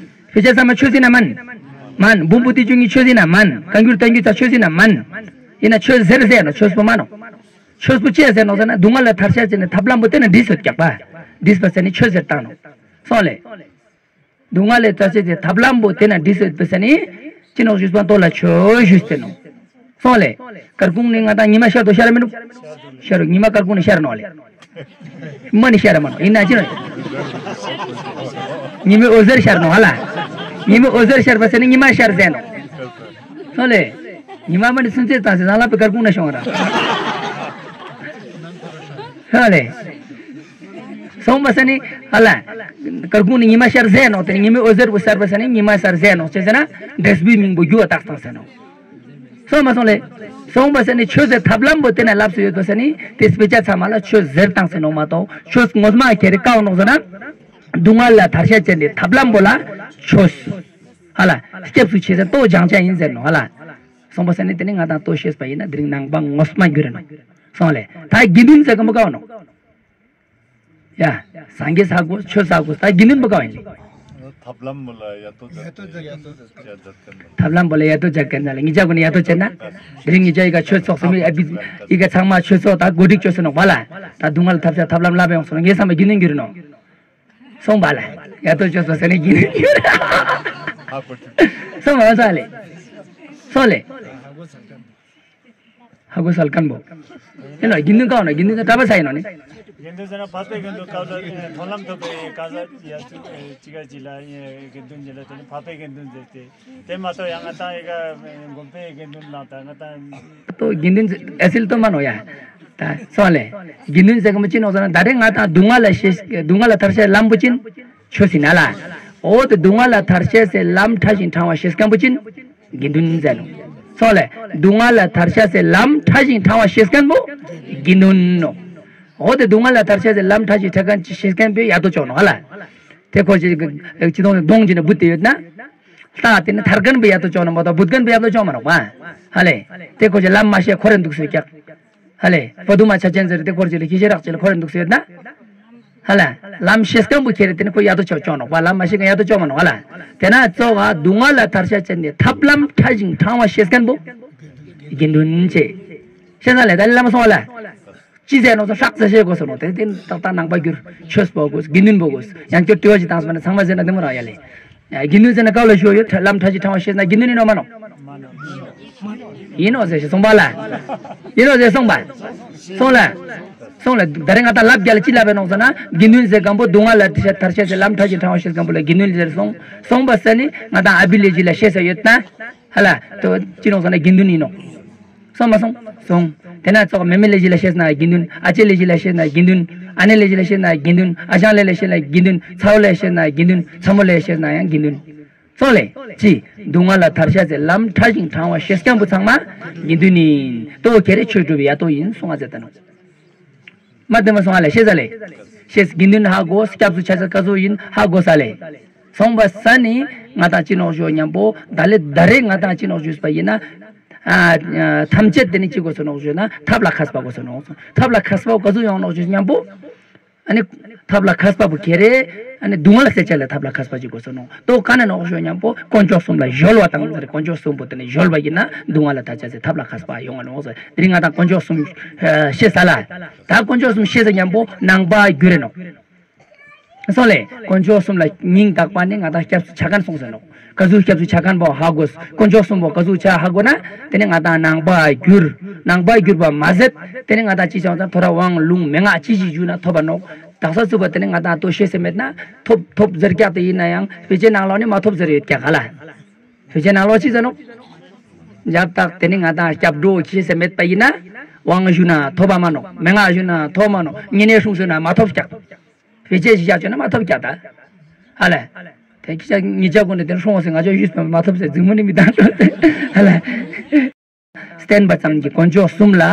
དཔེ་ཆ་ཚང་མ་ཆོས་ཡིན་ན་མན། མན། འབུམ་པོ་ཏི་བཅུ་གཉིས་ཆོས་ཡིན་ན་མན། བཀའ་འགྱུར་བསྟན་འགྱུར་ཚང་ཆོས་ཡིན་ན་མན། ཡིན་ན་ཆོས་ཟེར་ཟེར་ནོག་ཆོས་པོ་མ་ནོག་ཆོས་པོ་ཅི་ཟེར་ནོག་ཟེར་ན་སྡུག་བསྔལ་ལ་ཐར་ཤ་ཅན་ནི་ཐབས་ལམ་པོ་དེ་ན་འདི་སོད་ཀྱག་པ། འདིས་པ་ཟེར་ནི་ཆོས་ཟེར་བཏང་ནོག་སོང་ལེ། སྡུག་བསྔལ་ལས་ཐར་ཤ་ཅན་ཐབས་ལམ་པོ་དེ་ན་འདི་སོད་པ་ཟེར་ནི། ཅི་ནོག་ཞུས་པ་ཏོ་ལ་ཆོས་ཞུས་ཟེར་ནོག་སོང་ལེ། སྐར་ཁུང་ནི་ང་དང་ཉི་མ་ཤར་དོ་ཤར་མི་འདུག་ཤར་རོ་ཉི་མ་སྐར་ཁུང་ནི་ཤར་ནོག་ལེ། མ་ནི་ཤར་མ་ནོག་ཡིན་ན་ཅི་ནོག་ཉི་མའི་འོད་ཟེར་ཤར་ནོག་ཧ་ལ། ཉི་མའི་འོད་ཟེར་ཤར་བ་ཟེར་ནི་ཉི་མ་ཤར་ཟེར་ནོག་སོང་ལེ། ཉི་མ་མ་ནི་སུན་ཚེ་བཏང་ཟེར་ནང་ལ་པའི་སྐར་ཁུང་ན་ཤོང་ར། ཧ་ལེ། སོང་པ་ས་ནི་ཨ་ལ། སྐར་ཁུང་ནི་ཉི་མ་ཤར་ཟེར་ནོག་དེ་ནི་ཉི་མའི་འོད་ཟེར་པོ་ཤར་པ་ས་ནི་ཉི་མ་ཤར་ཟེར་ནོག་ཅེས་ཟེར་ན་འབྲས་བུའི་མིང་པོ་རྒྱུ་བ་བཏགས་བཏང་ཟེར་ནོག་སོང་མ་སོང་ལེ། སོང་པ་ས་ནི་ཆོས་ཟེར་ཐབས་ལམ་པོ་དེ་ན་ལབ་སུ་ཡོད་པ་ས་ནི་དེ་དཔེ་ཆ་ཚང་མ་ལ་ཆོས་ཟེར་བཏང་ཟེར་ནོག་མ་གཏོགས་ཆོས་ངོ་མ་ཁྱེར་རེ་ཀའོ་ནོག་ཟེར་ན། སྡུག་བསྔལ་ལ་ཐར་ཤ་ཅན་དེ་ཐབས་ལམ་པོ་ལ་ཆོས། ཧ་ལ། སྐྱབས་སུ་མཆི་ཟེར་ཏོ་སྦྱང་བྱ་ཡིན་ཟེར་ནོག་ཧ་ལ། སོང་པ་ས་ནི་དེ་ནི་ང་དང་ལྟོས་ཤེས་པ་ཡིན་ན་དེ་རིང་ནང་པ་ངོ་མ་འགྱུར་རེ་ནོག་སོང་ལེ། ད་དགེ་འདུན་ཟེར་གི་མི་དགའ་བ་ནོག་ཡ། སངས་རྒྱས་ས་གོ་ཆོས་ས་གོ་ད་དགེ་འདུན་མི་དགའ་བ་ཡིན་ལེ། ཐབས་ལམ་མོ་ལ་ཡ་ཏོ་ཡ་ཏོ་ཇག་ཐབས་ལམ་པོ་ལ་ཡ་ཏོ་ཇག་གན་ན་ལེ་ངེད་ཅག་གོ་ནི་ཡ་ཏོ་ཅན་ན། དེ་རིང་ངེད་ཅག་ཡི་ག་ཆོས་ཚོགས་སུ་མི་ཨ་བི་ཡི་ག་ཚང་མ་ཆོས་ཚོགས་ད་གོ་སྒྲིག་ཆོས་སུ་ནོག་པ་ལ། ད་སྡུག་བསྔལ་ཐར་ཤ་ཐབས་ལམ་ལ་བ་ཡོང་སོང་ངེད་ཚང་མ་དགེ་འདུན་འགྱུར་ནོག་སོང་པ་ལ། ཡ་ཏོ་ཆོས་ཚོགས་ས་ནི་དགེ་འདུན་འགྱུར། སོང་པ་ས་ལེ། སོང་ལེ། ཧ་གོ་སལ་ཀན་པོ། ཡིན་ལ་དགེ་འདུན་ཀའོ་ན་དགེ་འདུན་ཀྲ་པ་ས་ཡིན་ནོ་ནི། དགེ་འདུན་ཟེར་ན་འཕགས་པའི་དགེ་འདུན་སྐབས་ལ་མཐོང་ལམ་ཐོབ་པའི་སྐབས་ལ་ཡ་ཅིག་ཅི་ག་ཅི་ལ་དགེ་འདུན་ཅི་ལ་དེ་ནི་འཕགས་པའི་དགེ་འདུན་ཟེར་ཏེ། དེ་མ་གཏོགས་ཡང་ང་ཏང་ཡི་ག་དགོན་པའི་དགེ་འདུན་ལ་ད་ང་ཏང་། ཏོ་དགེ་འདུན་ཨེ་སིལ་ཏོ་མ་ནོ་ཡ། ད་སོང་ལེ། དགེ་འདུན་ཟེར་གི་མོ་ཅི་ནོ་ཟེར་ན་ད་རེ་ང་ཏང་སྡུག་བསྔལ་ལ་ཤེས་སྡུག་བསྔལ་ལ་ཐར་ཤེས་ལམ་པོ་ཅིན། ཆོས་ཟིན་ན་ལ། འོ་དེ་སྡུག་བསྔལ་ལ་ཐར་ཤེས་སེ་ལམ་ཕྲ་ཞིང་ཕྲང་བ་ཤེས་མཁན་པོ་ཅིན། དགེ་འདུན་ཟེར་ནོ། སོང་ལེ། སྡུག་བསྔལ་ལ་ཐར་ཤེས་སེ་ལམ་ཕྲ་ཞིང་ཕྲང་བ་ཤེས་མཁན་པོ། དགེ་འདུན་ནོ། འོ་དེ་སྡུག་བསྔལ་ལ་ཐར་ཤེས་སེ་ལམ་ཕྲ་ཞིང་ཕྲ་མཁན་ཅི་ཤེས་མཁན་པོ་ཡ་ཏོ་ཅོག་ནོ་ཧ་ལ། དེ་ཁོ་ཅི་ཅི་དོང་ཅི་ན་བུད་དེ་ཡོད་ན། ལྟ་དེ་ནི་ཐར་མཁན་པོ་ཡ་ཏོ་ཅོག་ནོ་མ་གཏོགས་བུད་མཁན་པོ་ཡ་ཏོ་ཅོག་མ་ནོ་པ། ཧ་ལེ། དེ་ཁོ་ཅི་ལམ་མ་ཤེས་ཁོ་རེ་འདུག་སོ་ཀྱག་ཧ་ལེ། པ་དུ་མ་ཆ་ཅན་ཟེར་དེ་ཁོ་ཅི་ལ་ཁྱི་ཤེས་རག་ཅི་ལ་ཁོ་རེ་འདུག་སོ་ཡོད་ན། ཧ་ལ། ལམ་ཤེས་མཁན་པོ་ཁྱེར་དེ་ནི་ཁོ་ཡ་ཏོ་ཆོག་ཅོག་ནོ་པ་ལམ་མ་ཤེས་མཁན་ཡ་ཏོ་ཅོག་མ་ནོ་ཧ་ལ། དེ་ན་གཙོ་བ་སྡུག་བསྔལ་ལ་ཐར་ཤེས་ཅན་ནི་ཐབས་ལམ་ཕྲ་ཞིང་ཕྲང་བ་ཤེས་མཁན་པོ། དགེ་འདུན་ཆེ། ཤེས་ན་ལེ་ད་ལེ་ལམ་སོང་ཧ་ལ། ཅི་ཟེར་ནོ་ཚོ་ཧྲག་ཙེ་ཤེས་དགོས་སོ་ནོ་དེ་དེ་ཏག་ཏག་ནང་པ་གྱུར་ཆོས་པོ་དགོས་དགེ་འདུན་པོ་དགོས་ཡང་སྐྱོར་དུ་བ་ཅི་བཏང་སོ་ན་ཚང་མ་ཟེར་ན་དེ་མོ་རང་ཡ་ལེ། དགེ་འདུན་ཟེར་ན་ཀ་ལ་ཤོ་ཡོད་ལམ་ཕྲ་ཞིང་ཕྲང་བ་ཤེས་ན་དགེ་འདུན་ཡིན་ནོ་མ་ནོ། ཡིན་ནོ་ཟེར་ཞེས་གསུངས་པ་ལ། ཡིན་ནོ་ཟེར་གསུངས་པ། གསུངས་ལ། གསུངས་ལ་ད་རེ་ང་ད་ལབ་རྒྱ་ལ་ཅི་ལབ་པའི་ནོ་ཟེར་ན་དགེ་འདུན་ཟེར་གང་པོ་སྡུག་བསྔལ་ལ་ཐར་ཤེས་ཟེར་ལམ་ཕྲ་ཞིང་ཕྲང་བ་ཤེས་གང་པོ་ལ་དགེ་འདུན་ཟེར་གསུངས་གསུངས་པ་ས་ནི་ང་ད་ཨ་བི་ལེ་ཇི་ལ་ཤེས་ས་ཡོད་ན། ཧ་ལ། དོ་ཅི་རུང་སོང་ན་དགེ་འདུན་ཡིན་ནོ། སོང་མ་སོང་། སོང་། དེ་ན་ཙོགས་མེ་མེ་ལེ་ཇི་ལ་ཤེས་ན་དགེ་འདུན། ཨ་ཅེ་ལེ་ཇི་ལ་ཤེས་ན་དགེ་འདུན། ཨ་ནེ་ལེ་ཇི་ལ་ཤེས་ན་དགེ་འདུན། ཨ་ཞང་ལེ་ལ་ཤེས་ན་དགེ་འདུན། ཚ་བོ་ལེ་ཤེས་ན་དགེ་འདུན། ཚ་མོ་ལེ་ཤེས་ན་ཡང་དགེ་འདུན། སོང་ལེ། ཅི། སྡུག་བསྔལ་ལ་ཐར་ཤེས་ཟེར་ལམ་ཕྲ་ཞིང་ཕྲང་བ་ཤེས་མཁན་པོ་ཚང་མ་དགེ་འདུན་ཡིན། དོ་ཁྱེ་རེ་ཆོས་སྒྲུབ་ཡ་དོ་ཡིན་གསུང་ང་ཟེར་ད་ནོ། མ་དེ་མ་སོང་ཨ་ལེ་ཤེས་ས་ལེ། ཤེས་དགེ་འདུན་ཧ་གོ་སྐྱབས་སུ་ཆ་ཆ་ཀ་ཟོ་ཡིན་ཧ་གོ་ས་ལེ། སོང་པ་ས་ནི་ང་དང་ཅི་ནོག་ཞོ་མཉམ་པོ་ད་ལེ་ད་རེ་ང་དང་ཅི་ནོག་ཞུས་པ་ཡིན་ན། ཨ། ཐམས་ཅད་དེ་ནི་ཅི་གོ་སོ་ནོག་ཞུས་ན་ཐབས་ལ་མཁས་པ་གོ་སོ་ནོག་ཐབས་ལ་མཁས་པ་ཀ་ཟོ་ཡོང་ནོག་ཞུས་མཉམ་པོ། ཨ་ནི་ཐབས་ལ་མཁས་པ་པོ་ཁྱེད་རེད། ཨ་ནི་སྡུག་བསྔལ་སེལ་ཆེད་ལ་ཐབས་ལ་མཁས་པ་ཅིག་དགོས་སོ་ནོ། དོ་ག་ནས་ནོག་ཞུ་ཉམ་པོ་དཀོན་མཆོག་གསུམ་ལ་གཞོལ་བ་དང་ཟེར། དཀོན་མཆོག་གསུམ་པོ་དེ་ནས་གཞོལ་བ་ཡིན་ན་སྡུག་བསྔལ་ལ་ཐར་ཆ་ཟེར་ཐབས་ལ་མཁས་པ་ཡོང་ང་ནོ་ཟེར། དེ་རིང་ང་དང་དཀོན་མཆོག་གསུམ་ཤེས་ས་ལ། ད་དཀོན་མཆོག་གསུམ་ཤེས་ཟེར་ཉམ་པོ་ནང་པ་རྒྱུ་རེད་ནོ། སོང་ལེ། དཀོན་མཆོག་གསུམ་ལ་སྙིང་ཐག་པ་ནས་ང་དང་སྐྱབས་སུ་ཆ་མཁན་སོང་ཟེར་ནོ། ག་ཟུག་སྐྱབས་སུ་ཆ་མཁན་པོ་ཧ་གོ། དཀོན་མཆོག་གསུམ་པོ་ག་ཟུག་ཆ་ཧ་གོ་ན། དེ་ནས་ང་དང་ནང་པ་གྱུར། ནང་པ་གྱུར་པ་མ་ཟད། དེ་ནས་ང་དང་ཅི་བྱང་ཙང་ཐོ་ར་དབང་ལུང་མན་ངག་ཅི་ཞིག་ཞུ་ན་ཐོབ་པ་ནོ། དག་ས་ཚུགས་པ་དེ་ནས་ང་དང་ལྟོ་ཤེས་ཟེར་མེད་ན་ཐོབ་ཐོབ་ཟེར་ཀྱག་དེ་ཡིན་ན་ཡང་བོད་ཆེ་ནང་ལོགས་ནས་མ་ཐོབ་ཟེར་ཡོད་ཀྱག་ག་ལ། བོད་ཆེ་ནང་ལོགས་ཅི་ཟེར་ནོ། རྒྱབ་དག་དེ་ནས་ང་དང་སྐྱབས་འགྲོ་ཤེས་ཟེར་མེད་པ་ཡིན་ན། དབང་ཞུ་ན་ཐོབ་པ་མ་ནོ། མན་ངག་ཞུ་ན་ཐོབ་མ་ནོ། བསྙེན་གནས་སྲུང་ཞུ་ན་མ་ཐོབ་ཀྱག་བེད་སྤྱད་ཞིག་བཞག་བྱས་ན་མ་ཐོབ་ཀྱག་ད། ཧ་ལས། དེ་ཁྱི་ཅག་ངེད་ཅག་ཀུན་ནས་དེ་སྲུང་ཟེར་ང་ཅག་ཡུས་པ་མ་ཐོབ་ཟེར་རྫུན་མ་ནི་མི་བཏང་ཧ་ལས། བསྟེན་པ་ཙམ་གྱིས་དཀོན་མཆོག་གསུམ་ལ་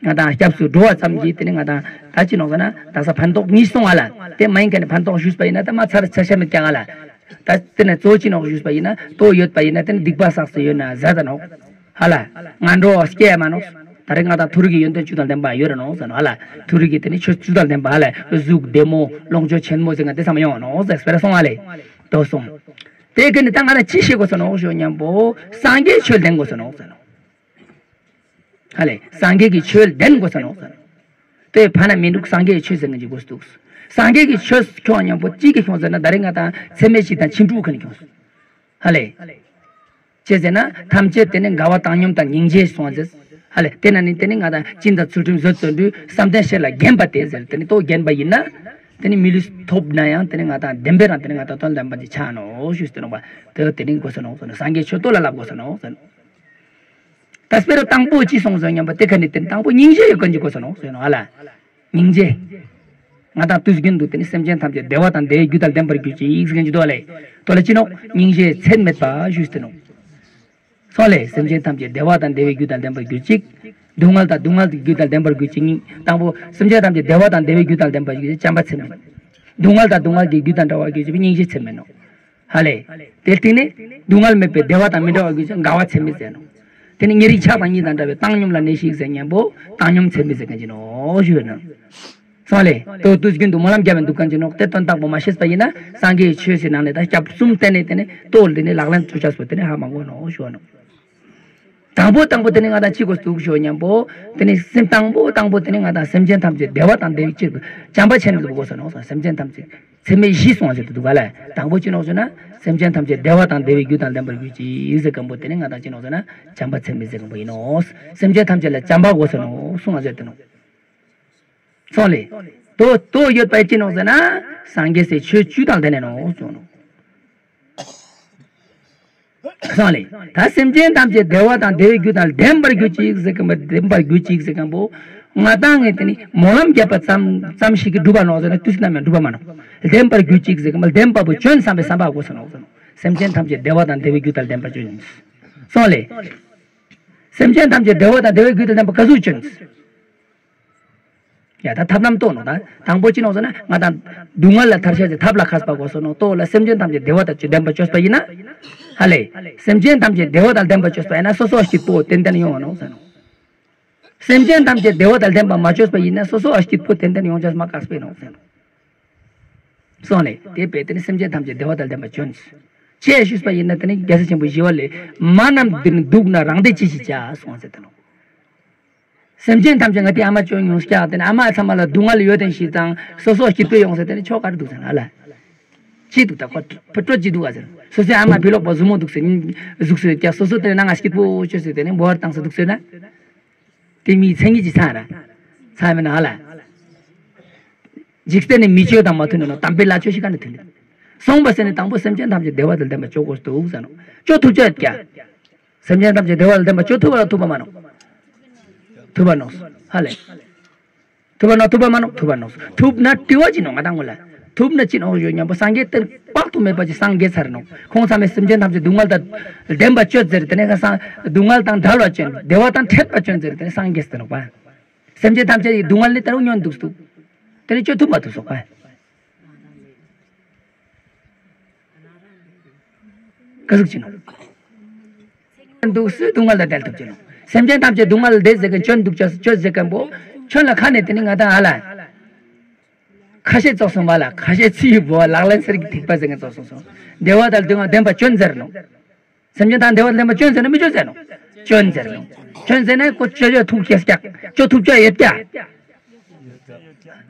ང་དང་སྐྱབས་སུ་འགྲོ་བ་ཙམ་གྱིས་དེ་ནི་ང་དང་ད་ཅི་ནོག་ཟེར་ན་དག་ས་ཕན་ཐོགས་གཉིས་སོང་ཧ་ལ། དེ་མ་ཡིན་མཁན་ནི་ཕན་ཐོགས་ཞུས་པ་ཡིན་ན་ད་མ་ཚར་ཆ་ཤ་མེད་ཀྱང་ཧ་ལ། ད་དེ་ནས་གཙོ་ཅི་ནོག་ཞུས་པ་ཡིན་ན་ལྟོ་ཡོད་པ་ཡིན་ན་དེ་ནི་སྡིག་པ་བསགས་སུ་ཡོད་ན་ཟ་ད་ནོག་ཧ་ལ། ང་འགྲོ་སྐྱེ་མ་ནོག་ད་རེས་ང་དང་ཐུར་གི་ཡོན་ཏན་བཅུ་དང་ལྡན་པ་ཡོད་ར་ནོག་ཟེར་ནོ་ཧ་ལ། ཐུར་གི་དེ་ནི་ཆོས་བཅུ་དང་ལྡན་པ་ཧ་ལ། གཟུགས་བདེ་མོ་ལོངས་སྤྱོད་ཆེན་མོ་ཟེར་ང་དེ་ཚང་མ་ཡོང་ནོག་ཟེར་སྤེ་ར་སོང་ཧ་ལས། དོ་སོང་། དེ་གི་ནི་ད་ང་ལ་ཅི་ཤེས་དགོས་ས་ནོག་ཞུ་ཉམ་པོ་སངས་རྒྱས་ཆོས་ལྡན་དགོས་ས་ནོག་ཟེར་ནོ། ཧ་ལས་སངས་རྒྱས་ཀྱི་ཆོས་ལྡན་དགོས་ས་ནོག་ཟེར་ནོ། དེ་ཕ་ན་མི་འདུག་སངས་རྒྱས་ཆོས་ཟེར་ངན་གྱི་དགོས་སུ་འདུག་སངས་རྒྱས་ཀྱི་ཆོས་ཁྱོང་ཉམ་པོ་ཅི་གི་ཁྱོང་ཟེར་ན་ད་རེས་ང་དང་ཚད་མེད་བཞི་དང་ཕྱིན་དྲུག་ཁ་ནས་ཁྱོང་སོང་། ཧ་ལས། ཅེས་ཟེར་ན་ཐམས་ཅད་དེ་ནི་འགལ་བ་བཏང་སྙོམས་དང་སྙིང་རྗེ་སོང་ཟེར། ཧ་ལས་དེ་ན་ནི་དེ་ནི་ང་དང་སྦྱིན་དང་ཚུལ་ཁྲིམས་བཟོད་བརྩོན་འགྲུས་བསམ་གཏན་བཞི་ལ་རྒན་པ་དེ་ཟེར་དེ་ནི་ལྟོ་རྒན་པ་ཡིན་ན། དེ་ནི་མི་ལུས་ཐོབ་ན་ཡང་དེ་ནི་ང་དང་བདེན་པའི་རང་དེ་ནི་ང་དང་དོན་ལྡན་པ་ཅིག་ཆགས་ནོག་ཞུས་ཏེ་ནོག་པ། དེ་དེ་ནི་དགོས་ས་ནོག་ཟེར་ནོ། སངས་རྒྱས་ཆོས་ལྟོ་ལ་ལབ་དགོས་ས་ནོག་ཟེར་ནོ། ད་སྤེ་ར་དང་པོ་ཅི་སོང་ཟེར་སྙམ་པ་དེ་ཁ་ནི་དེ་དང་པོ་སྙིང་རྗེ་ཡོད་མཁན་ཅིག་དགོས་ས་ནོག་ཟེར་ནོ་ཧ་ལ། སྙིང་རྗེ། ང་དང་དུས་རྒྱུན་དུ་དེ་ནི་སེམས་ཅན་ཐམས་ཅད་བདེ་བ་དང་བདེ་བའི་རྒྱུ་དང་ལྡན་པར་གྱུར་ཅིག་ཟེར་མཁན་ཅིག་འདུག་ལེ། དོ་ལ་ཅི་ནོག་སྙིང་རྗེ་ཚད་མེད་པ་ཞུས་ཏེ་ནོག་སོང་ལེ། སེམས་ཅན་ཐམས་ཅད་བདེ་བ་དང་བདེ་བའི་རྒྱུ་དང་ལྡན་པར་གྱུར་ཅིག་སྡུག་བསྔལ་དང་སྡུག་བསྔལ་གྱི་རྒྱུ་དང་ལྡན་པར་གྱུར་ཅིག་སྙིང་དང་པོ་སེམས་ཅན་ཐམས་ཅད་བདེ་བ་དང་བདེ་བའི་རྒྱུ་དང་ལྡན་པར་གྱུར་ཅིག་བྱམས་པ་ཚད་མེད། སྡུག་བསྔལ་དང་སྡུག་བསྔལ་གྱི་རྒྱུ་དང་བྲལ་བར་གྱུར་ཅིག་སྙིང་རྗེ་ཚད་མེད་ནོག་ཧ་ལས། དེ་སྟེང་ནས་སྡུག་བསྔལ་མེད་པའི་བདེ་བ་དང་མི་འབྲལ་བར་གྱུར་ཅིག་དགའ་བ་ཚད་མེད་ཟེར་ནོག་དེ་ནི་ཉེ་རིང་ཆགས་སྡང་གཉིས་དང་བྲལ་བའི་བཏང་སྙོམས་ལ་གནས་ཤིང་ཟེར་སྙམ་པོ་བཏང་སྙོམས་ཚད་མེད་ཟེར་མཁན་ཅིག་ནོག་ཞུ་བ་ནོ། སོང་ལེ། དོ་དུས་རྒྱུན་དུ་སྨོན་ལམ་རྒྱབ་པའི་འདུག་མཁན་ཅིག་ནོག་དེ་དོན་དག་པོ་མ་ཤེས་པ་ཡིན་ན་སངས་རྒྱས་ཆོས་སི་ནང་ནས་ད་སྐྱབས་གསུམ་བསྟེན་ནས་དེ་ནི་ལྟོ་འདི་ནི་ལག་ལེན་ཐུབ་ཆགས་སོ་དེ་ནི་ཧ་མ་གོ་ནོག་ཞུ་བ་ནོ། དང་པོ་དང་པོ་དེ་ནི་ང་དང་ཅི་དགོས་འདུག་ཞུ་སྙམ་པོ། དེ་ནི་སེམས་དང་པོ་དང་པོ་དེ་ནི་ང་དང་སེམས་ཅན་ཐམས་ཅད་བདེ་བ་དང་བདེ་བའི་ཕྱིར་བྱམས་པ་ཆེན་པོ་དགོས་ས་ནོག་སེམས་ཅན་ཐམས་ཅད་ཚད་མེད་བཞི་སོང་ཟེར་དུ་འདུག་ག་ལ། དང་པོ་ཅི་ནོག་ཞུ་ན་སེམས་ཅན་ཐམས་ཅད་བདེ་བ་དང་བདེ་བའི་རྒྱུ་དང་ལྡན་པར་གྱུར་ཅིག་ཟེར་མཁན་པོ་དེ་ནི་ང་དང་ཅི་ནོག་ཟེར་ན་བྱམས་པ་ཚད་མེད་ཟེར་མཁན་པོ་ཡིན་ནོག་སེམས་ཅན་ཐམས་ཅད་ལ་བྱམས་པ་དགོས་ས་ནོག་གསུངས་ཟེར་དུ་ནོག་སོང་ལེ། དོ་དོ་ཡོད་པ་ཅི་ནོག་ཟེར་ན་སངས་རྒྱས་སའི་ཆོས་བཅུ་དང་ལྡན་ནས་ནོག་གསུངས་ནོག་སོང་ལེ། ད་སེམས་ཅན་ཐམས་ཅད་བདེ་བ་དང་བདེ་བའི་རྒྱུ་དང་ལྡན་པར་གྱུར་ཅིག་ཟེར་གི་མ་ལྡན་པར་གྱུར་ཅིག་ཟེར་མཁན་པོ། ང་དང་ངས་དེ་ནི་སྨོན་ལམ་བརྒྱབ་པ་ཙམ་ཙམ་ཞིག་གིས་འགྲུབ་པ་ནོག་ཟེར་ན་དུས་ནམ་ཡང་འགྲུབ་པ་མ་ནོག་ལྡན་པར་གྱུར་ཅིག་ཟེར་གི་མ་ལྡན་པ་པོ་བྱོན་བསམ་པའི་བསམ་པ་དགོས་ས་ནོག་ཟེར་ནོག་སེམས་ཅན་ཐམས་ཅད་བདེ་བ་དང་བདེ་བའི་རྒྱུ་དང་ལྡན་པར་བྱོན། སོང་ལེ། སེམས་ཅན་ཐམས་ཅད་བདེ་བ་དང་བདེ་བའི་རྒྱུ་དང་ལྡན་པ་ག་ཟུག་བྱོན། ཡ་ད་ཐབས་ལམ་རྟོགས་ནོ་ད། དང་པོ་ཅི་ནོག་ཟེར་ན་ང་དང་སྡུག་བསྔལ་ལ་ཐར་ཤེས་ཀྱི་ཐབས་ལ་མཁས་པ་དགོས་སོ་ནོ། ལྟོ་ལ་སེམས་ཅན་ཐམས་ཅད་བདེ་བ་དང་ལྡན་པ་བཅོས་པ་ཡིན་ན། ཧ་ལེ། སེམས་ཅན་ཐམས་ཅད་བདེ་བ་དང་ལྡན་པ་བཅོས་པ་ཡིན་ན་སོ་སོ་སྐྱིད་པོ་ཏན་ཏན་ཡོང་བ་ནོག་ཟེར་ནོ། སེམས་ཅན་ཐམས་ཅད་བདེ་བ་དང་ལྡན་པ་མ་བཅོས་པ་ཡིན་ན་སོ་སོ་སྐྱིད་པོ་ཏན་ཏན་ཡོང་ཆ་མ་དཀགས་པས་ནོག་ཟེར་ནོ། སོང་ལེ། དེ་བས་དེ་ནི་སེམས་ཅན་ཐམས་ཅད་བདེ་བ་དང་ལྡན་པ་བཅོས། ཅེས་ཞུས་པ་ཡིན་ན་དེ་ནི་རྒྱལ་སྲས་ཆེན་པོ་ཞི་བ་ལྷས་མ་རྣམས་འདིར་འདུག་ན་རང་བདེ་ཅི་ཞིག་བྱ་གསུངས་ཟེར་དེ་ནོ། སེམས་ཅན་ཐམས་ཅད་ང་དེ་ཨ་མ་བཅོས་མྱོང་སྐྱག་དེ་ནི་ཨ་མ་ཚང་མ་ལ་སྡུག་བསྔལ་ཡོད་དེ་ཞིག་དང་སོ་སོ་སྐྱིད་པོ་ཡོང་ཟེར་དེ་ནི་ཆོག་ག་རེ་འདུག་ཟེར་ན་ལ། ཅི་འདུག་ད་ཁོ་ཕ་སྤྲོ་ཅི་འདུག་ག་ཟེར། སོ་སོའི་ཨ་མ་བི་ལོག་པ་ཟུ་མོ་འདུག་ཟེར་གཟུགས་སུ་ཡོད་ཀྱག་སོ་སོ་དེ་ནི་ང་སྐྱིད་པོ་བཅོས་ཟེར་དེ་ནི་འབོར་བཏང་ཟེར་འདུག་ཟེར་ན། དེ་མིའི་མཚན་ཉིད་ཀྱི་ཚང་ར། ཚང་མེད་ན་ཧ་ལ། འཇིག་རྟེན་ནི་མི་ཆོས་དང་མ་མཐུན་ནོ། དམ་པའི་ལྷ་ཆོས་ཤིག་ག་ནས་མཐུན་ནི། སོང་པ་ཟེར་ནས་དང་པོ་སེམས་ཅན་ཐམས་ཅད་བདེ་བ་དང་ལྡན་པ་ཅོ་དགོས་འདུག་ཟེར་ནོ། ཅོ་ཐུབ་ཅོ་ཡོད་ཀྱ། སེམས་ཅན་ཐམས་ཅད་བདེ་བ་དང་ལྡན་པ་ཅོ་ཐུབ་པ་ལ་ཐུབ་པ་མ་ནོ། ཐུབ་པ་ནོ། ཧ་ལས། ཐུབ་པ་ནོ་ཐུབ་པ་མ་ནོ་ཐུབ་པ་ནོ། ཐུབ་ན་དྲི་བ་ཅི་ནོ་ང་དང་ངོ་ལ། ཐུབ་ན་ཅི་ནོ་ཡོད་སྙམ་པོ་སངས་རྒྱས་དེ་དཔག་ཏུ་མེད་པ་ཅིག་སངས་རྒྱས་ཚར་ནོ། ཁོང་ཚང་མས་སེམས་ཅན་ཐམས་ཅད་སྡུག་བསྔལ་དང་ལྡན་པ་ཅོ་ཟེར་དེ་ནས་ཁ་སང་སྡུག་བསྔལ་དང་བྲལ་བ་ཅོ་བདེ་བ་དང་འཕྲད་པ་ཅོ་ཟེར་དེ་ནས་སངས་རྒྱས་ཟེར་ནོ་པ། སེམས་ཅན་ཐམས་ཅད་ཀྱི་སྡུག་བསྔལ་ནི་ལྟར་མྱོང་འདུག་སྟུག་དེ་ནི་ཅོ་ཐུབ་མ་ཐུབ་སོགས་པ། ག་ཟུག་ཅི་ནོ། འདུག་སུ་སྡུག་བསྔལ་ལ་བྲལ་ཐུབ་ཅི་ནོ། སེམས་ཅན་ཐམས་ཅད་སྡུག་བསྔལ་འདས་ཟེར་མཁན་ཅོ་འདུག་ཅོ་ཅོ་ཟེར་མཁན་པོ། ཁྱོད་ལ་ཁ་ནས་དེ་ནི་ང་དང་ཨ་ལ། ཁ་ཤས་ཙོགས་སོང་བ་ལ། ཁ་ཤས་ཚིག་ཡིག་བོ་ལག་ལེན་གསེར་གྱི་ཐིགས་པ་ཟེར་མཁན་ཙོགས་སོང་སོང་། བདེ་བ་དང་ལྡན་པ་ལྡན་པ་སྐྱོན་ཟེར་ནོ། སེམས་ཅན་དང་བདེ་བ་ལྡན་པ་སྐྱོན་ཟེར་ནོ། མི་སྐྱོན་ཟེར་ནོ། སྐྱོན་ཟེར་ནོ། སྐྱོན་ཟེར་ན་ཁོ་སྐྱོ་སྐྱོ་ཐུག་སྐྱེ་སྐྱག་སྐྱོ་ཐུབ་སྐྱོ་ཡོད་ཀྱག་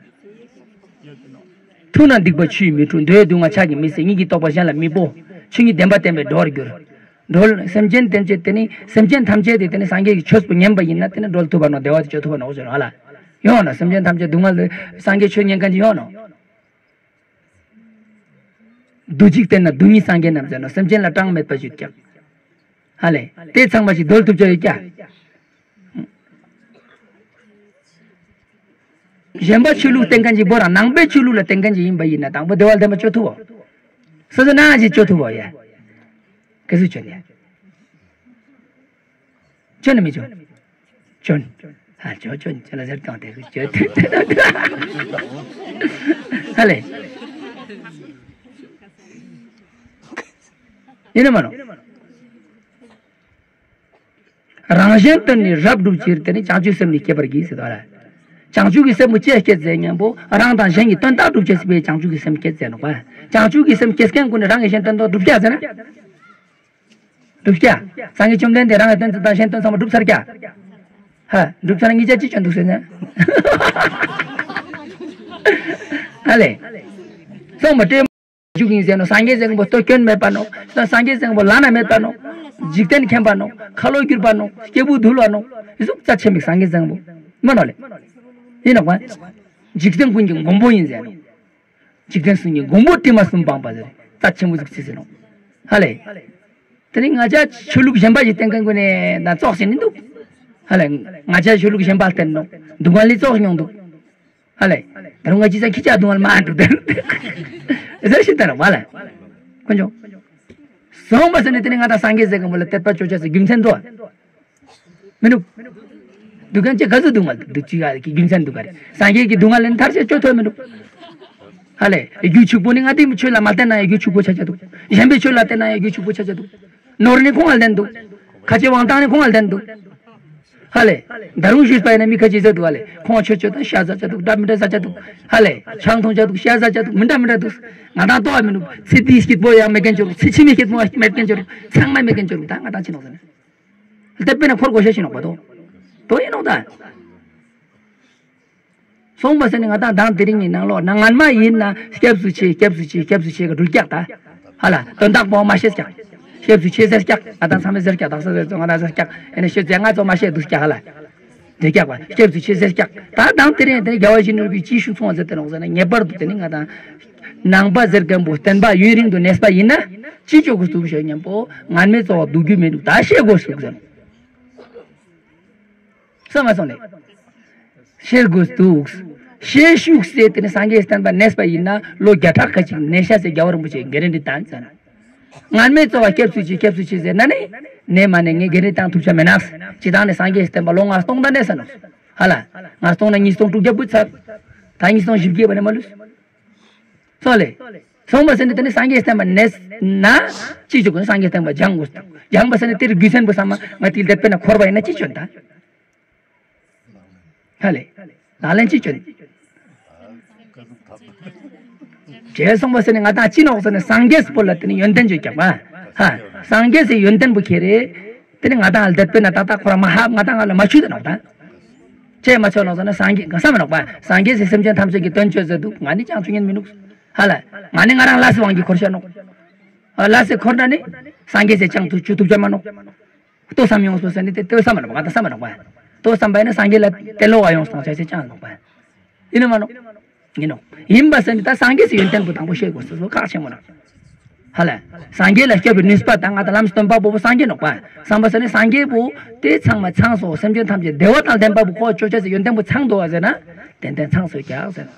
ཐུག་ན་སྡིག་པ་ཆུས་མི་འཁྲུ། འདོད་ཡོན་སྡུག་བསྔལ་ཕྱག་གིས་མི་སེལ། ཉིད་ཀྱི་རྟོགས་པ་གཞན་ལ་མི་སྤོ། ཆོས་ཉིད་བདེན་པ་བསྟན་པས་གྲོལ་བར་འགྱུར། གྲོལ། སེམས་ཅན་ཐམས་ཅད་དེ་ནི་སེམས་ཅན་ཐམས་ཅད་དེ་དེ་ནི་སངས་རྒྱས་ཀྱི་ཆོས་པོ་ཉན་པ་ཡིན་ན་དེ་ནི་གྲོལ་ཐུབ་པ་ནོ། བདེ་བ་དེ་སྤྱོད་ཐུབ་པ་ནོ་ཟེར་ནོ་ཧ་ལ། ཡོང་ནོ། སེམས་ཅན་ཐམས་ཅད་སྡུག་བསྔལ་དུ་སངས་རྒྱས་ཆོས་ཉན་མཁན་ཅིག་ཡོང་ནོ། སྡུག་ཅིག་བསྟན་ན་སྡུག་ཉིད་སངས་རྒྱས་རྣམས་ཟེར་ནོ། སེམས་ཅན་ལ་གྲངས་མེད་པ་ཞིག་ཀྱང་། ཧ་ལས། དེ་ཚང་མ་ཞིག་གྲོལ་ཐུབ་ཆོག་ཡོད་ཀྱ། གཞན་པ་ཆོས་ལུགས་བསྟེན་མཁན་ཅིག་བོ་རང་ནང་པའི་ཆོས་ལུགས་ལ་བསྟེན་མཁན་ཅིག་ཡིན་པ་ཡིན་ན་དང་པོ་བདེ་བ་ལྡན་པ་སྤྱོད་ཐུབ་བོ། སོ་སོ་ནང་ཞིག་སྤྱོད་ཐུབ་བོ་ཡ། གལ་སྲིད་སྤྱོད་ནས། སྤྱོད་ནི་མི་སྤྱོད། སྤྱོད། ཨ་སྤྱོད་སྤྱོད་ཁྱོད་ལ་ཟེར་བཏང་དེ་སྤྱོད། ཧ་ལས། ཡིན་ནི་མ་རུང་། རང་གཞན་དོན་ནི་རབ་བསྒྲུབ་ཕྱིར། དེ་ནི་བྱང་ཆུབ་སེམས་ནི་བསྐྱེད་པར་བགྱི་ཟེར་དོ་ལ། བྱང་ཆུབ་ཀྱི་སེམས་པོ་ཅི་སྐྱེད་ཟེར་མཁན་པོ་རང་དང་གཞན་གྱི་དོན་དག་སྒྲུབ་ཅེས་སི་ཕིའ་བྱང་ཆུབ་ཀྱི་སེམས་བསྐྱེད་ཟེར་ནོ་པ། བྱང་ཆུབ་ཀྱི་སེམས་བསྐྱེད་མཁན་ཀུན་ནས་རང་གི་གཞན་དོན་དག་སྒྲུབ་ཀྱག་ཟེར་ན། སྒྲུབ་ཀྱག་སངས་རྒྱས་བཅོམ་ལྡན་འདས་རང་གི་དོན་དང་གཞན་དོན་ཚང་མ་སྒྲུབ་ཚར་ཀྱག་ཧ། སྒྲུབ་ཚར་ན་ངེད་ཅག་ཅི་བྱོན་འདུག་ཟེར་ན། ཨ་ལས། སོང་མ་སྤྲོས། བྱང་ཆུབ་ཡིན་ཟེར་ནོ། སངས་རྒྱས་ཟེར་མཁན་པོ་ལྟོ་སྐྱོན་མེད་པ་ནོ། སངས་རྒྱས་ཟེར་མཁན་པོ་བླ་ན་མེད་པ་ནོ། འཇིག་རྟེན་མཁྱེན་པ་ནོ། ཁ་ལོ་བསྒྱུར་པ་ནོ། སྐྱེས་བུ་འདུལ་བ་ནོ། ཨི་ཟུག་རྩ་ཆེན་པོ་སངས་རྒྱས་ཟེར་མཁན་པོ། མ་ནོ་ལེ། ཡིན་ནོ་པ། འཇིག་རྟེན་ཀུན་གྱི་མགོན་པོ་ཡིན་ཟེར་ནོ། འཇིག་རྟེན་གསུམ་གྱི་མགོན་པོ་དྲི་མ་གསུམ་སྤངས་པ་ཟེར། རྩ་ཆེན་པོ་ཟུག་ཅིག་ཟེར་ནོ། ཧ་ལས། དེ་ནི་ང་ཅག་ཆོས་ལུགས་གཞན་པ་ཞིག་བསྟེན་མཁན་ཀུན་ནས་ད་ཙོགས་ཟེར་ནི་འདུག་ཧ་ལས། ང་ཅག་ཆོས་ལུགས་གཞན་པ་བསྟེན་ནོ། སྡུག་བསྔལ་ལས་ཙོགས་མྱོང་འདུག་ཧ་ལས། ད་རུང་ང་ཅི་ས་ཁྱི་ཅག་སྡུག་བསྔལ་མ་འདུག་དེ་ཟེར་ཞིག་ལྟར་བ་ལ། དཀོན་མཆོག་སོང་བ་ཟེར་ནས་དེ་ནི་ང་དང་སངས་རྒྱས་ཟེར་མཁན་པོ་ལ་དད་པ་ཅོ་ཅེས་སི་རྒྱུ་མཚན་འདུག་མི་འདུག་སྡུག་མཁན་ཅི་ག་ཚོད་སྡུག་བསྔལ་འདུག་ཅི་ག་གི་རྒྱུ་མཚན་འདུག་ག་རེ། སངས་རྒྱས་ཀྱི་སྡུག་བསྔལ་ལས་ཐར་ཅེས་ཅོ་ཐུབ་མི་འདུག་ཧ་ལས། རྒྱུ་ཕྱུག་པོ་ནི་ང་དེ་ཆོས་ལ་མ་བརྟེན་ན་ཡང་རྒྱུ་ཕྱུག་པོ་ཆ་ཆ་འདུག་གཞན་པའི་ཆོས་ལ་བརྟེན་ན་ཡང་རྒྱུ་ཕྱུག་པོ་ཆ་ཆ་འདུག་ནོར་ནི་ཁོང་ལ་ལྡན་འདུག་ཁ་ཆེ་དབང་ཐང་ནི་ཁོང་ལ་ལྡན་འདུག་ཧ་ལས། ད་རུང་ཞུས་པ་ཡིན་ན་མི་ཁ་ཅིག་ཟེར་འདུག་ཧ་ལས། ཁོང་ཆོས་ཆོས་དང་ཤ་ཟ་ཆ་འདུག་འདྲ་མི་འདྲ་ཟ་ཆ་འདུག་ཧ་ལས། ཆང་འཐུང་ཆ་འདུག་ཤ་ཟ་ཆ་འདུག་མི་འདྲ་མི་འདྲ་འདུག་ང་དང་ལྟོ་བ་མི་འདུག་ཚེ་འདིའི་སྐྱིད་པོ་ཡང་མེད་མཁན་ཅོ་འདུག་ཚེ་ཕྱི་མའི་སྐྱིད་པོ་མེད་མཁན་ཅོ་འདུག་ཚང་མ་མེད་མཁན་ཅོ་འདུག་ད་ང་དང་ཅི་ནོག་ཟེར་ན། དེ་དཔེར་ན་འཁོར་དགོས་ཤེས་ཤིག་ནོག་པ་དོ། དོ་ཡིན་ནོག་ད། སོང་བ་ཟེར་ནས་ང་དང་དང་དེ་རིང་གི་ནང་ལོགས་ན་སྔན་མ་ཡིན་ན་སྐྱབས་སུ་མཆི་སྐྱབས་སུ་མཆི་སྐྱབས་སུ་མཆི་ག་འགྲུལ་ཀྱག་ད། ཧ་ལ་དོན་དག་པོ་མ་ཤེས་ཀྱག་སྐྱབས་སུ་མཆི་ཟེར་ཀྱག་ང་དང་ཚང་མས་ཟེར་ཀྱག་དག་ས་ཟེར་ཚོ་ང་དང་ཟེར་ཀྱག་ཨེ་ནས་ཤོད་ཟེར་ང་ཚོ་མ་ཤེས་འདུག་ཀྱག་ཧ་ལ། འགྲུལ་ཀྱག་པ་སྐྱབས་སུ་མཆི་ཟེར་ཀྱག་ད་དང་དེ་རིང་དེ་རྒྱལ་བ་ཡིད་བཞིན་ནོར་བུས་ཅི་ཞུ་སོང་བ་ཟེར་ཏེ་ནོག་ཟེར་ན་ངེས་པར་དུ་དེ་ནི་ང་དང་ནང་པ་ཟེར་མཁན་པོ་བསྟན་པ་ཡུན་རིང་དུ་གནས་པ་ཡིན་ན་ཅི་ཅོ་དགོས་འདུག་ཞུ་མཁན་པོ་སྔན་མའི་ཚོགས་སྡུག་རྒྱུ་མི་འདུག་ད་ཤེས་དགོས་འདུག་ཟེར། སོང་ང་སོང་ནས། ཤེས་དགོས་འདུག་ཤེས་ཤུགས་ཟེར་དེ་ནི་སངས་རྒྱས་བསྟན་པ་གནས་པ་ཡིན་ན་ལོ་བརྒྱ་ཕྲག་ཁ་ཅིག་གནས་ཤག་ཟེར་རྒྱལ་བ་རིན་པོ་ཆེས་གྷ་རན་ཊི་བཏང་ཟེར། སྔན་མའི་ཚོགས་པ་སྐྱབས་སུ་མཆི་སྐྱབས་སུ་མཆི་ཟེར་ན་ནི། གནས་མ་གནས་ངས་གྷ་རན་ཊི་བཏང་ཐུབ་ཆ་མེད་ན། སྤྱི་བཏང་ནས་སངས་རྒྱས་བསྟན་པ་ལོ་ལྔ་སྟོང་དང་གནས་ས་ནོག་ཧ་ལ། ལྔ་སྟོང་ན་ཉིས་སྟོང་དྲུག་བརྒྱ་བུད་ཚར། ད་ཉིས་སྟོང་བཞི་བརྒྱ་བ་ནས་མ་ལུས། སོང་ལེ། སོང་བ་ཟེར་ནས་དེ་ནི་སངས་རྒྱས་བསྟན་པ་གནས་ན། ཅི་བྱེད་དགོས་སངས་རྒྱས་བསྟན་པ་སྦྱང་དགོས། སྦྱང་བ་ཟེར་ནས་དེར་རྒྱུ་མཚན་པོ་ཚང་མ་ང་དེའི་ལས་དཔེར་ན་འཁོར་བ་ཡིན་ན་ཅི་བྱོན་ད། ཧ་ལེ། ལག་ལེན་ཅི་བྱོན། བྱས་སོང་བ་ཟེར་ནས་ང་དང་ཅི་ནོག་ཟེར་ནས་སངས་རྒྱས་པོ་ལ་དེ་ནི་ཡོན་ཏན་བརྗོད་ཀྱག་པ། ཧ། སངས་རྒྱས་སི་ཡོན་ཏན་པོ་ཁྱེར་རེ། དེ་ནི་ང་དང་ལ་དེ་དཔེར་ན་ཏག་ཏག་ཁོ་ར་མ་ཧ་ང་དང་ང་ལ་མ་ཆུད་དེ་ནོག་ད། ཅེས་མ་ཆོག་ནོག་ཟེར་ན་སངས་རྒྱས་ག་ས་མ་ནོག་པ། སངས་རྒྱས་སི་སེམས་ཅན་ཐམས་ཅད་ཀྱི་དོན་བྱོས་ཟེར་འདུག་ང་ནི་ཅང་ཆུ་ཉན་མི་ནུག་ཧ་ལ། ང་ནི་ང་རང་ལ་སི་དབང་གིས་འཁོར་ཤ་ནོག་ལ་སི་འཁོར་ན་ནི། སངས་རྒྱས་སི་ཅང་ཐུ་ཆུ་ཐུབ་ཅ་མ་ནོག་ལྟོས་བསམ་ཡོང་སོང་ཟེར་ནི་དེ་ལྟོས་བསམ་མ་ནོག་པ་ང་དང་བསམ་མ་ནོག་པ། ལྟོས་བསམ་པ་ཡིན་ན་སངས་རྒྱས་ལ་དེ་ལོག་ག་ཡོང་སོང་ཆ་ཆེ་ཅང་ནོག་པ། ཡིན་ནོ་མ་ནོག་ཡིན་ནོ། ཡིན་པ་ཟེར་ནི་ད་སངས་རྒྱས་སི་ཡོན་ཏན་པོ་དང་པོ་ཤེས་དགོས་སོ་སོ་ཁག་ཆེན་མོ་ནོག་ཧ་ལ། སངས་རྒྱས་ལ་སྐྱོབ་པའི་ནུས་པ་དང་ང་དང་ལམ་སྟོན་པ་པོ་པོ་སངས་རྒྱས་ནོག་པ། བསམ་པ་ཟེར་ནི་སངས་རྒྱས་པོ་དེ་ཚང་མ་ཚང་སོ་སེམས་ཅན་ཐམས་ཅད་བདེ་བ་དང་ལྡན་པ་པོ་ཁོ་ཅོ་ཆ་ཟེར་ཡོན་ཏན་པོ་ཚང་འདུག་བ་ཟེར་ན། ཏན་ཏན་ཚང་སོ་ཀྱག་ཟེར།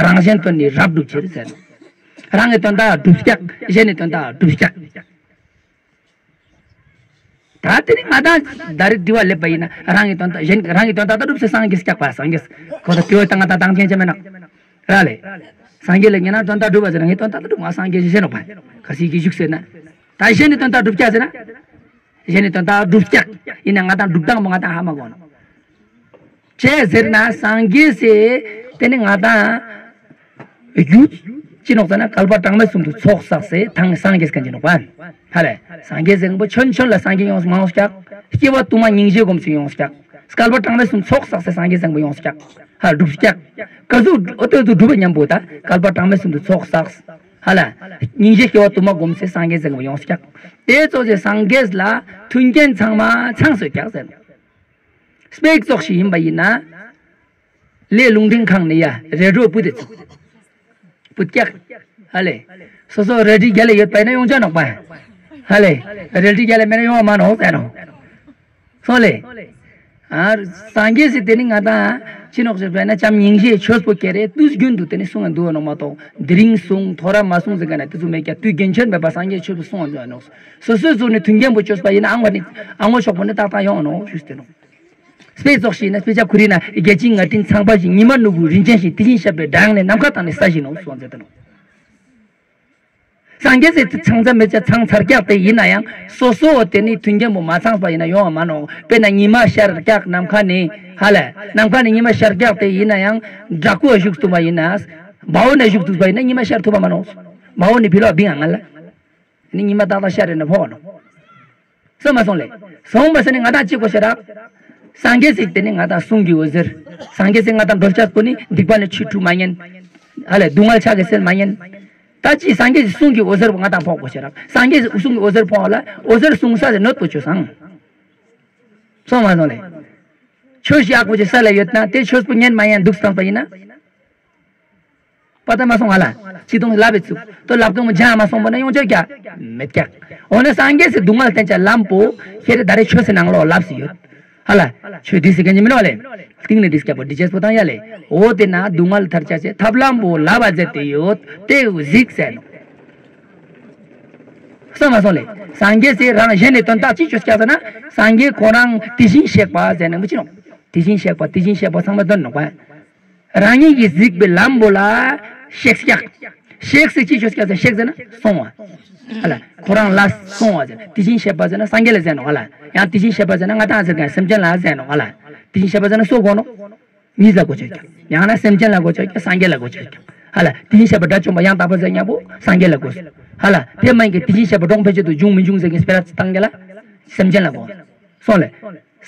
རང་གཞན་དོན་ནི་རབ་བསྒྲུབ་ཕྱིར་ཟེར། རང་གི་དོན་དག་བསྒྲུབ་ཀྱག་གཞན་གྱི་དོན་དག་བསྒྲུབ་ཀྱག་ད་དེ་ནི་ང་དང་ད་རེས་དྲི་བ་སླེབས་པ་ཡིན་ན་རང་གི་དོན་དག་གཞན་རང་གི་དོན་དག་ད་སྒྲུབ་ཟེར་སངས་རྒྱས་སྐྱག་པ་སངས་རྒྱས་ཁོ་ད་དྲི་བ་ད་ང་དང་དང་ཅན་ཅན་མེད་ན། ར་ལས། སངས་རྒྱས་ལ་ཉན་ན་དོན་དག་སྒྲུབ་པ་ཟེར་ན་ངའི་དོན་དག་ད་སྒྲུབ་ང་སངས་རྒྱས་ཞེས་བཤད་ནོག་པ། ག་སྲིད་ཀྱི་བཞུགས་ཟེར་ན། ད་གཞན་ནི་དོན་དག་སྒྲུབ་ཀྱག་ཟེར་ན། གཞན་ནི་དོན་དག་སྒྲུབ་ཀྱག་ཡིན་ན་ང་དང་སྒྲུབ་སྟངས་པོ་ང་དང་ཧ་མ་གོ་ནོག་ཅེས་ཟེར་ན་སངས་རྒྱས་སི་དེ་ནི་ང་དང་། རྒྱུ། ཅི་ནོག་ཟེར་ན་བསྐལ་པ་གྲངས་མེད་གསུམ་དུ་ཚོགས་བསགས་སའི་ཐང་སངས་རྒྱས་སྐད་ཅིག་ནོག་པ། ཧ་ལས། སངས་རྒྱས་ཟེར་མཁན་པོ་ཆོན་ཆོན་ལ་སངས་རྒྱས་ཡོངས་མ་ཡོངས་ཀྱག། སྐྱེ་བ་དུ་མ་སྙིང་རྗེ་སྒོམ་ཚུལ་ཡོངས་ཀྱག། བསྐལ་པ་གྲངས་མེད་གསུམ་ཚོགས་བསགས་སའི་སངས་རྒྱས་ཟེར་མཁན་པོ་ཡོངས་ཀྱག། ཧ་སྒྲུབ་ཀྱག། ག་ཟུག་ཨོ་ཏོ་ཏུ་སྒྲུབ་པ་མཉམ་པོ་ད་བསྐལ་པ་གྲངས་མེད་གསུམ་དུ་ཚོགས་བསགས། ཧ་ལས། སྙིང་རྗེ་སྐྱེ་བ་དུ་མ་སྒོམ་སའི་སངས་རྒྱས་ཟེར་མཁན་པོ་ཡོངས་ཀྱག། དེ་ཚོ་ཚེ་སངས་རྒྱས་ལ་མཐུན་རྐྱེན་ཚང་མ་ཚང་སོང་ཀྱག་ཟེར། སྤེག་ཙོགས་ཤིག་ཡིན་པ་ཡིན་ན། ལས་རླུང་འཕྲིན་ཁང་ནས་ཡ་རེ་ཌི་ཡོ་བུད་དེ་ཚུགས། བུད་ཀྱག། ཧ་ལས། སོ་སོ་རལ་གྲི་རྒྱལ་ལ་ཡོད་པ་ཡིན་ན་ཡོང་ཆ་ནོག་པ། ཧ་ལས། རལ་གྲི་རྒྱལ་ལ་མེད་ན་ཡོང་བ་མ་ནོག་ཟེར་ནོ། སོང་ལས། ཨ། སངས་རྒྱས་སི་དེ་ནི་ང་དང་ཅི་ནོག་ཞེས་པས་ན་བྱམས་སྙིང་རྗེ་ཆོས་པོ་ཁྱེར་རེ་དུས་རྒྱུན་དུ་དེ་ནི་གསུང་ང་འདུག་ནོག་མ་གཏོགས་དེ་རིང་གསུང་ཐོ་ར་མ་གསུང་ཟེར་ག་ན་དེ་ཚོ་མེད་ཀྱག། དུས་རྒྱུན་ཆད་མེད་པ་སངས་རྒྱས་ཆོས་པོ་གསུང་ང་འདུག་ནོག། སོ་སོའི་གཟུགས་ནི་མཐུན་རྐྱེན་པོ་བཅོས་པ་ཡིན་ན་ཨང་བ་ནི་ཨང་བ་ཤོག་པོ་ནི་ཏག་ཏག་ཡོང་ནོག་ཞུས་ཏེ་ནོག། དཔེ་ཙོགས་ཤིག་ན་དཔེ་ཆ་ཁུ་རི་ན་བརྒྱ་བྱིན་ང་སྤྲིན་ཚངས་པ་བཞིན། ཉི་མ་ནོར་བུ་རིན་ཆེན་བཞིན། དེ་བཞིན་གཤེགས་པའི་སྒྲ་དབྱངས་ནི། ནམ་མཁའ་དང་ནི་ས་གཞི་ནོག་གསུངས་མཛད་དེ་ནོག། སངས་རྒྱས་སི་ཚང་ཚ་མེད་ཅེ་ཚང་ཚར་ཀྱག་དེ་ཡིན་ན་ཡང་སོ་སོ་དེ་ནི་མཐུན་རྐྱེན་པོ་མ་ཚང་པ་ཡིན་ན་ཡོང་བ་མ་ནོག། དཔེར་ན་ཉི་མ་ཤར་ཀྱག་ནམ་མཁའ་ནི། ཧ་ལས། ནམ་མཁའ་ནི་ཉི་མ་ཤར་ཀྱག་དེ་ཡིན་ན་ཡང་བྲག་ཕུག་བཞུགས་ཐུབ་པ་ཡིན་ན། བ་འོ་ནས་བཞུགས་ཐུབ་པ་ཡིན་ན་ཉི་མ་ཤར་ཐུབ་པ་མ་ནོག། བ་འོ་ནི་ཕི་ལོག་བིང་ང་ལ། ནི་ཉི་མ་ཏག་ཏག་ཤར་རེ་ན་ཕོག་ནོག། སོང་མ་སོང་ལེ། སོང་བ་ཟེར་ནི་ང་དང་གཅིག་གོ་ཤེས་ར། སངས་རྒྱས་སི་དེ་ནི་ང་དང་གསུང་གི་འོད་ཟེར། སངས་རྒྱས་སི་ང་དང་འདོད་ཆགས་པོ་ནི་སྡིག་པ་ནི་ཆུ་འཁྲུ་མ་ཉན། ཧ་ལས་སྡུག་བསྔལ་ཕྱག་གི་སེལ་མ་ཉན། ད་ཅི་སངས་རྒྱས་སི་གསུང་གི་འོད་ཟེར་པོ་ང་དང་ཕོག་གོ་ཤེས་ར། སངས་རྒྱས་སི་གསུང་གི་འོད་ཟེར་ཕོག་ལ་འོད་ཟེར་གསུང་ས་ཟེར་ནོད་པོ་ཆོས་སང་། སོང་མ་སོང་ལེ། ཆོས་ཞིག་ཡག་པོ་ཅིག་ས་ལ་ཡོད་ན་དེ་ཆོས་པོ་ཉན་མ་ཉན་འདུག་སྟངས་པ་ཡིན་ན། པ་ད་མ་སོང་ང་ལ། ཅི་དང་ལབ་པའི་ཚུགས། དོ་ལབ་གང་མོ་ཇ་མ་སོང་པ་ན་ཡོང་ཆོག་ཀྱ། མེད་ཀྱ། འོ་ན་སངས་རྒྱས་སི་སྡུག་བསྔལ་བསྟན་ཆ་ལམ་པོ། ཁྱེད་རེ་ད་རེ་ཆོས་སི་ནང་ལོགས་ལབ་སི་ཡོད། ཧ་ལ། ཆོས་འདི་སི་གན་ཇི་མིན་ནོ་ལེ། སྟེང་ནས་འདི་སྐྱབས་པོ་འདི་ཅེས་པོ་དང་ཡ་ལེ། འོ་དེ་ན་སྡུག་བསྔལ་ཐར་ཆ་ཆེ་ཐབས་ལམ་པོ་ལབ་པ་ཟེར་ཏེ་ཡོད། དེ་གཟིགས་ཟེར་ནོ། སོང་མ་སོང་ལེ། སངས་རྒྱས་སི་རང་གཞན་ནས་དོན་དག་ཅི་ཆོས་སྐྱ་ཟེར་ན། སངས་རྒྱས་ཁོ་རང་དེ་བཞིན་གཤེགས་པ་ཟེར་ནས་མི་ཅི་ནོ། དེ་བཞིན་གཤེགས་པ་དེ་བཞིན་གཤེགས་པ་ཚང་མ་དོན་ནོ་པ། རང་ཉིད་ཀྱིས་གཟིགས་པའི་ལམ་པོ་ལ་གཤེགས་སྐྱག། གཤེགས་སི་ཅི་ཆོས་སྐྱ་ཟེར་གཤེགས་ཟེར་ན་སོང་བ། ཧ་ལ་ཁོ་རང་ལ་སོང་བ་ཟེར། དེ་བཞིན་གཤེགས་པ་ཟེར་ན་སངས་རྒྱས་ལ་ཟེར་ནོ་ཧ་ལ། ཡང་དེ་བཞིན་གཤེགས་པ་ཟེར་ན་ང་དང་ཟེར་ག་སེམས་ཅན་ལ་ཟེར་ནོ་ཧ་ལ། དེ་བཞིན་གཤེགས་པ་ཟེར་ན་སུ་གོ་ནོ། གཉིས་ལ་གོ་ཆོད་ཀྱང་། ཡང་ན་སེམས་ཅན་ལ་གོ་ཆོད་ཀྱང་སངས་རྒྱས་ལ་གོ་ཆོད་ཀྱང་། ཧ་ལ་དེ་བཞིན་གཤེགས་པ་དགྲ་བཅོམ་པ་ཡང་དག་པར་རྫོགས་སྙམ་པོ་སངས་རྒྱས་ལ་གོ། ཧ་ལ་དེ་མ་ཡིན་གྱི་དེ་བཞིན་གཤེགས་པ་གྲོགས་ཕལ་ཆེར་དུ་འབྱུང་མི་འབྱུང་ཟེར་གྱི་སྤེ་ར་ཚི་བཏང་གི་ལ། སེམས་ཅན་ལ་གོ། སོང་ལེ།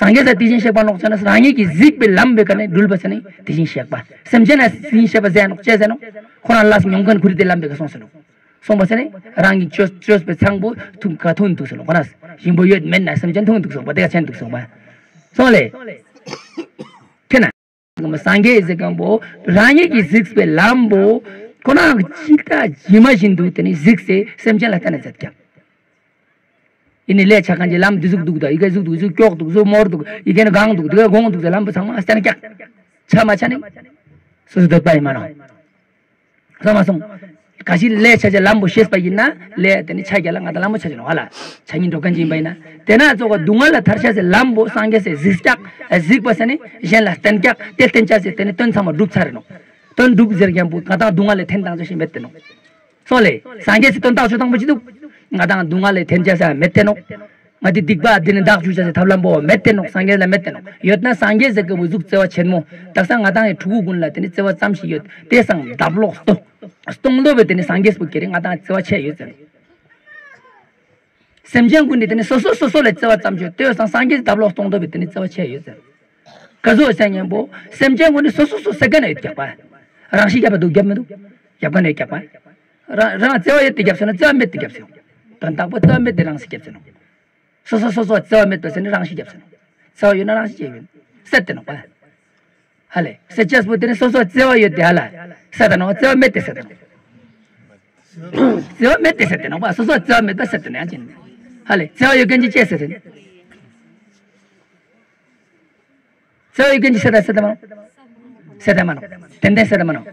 སངས་རྒྱས་ས་དེ་བཞིན་གཤེགས་པ་ནོག་ཟེར་ན་རང་ཉིད་ཀྱིས་གཟིགས་པའི་ལམ་པའི་ཀ་ནས་འགྲུལ་པ་ཟེར་ནས་དེ་བཞིན་གཤེགས་པ། སེམས་ཅན་ལ་དེ་བཞིན་གཤེགས་པ་ཟེར་ནོག་ཅེས་ཟེར་ནོག་ཁོ་རང་ལ་མྱོང་མཁན་ཁུ་རི་དེ་ལམ་པའི་ཀ་སོང་ཟེར་ནོག་སོང་བ་ཟེར་ནས་རང་གི་བཅོས་བཅོས་པའི་ཚང་པོ་ཐུག་ག་ཐུག་འདུག་ཟེར་ནོག་ཁོ་རང་ཞིང་པོ་ཡོད་མེད་ན་སེམས་ཅན་ཐུག་འདུག་སོང་བ་དེ་ག་ཆེན་འདུག་སོང་བ། སོང་ལེ། ཁྱེད་ན། སངས་རྒྱས་ཟེར་མཁན་པོ་རང་ཉིད་ཀྱིས་གཟིགས་པའི་ལམ་པོ་ཁོ་རང་གི་ཅི་ལྟ་ཇི་མ་བཞིན་དུ་དེ་ནི་གཟིགས་སེ་སེམས་ཅན་ལ་བསྟན་ན་མཛད་ཀྱང་། ཡིན་ནི་ལས་བྱ་མཁན་གྱི་ལམ་འདི་ཟུག་འདུག་ད་ཡི་གེ་ཟུག་འདུག་ཟུག་ཀྱོག་འདུག་ཟུག་མོར་འདུག་ཡི་གེ་ནི་གང་འདུག་དེ་ག་གོང་འདུག་ད་ལམ་པོ་ཚང་མ་བསྟན་ཀྱང་། ཆ་མ་ཆ་ནི་སོ་སོ་འདོད་པ་ཡིན་མ་ནོ། སོང་མ་སོང་། ག་ཞིག་ལས་བྱ་བྱེད་ལམ་པོ་ཤེས་པ་ཡིན་ན་ལས་དེ་ནི་ཆ་རྒྱ་ལ་ང་དང་ལམ་པོ་ཆ་བྱེད་ནོ་ཧ་ལ། ཆ་ཉིན་འགྲོ་མཁན་ཅིག་ཡིན་པ་ཡིན་ན། དེ་ན་ཙོག་ག་སྡུག་བསྔལ་ལ་ཐར་བྱ་ཟེར་ལམ་པོ་སངས་རྒྱས་ཟེར་གཟིགས་སྐྱག་གཟིགས་པ་ཟེར་ནི་གཞན་ལ་བསྟན་སྐྱག་དེ་བསྟན་བྱ་ཟེར་དེ་ནི་དོན་ཚང་མ་འགྲུབ་ཚར་རེ་ནོ། དོན་འགྲུབ་ཟེར་མཁན་པོ་ང་དང་སྡུག་བསྔལ་ལས་འཐེན་བཏང་བྱ་ཞིག་མེད་དེ་ནོ། སོང་ལེ། སངས་རྒྱས་ཟེར་དོན་དག་ཆོས་དང་པོ་ཅི་འདུག་ང་དང་སྡུག་བསྔལ་ལས་འཐེན་བྱ་ཟེར་མེད་དེ་ནོ། ང་དེ་སྡིག་པ་འདི་ནི་བདག་གྱུར་བྱ་ཟེར་ཐབས་ལམ་པོ་མེད་དེ་ནོ། སངས་རྒྱས་ལ་མེད་དེ་ནོ། ཡོད་ན་སངས་རྒྱས་ཟེར་གི་བུ་གཟུགས་བརྩེ་བ་ཆེན་མོ། དག་ས་ང་དང་ཡི་ཕྲུ་གུ་ཀུན་ལ་དེ་ནི་བརྩེ་བ་ཙམ་ཞིག་ཡོད། དེ་སང་བདག་ལོག་སྟོ། སྟོང་ལོ་བའི་དེ་ནི་སངས་རྒྱས་པོ་ཀྱེ་རེ་ང་དང་བརྩེ་བ་ཆེ་ཡོད་ཟེར། སེམས་ཅན་ཀུན་ནི་དེ་ནི་སོ་སོ་སོ་སོ་ལ་བརྩེ་བ་ཙམ་ཞིག་ཡོད། དེ་སང་སངས་རྒྱས་བདག་ལོག་སྟོང་ལོ་བའི་དེ་ནི་བརྩེ་བ་ཆེ་ཡོད་ཟེར། ག་ཟུག་ཟེར་མཁན་པོ་སེམས་ཅན་ཀུན་ནི་སོ་སོ་སོ་སེ་ག་ན་ཡོད་རྒྱག་པ། རང་ཤི་རྒྱབ་པ་འདུག་རྒྱབ་མི་འདུག་རྒྱབ་ག་ན་ཡོད་རྒྱག་པ། རང་རང་བརྩེ་བ་ཡོད་དེ་རྒྱབ་ཟེར་ན་བརྩེ་བ་མེད་དེ་རྒྱབ་ཟེར། དོན་དག་པོ་བརྩེ་བ་མེད་དེ་རང་ཤི་རྒྱབ་ཟེར་ནོ། སོ་སོ་སོ་སོ་བརྩེ་བ་མེད་པ་ཟེར་ནི་རང་ཤི་རྒྱབ་ཟེར་ནོ། བརྩེ་བ་ཡོད་ན་རང་ཤི་རྒྱབ་ཡོད། སད་དེ་ནོག་པ། ཧ་ལེ། སད་ཅེས་པོ་དེ་ནི་སོ་སོ་བརྩེ་བ་ཡོད་དེ་ཧ་ལ། སད་དེ་ནོག་བརྩེ་བ་མེད་དེ་སད་དེ་ནོག་བརྩེ་བ་མེད་དེ་སད་དེ་ནོག་པ། སོ་སོ་བརྩེ་བ་མེད་པ་སད་དེ་ནོག་ཡང་ཅི་ནི། ཧ་ལེ། བརྩེ་བ་ཡོད་མཁན་གྱི་ཅེས་སད་དེ་ནི། བརྩེ་བ་ཡོད་མཁན་གྱི་སད་དེ་སད་དེ་མ་ནོག་སད་དེ་མ་ནོག་ཏན་ཏན་སད་དེ་མ་ནོག་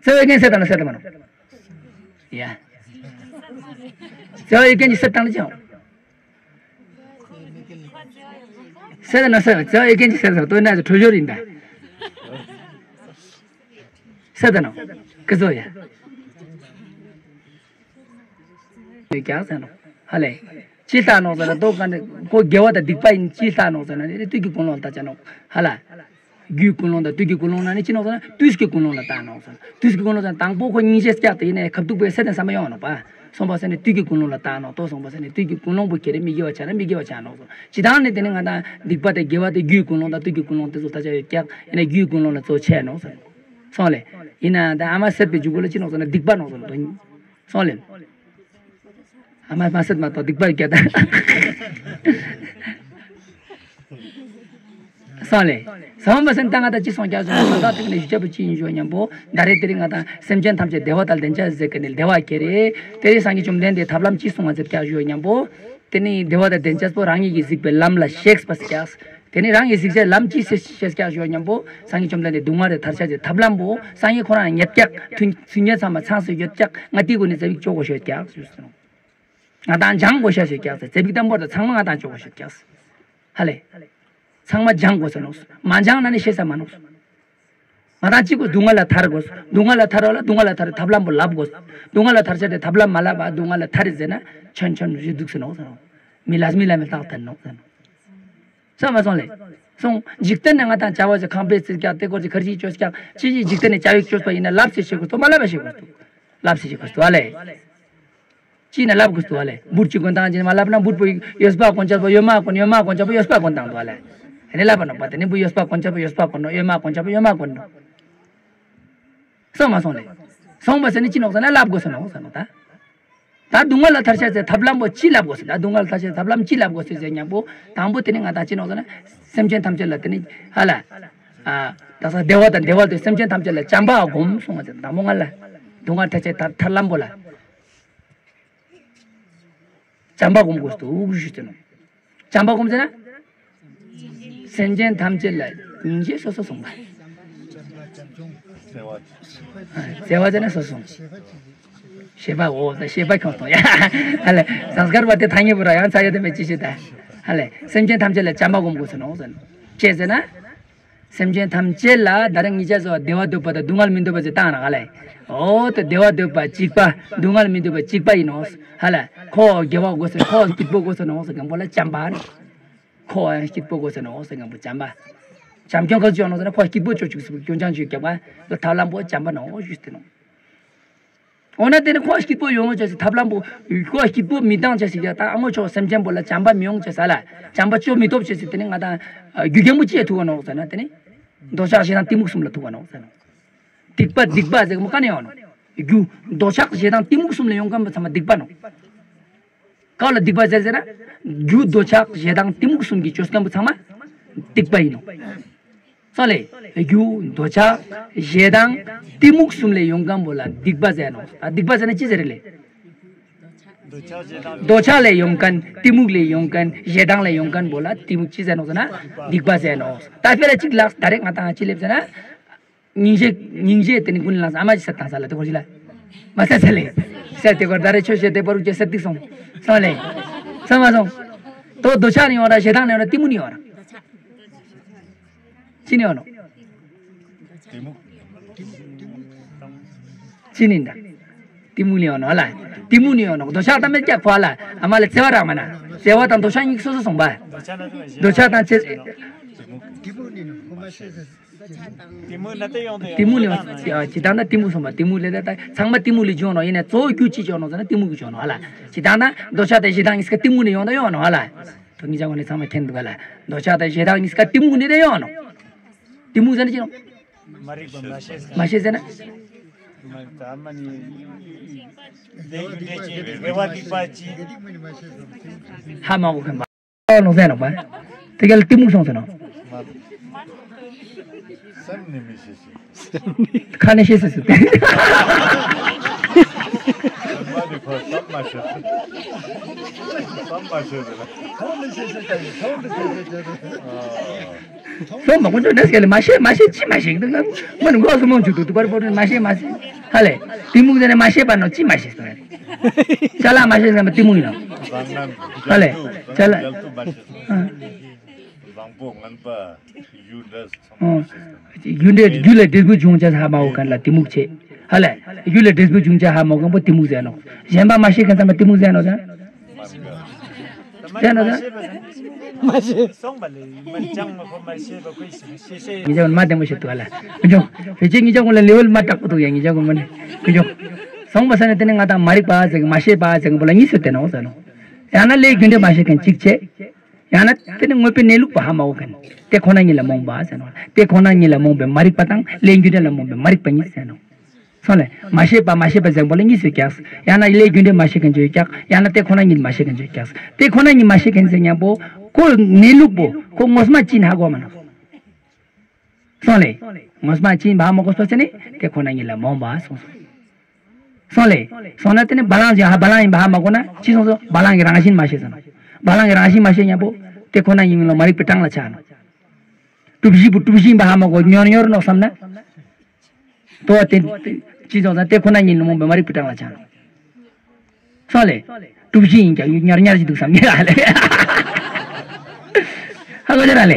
བརྩེ་བའི་རྐྱེན་སད་དང་ན་སད་དང་མ་ནོ། ཡ། བརྩེ་བའི་རྐྱེན་གྱིས་སད་དང་ལ་ཅི་ཡང་། སད་དང་ན་སད་བརྩེ་བའི་རྐྱེན་གྱིས་སད་དང་ལྟོས་ན་ཁྲོ་ཞོར་ཡིན་ད། སད་དང་ནོ། ཀི་ཚོ་ཡ། ཡོད་ཀྱང་ཟེར་ནོ། ཧ་ལས། ཅི་ལྟ་ནོ་ཟེར་ན་ལྟོ་ག་ནས་ཁོ་དགེ་བ་དང་སྡིག་པ་ཡིན་ཅི་ལྟ་ནོ་ཟེར་ན་དེ་དུས་ཀྱི་ཀུན་སློང་ལྟ་ཅ་ནོ། ཧ་ལ། རྒྱུའི་ཀུན་སློང་དང་དུས་ཀྱི་ཀུན་སློང་ན་ནི་ཅི་ནོག་ཟེར་ན་དུས་ཀྱི་ཀུན་སློང་ལ་བཏང་ནོག་ཟེར། དུས་ཀྱི་ཀུན་སློང་ཟེར་ན་དང་པོ་ཁོ་སྙིང་རྗེ་སྐྱག་དེ་ཡིན་ནའི་ཁབ་ཏུག་པའི་སེ་དང་བསམ་པ་ཡོང་ནོག་པ། སོང་པ་ཟེར་ནས་དུས་ཀྱི་ཀུན་སློང་ལ་བཏང་ནོག་ཏོ། སོང་པ་ཟེར་ནས་དུས་ཀྱི་ཀུན་སློང་པོ་ཁྱེར་རེ་མི་དགེ་བ་བྱས་ན་མི་དགེ་བ་བྱས་ནོག་ཟེར། ཇི་ལྟར་ནས་དེ་ནི་ང་དང་སྡིག་པ་དང་དགེ་བ་དེ་རྒྱུའི་ཀུན་སློང་དང་དུས་ཀྱི་ཀུན་སློང་དེ་ཚོ་ད་ཆ་ཡོད་ཀྱག་ཡིན་ན་རྒྱུའི་ཀུན་སློང་ལ་གཙོ་ཆེ་ནོག་ཟེར། སོང་ལེ། ཡིན་ན་ད་ཨ་མ་སད་པའི་འཇུག་གུ་ལ་ཅི་ནོག་ཟེར་ན་སྡིག་པ་ནོག་ཟེར་ནོག་ཏོ། སོང་ལེ། ཨ་མ་མ་སད་མ་གཏོགས་སྡིག་པ་རྒྱ་དང་། སོང་ལེ། སོང་པ་ཟེར་ན་ད་ང་དང་ཅི་སོང་ཀྱག་ཟེར་ན་ད་ལྟ་དེ་ནས་ཞུ་ཆ་པོ་ཅི་ཡིན་ཞུ་བ་མཉམ་པོ་ད་རེས་དེ་རིང་ང་དང་སེམས་ཅན་ཐམས་ཅད་བདེ་བ་དང་ལྡན་བྱ་ཟེར་གི་ནས་བདེ་བ་ཁྱེར་རེ་དེ་རིང་སངས་རྒྱས་བཅོམ་ལྡན་འདས་ཐབས་ལམ་ཅི་གསུང་བ་ཟེར་ཀྱག་ཞུ་བ་མཉམ་པོ། དེ་ནི་བདེ་བ་དང་ལྡན་བྱ་པོ་རང་ཉིད་ཀྱིས་གཟིགས་པའི་ལམ་ལ་གཤེགས་པ་ཟེར་ཀྱག་དེ་ནི་རང་གིས་གཟིགས་བྱའི་ལམ་ཅི་ཟེར་ཤེས་ཀྱག་ཞུ་བ་མཉམ་པོ་སངས་རྒྱས་བཅོམ་ལྡན་འདས་སྡུག་བསྔལ་ལས་ཐར་བྱ་ཟེར་ཐབས་ལམ་པོ་སངས་རྒྱས་ཁོ་རང་ཉེར་ཀྱག་ཐུན་ཐུན་ཉེར་ཚང་མ་ཚང་སོ་ཡོད་ཀྱག་ང་དེའི་སྒོ་ནས་ཙ་པིག་ཅོ་གོ་ཤོད་ཀྱག་ཞུས་སོང་། ང་དང་སྦྱང་དགོས་ཤ་ཞིག་ཀྱག་ཟེར། ཙེ་པིག་དམ་པོར་དང་ཚང་མ་ང་དང་ཅོ་དགོས་ཤ་ཀྱག་ཟེར། ཧ་ལེ། ཚང་མ་སྦྱང་དགོས་ཟེར་ནོག་མ་སྦྱང་ན་ནི་ཤེས་ས་མ་ནོག་ང་དང་གཅིག་གོ་སྡུག་བསྔལ་ལ་ཐར་དགོས། སྡུག་བསྔལ་ལ་ཐར་བ་ལ་སྡུག་བསྔལ་ལ་ཐར་ཐབས་ལམ་པོ་ལབ་དགོས། སྡུག་བསྔལ་ལ་ཐར་ཆ་དེ་ཐབས་ལམ་མ་ལབ་པ་སྡུག་བསྔལ་ལ་ཐར་རེ་ཟེར་ན་ཆོན་ཆོན་རེ་འདུག་ཟེར་ནོག་ཟེར་ནོག་མི་ལ་མི་ལ་མི་ལྟག་ཐར་ནོག་ཟེར་ནོག་སོང་མ་སོང་ལེ། སོང་། འཇིག་རྟེན་ནས་ང་དང་བྱ་བ་ཞིག་ཁང་པའི་རྩིག་རྒྱག་དེ་སྐོར་གྱི་ཁར་ཅིག་བཅོས་རྒྱག་ཅི་ཅི་འཇིག་རྟེན་ནས་བྱ་བའི་བཅོས་པ་ཡིན་ན་ལབ་ཟེར་ཤེས་དགོས་ཏོ་མ་ལབ་པ་ཤེས་དགོས་ཏོ། ལབ་ཟེར་ཤེས་དགོས་ཏོ་ཨ་ལེ། ཅི་ན་ལབ་དགོས་ཏོ་ཨ་ལེ། འབུར་གྱི་གོན་སྟངས་ཅི་ན་མ་ལབ་ན་འབུར་པོ་ཡོད་པ་གོན་ཆ་པོ་ཡོད་མ་གོན་ཡོད་མ་གོན་ཆ་པོ་ཡོད་པ་གོན་སྟངས་ཏོ་ཨ་ལེ། ཨ་ནི་ལབ་པ་ནོག་པ་དེ་ནི་འབུར་ཡོད་པ་གོན་ཆ་པོ་ཡོད་པ་གོན་ནོག་ཡོད་མ་གོན་ཆ་པོ་ཡོད་མ་གོན་ནོག་སོང་མ་སོང་ལེ། སོང་པ་ཟེར་ནི་ཅི་ནོག་ཟེར་ན་ལབ་དགོས་ཟེར་ནོག་ཟེར་ནོག་ད། ད་སྡུག་བསྔལ་ལ་ཐར་ཤ་ཟེར་ཐབས་ལམ་པོ་ཅི་ལབ་དགོས་ཟེར། ད་སྡུག་བསྔལ་ལ་ཐར་ཤ་ཐབས་ལམ་ཅི་ལབ་དགོས་ཟེར་ཟེར་མཉམ་པོ་དང་པོ་དེ་ནི་ང་དང་ཅི་ནོག་ཟེར་ན་སེམས་ཅན་ཐམས་ཅད་ལ་དེ་ནི་ཧ་ལ། ཨ། ད་ས་བདེ་བ་དང་བདེ་བ་དེ་སེམས་ཅན་ཐམས་ཅད་ལ་བྱམས་པ་སྒོམ་གསུང་བ་ཟེར་དང་པོ་ང་ལ། སྡུག་བསྔལ་ཐར་ཤ་ཐར་ཐར་ལམ་པོ་ལ། བྱམས་པ་སྒོམ་དགོས་སུ་འུག་ཞུ་ཟེར་ནོག་བྱམས་པ་སྒོམ་ཟེར་ན། སེམས་ཅན་ཐམས་ཅད་ལ་སྙིང་རྗེ་སོ་སོ་གསུངས་པ། བརྩེ་བ་ཟེར་ན་སོ་སོ། ཤེས་པ་འོ་ད་ཤེས་པ་ཁྱོང་སོང་ཡ། ཨ་ལེ། སངས་རྒྱས་པ་དེ་ཐ་སྙད་པོ་ར་ཡང་ཚ་ཡོད་དེ་མེད་ཅི་ཞེས་ད། ཨ་ལེ། སེམས་ཅན་ཐམས་ཅད་ལ་བྱམས་པ་སྒོམ་དགོས་ཟེར་ནོག་ཟེར། ཅི་ཟེར་ན། སེམས་ཅན་ཐམས་ཅད་ལ་ད་རེས་ངེད་ཅག་ཚོ་བདེ་བ་འདོད་པ་དང་སྡུག་བསྔལ་མི་འདོད་པ་ཟེར་བཏང་ར་ག་ལེ། འོ་ད་བདེ་བ་འདོད་པ་གཅིག་པ་སྡུག་བསྔལ་མི་འདོད་པ་གཅིག་པ་ཡིན་ནོག་ཧ་ལ། ཁོ་དགེ་བ་དགོས་ཟེར་ཁོ་སྐྱིད་པོ་དགོས་ཟེར་ནོག་ཟེར་མཁན་པོ་ལ་བྱམས་པ་ནོག་ཁོ་ཡང་སྐྱིད་པོ་དགོས་ཟེར་ནོག་ཟེར་མཁན་པོ་བྱམས་པ། བྱམས་སྐྱོང་ག་ཚོད་ཡོང་ནོག་ཟེར་ན་ཁོ་སྐྱིད་པོ་ཆོག་ཆོག་ཟེར་སྐྱོང་ཆང་ཆོས་རྒྱབ་པ་ལ་ཐབས་ལམ་པོ་བྱམས་པ་ནོག་ཞུས་ཏེ་ནོག་འོ་ན་དེ་ནི་ཁོ་སྐྱིད་པོ་ཡོང་བ་བྱས་སི་ཐབས་ལམ་པོ་ཁོ་སྐྱིད་པོ་མི་བཏང་བྱས་སི་ཡ་ད་ཨ་ངོ་ཆོག་སེམས་ཅན་པོ་ལ་བྱམས་པ་མི་ཡོང་བྱས་ས་ལ་བྱམས་པ་ཅོ་མི་ཐོབ་བྱས་སི་དེ་ནི་ང་དང་རྒྱུ་རྐྱེན་པོ་ཅི་ཡ་ཐུག་ག་ནོག་ཟེར་ན་དེ་ནི་འདོད་ཆགས་ཞེ་སྡང་གཏི་མུག་གསུམ་ལ་ཐུག་ག་ནོག་ཟེར་ནོག་སྡིག་པ་སྡིག་པ་ཟེར་གི་མོ་ག་ནས་ཡོང་ནོག་རྒྱུ་འདོད་ཆགས་ཞེ་སྡང་གཏི་མུག་གསུམ་ལ་ཡོང་མཁན་པོ་ཚང་མ་སྡིག་པ་ནོག་གང་ལ་སྡིག་པ་ཟེར་ཟེར་ན། རྒྱུ་འདོད་ཆགས་ཞེ་སྡང་གཏི་མུག་གསུམ་གྱིས་བཅོས་མཁན་པོ་ཚང་མ་སྡིག་པ་ཡིན་ནོག་སོང་ལེ། རྒྱུ་འདོད་ཆགས་ཞེ་སྡང་གཏི་མུག་གསུམ་ལས་ཡོང་མཁན་པོ་ལ་སྡིག་པ་ཟེར་ནོག་ད་སྡིག་པ་ཟེར་ན་ཅི་ཟེར་རེད་ལེ། འདོད་ཆགས་ལས་ཡོང་མཁན་གཏི་མུག་ལས་ཡོང་མཁན་ཞེ་སྡང་ལས་ཡོང་མཁན་པོ་ལ་གཏི་མུག་ཅི་ཟེར་ནོག་ཟེར་ན་སྡིག་པ་ཟེར་ནོག་ད་དཔེ་ལ་གཅིག་ལ་ད་རེས་ང་དང་ཅི་ལེབ་ཟེར་ན། སྙིང་རྗེ་སྙིང་རྗེ་དེ་ནི་ཀུན་ལ་ཨ་མ་ཅི་ཟེར་བཏང་ས་ལ་དེ་སྐོར་ཅི་ལ། མ་ཟེར་ས་ལེ། ཟེར་དེ་སྐོར་ད་རེས་ཆོས་བཤད་དེ་པ་རུ་ཅེ་ཟེར་ཏིག་སོང་། སོང་ལེ། སོང་མ་སོང་། དོ་འདོད་ཆགས་ནི་ཡོང་ར་ཞེ་སྡང་ནི་ཡོང་ར་གཏི་མུག་ནི་ཡོང་ར། ཅི་ནི་ཡོང་ནོག་གཏི་མུག་གཏི་མུག་གཏི་མུག་ཅི་ནི་འདྲ། གཏི་མུག་ནི་ཡོང་ནོག་ལ། གཏི་མུག་ནི་ཡོང་ནོག་འདོད་ཆགས་དང་མེད་ཀྱག་ཁོ་ལ་ཨ་མ་ལ་བརྩེ་བ་རག་མ་ན། བརྩེ་བ་དང་འདོད་ཆགས་གཉིས་སོ་སོ་སོང་པ། འདོད་ཆགས་དང་བཅས། གཏི་མུག་ནི་ཡོང་ནོག་གཏི་མུག་ནི་ཡོང་ནོག་ཇི་ལྟར་ན་གཏི་མུག་སོང་པ་གཏི་མུག་ལས་ད་ད་ཚང་མ་གཏི་མུག་ལས་བྱུང་ནོག་ཡིན་ནའི་གཙོ་བོ་རྒྱུ་ཅི་བྱུང་ནོག་ཟེར་ན་གཏི་མུག་གི་བྱུང་ནོག་ཧ་ལ། ཇི་ལྟར་ན་འདོད་ཆགས་དང་ཞེ་སྡང་གཉིས་ཀ་གཏི་མུག་ནས་ཡོང་ད་ཡོང་ནོག་ཧ་ལ། ད་ངེད་ཅག་ནི་ཚང་མ་མཁྱེན་འདུག་ག་ལ། འདོད་ཆགས་དང་ཞེ་སྡང་གཉིས་ཀ་གཏི་མུག་ནས་ད་ཡོང་ནོག་གཏི་མུག་ཟེར་ན་ཅི་ནོག་མ་རིག་པ་མ་ཤེས་ས། མ་ཤེས་ཟེར་ན། མ་ད་མ་ནི་ལས་རྒྱུ་འབྲས་ཀྱི་རེ་བ་སྡིག་པ་ཅི། ཧ་མ་གོ་མཁན་པ། ལོ་ཟེར་ནོག་པ། དེ་ག་ལ་གཏི་མུག་སོང་ཟེར་ནོག་སེམས་ནི་མི་ཤེས་ཤིང་། ཁ་ནས་ཤེས་སུ་སུ། མ་ནི་ཁོ་བསམ་མ་ཤེས་སུ། བསམ་མ་ཤེས་ཟེར་ན། ཁོང་ནི་ཤེས་ཤེས་ཀྱང་ཁོང་དུ་ཤེས་ཤེས་ཀྱང་། སོ་མ་ཀུན་སྤྱོད་གནས་སྐལ་མ་ཤེས་མ་ཤེས་ཅི་མ་ཤེས་འདུག་ང་མ་ནི་མགོ་སུ་མང་ཆུ་འདུག་ཏུ་པར་པོ་མ་ཤེས་མ་ཤེས་ཧ་ལེ། གཏི་མུག་ཟེར་ནས་མ་ཤེས་པ་ནོ་ཅི་མ་ཤེས་སོ་ཡ། ཅ་ལག་མ་ཤེས་ཟེར་ན་གཏི་མུག་ཡིན་ནོ། ཧ་ལེ། ཅ་ལག་བཟང་པོ་ངན་པ་ཡུལ་འདྲ་ཚང་མ་ཤེས་སོ། ཡུལ་འདྲ་རྒྱུ་ལ་འབྲས་བུ་འབྱུང་བྱ་ཧ་མ་གོ་མཁན་ལ་གཏི་མུག་ཆེ། ཧ་ལེ། ཡུལ་ལ་འབྲས་བུ་འབྱུང་བྱ་ཧ་མ་གོ་མཁན་པོ་གཏི་མུག་ཟེར་ནོ། གཞན་པ་མ་ཤེས་མཁན་ཚང་མ་གཏི་མུག་ཟེར་ནོ་ཟེར། ཟེར་ན་ད། མ་ཤེས། སོང་པ་ལས་མ་ཅང་མ་ཁོ་མ་ཤེས་པ་ཁོས་ཤེས་ཤེས་ཤེས། ངེད་ཅག་མ་བདེ་མོ་ཞིག་འདུག་ཨ་ལ། ཀུན་སྐྱོང་། བོད་ཆས་ངེད་ཅག་ཀུན་ལ་ལེ་ཝལ་མ་དྲག་པོ་འདུག་ཡ། ངེད་ཅག་ཀུན་མ་ནི་ཀུན་སྐྱོང་། སོང་པ་ཟེར་ན་དེ་ནི་ང་དང་མ་རིག་པ་ཟེར་གི་མ་ཤེས་པ་ཟེར་གི་པོ་ལ་གཉིས་སུ་བསྟན་ནོ་ཟེར་ནོ། ཡང་ན་ལས་རྒྱུ་འབྲས་མ་ཤེས་མཁན་གཅིག་བྱས། ཡང་ན་དེ་ནི་དངོས་པོའི་གནས་ལུགས་པོ་ཧ་མ་གོ་མཁན། དེ་ཁོ་ན་ཉིད་ལ་རྨོངས་པ་ཟེར་ནོ། དེ་ཁོ་ན་ཉིད་ལ་རྨོངས་པའི་མ་རིག་པ་དང་ལས་རྒྱུ་འབྲས་ལ་རྨོངས་པའི་མ་རིག་པ་གཉིས་ཟེར་ནོ། སོང་ལེ། མ་ཤེས་པ་མ་ཤེས་པ་ཟེར་པོ་ལ་གཉིས་སུ་བཀྱགས། ཡང་ན་ལས་རྒྱུ་འབྲས་མ་ཤེས་མཁན་ཅིག་བཀྱགས། ཡང་ན་དེ་ཁོ་ན་ཉིད་མ་ཤེས་མཁན་ཅིག་བཀྱགས། དེ་ཁོ་ན་ཉིད་མ་ཤེས་མཁན་ཟེར་མཉམ་པོ་ཁོ་གནས་ལུགས་པོ་ཁོ་ངོ་མ་ཅི་ཧ་གོ་མ་ནོ། སོང་ལེ། ངོ་མ་ཅི་ཧ་མ་གོ་སོ་ཟེར་ནི་དེ་ཁོ་ན་ཉིད་ལ་རྨོངས་པ་སོང་སོང་། སོང་ལེ། སོང་ན་དེ་ནི་བ་ལང་ཅི་ཧ་བ་ལང་ཡིན་པ་ཧ་མ་གོ་ན་ཅི་སོང་སོ། བ་ལང་གི་རང་བཞིན་མ་ཤེས་སོང་། བ་ལང་གི་རང་བཞིན་མ་ཤེས་མཉམ་པོ་དེ་ཁོ་ན་ཉིད་ལ་མ་རིག་པའི་གྲངས་ལ་ཆགས་ནོ། གྲུ་བཞི་པོ་གྲུ་བཞི་ཡིན་པ་ཧ་མ་གོ་ཉོར་ཉོར་ནོ་བསམ་ན། དོ་དེ་ཅི་ཙོགས་ཙང་དེ་ཁོ་ན་ཉིད་ལ་རྨོངས་པའི་མ་རིག་པའི་གྲངས་ལ་ཆགས་ནོ། སོང་ལེ། གྲུ་བཞི་ཡིན་ཀྱང་ཡུག་ཉར་ཉར་ཞིག་འདུག་བསམ་ཉེ་ཨ་ལེ། ཧ་གོ་ཆ་ར་ལེ།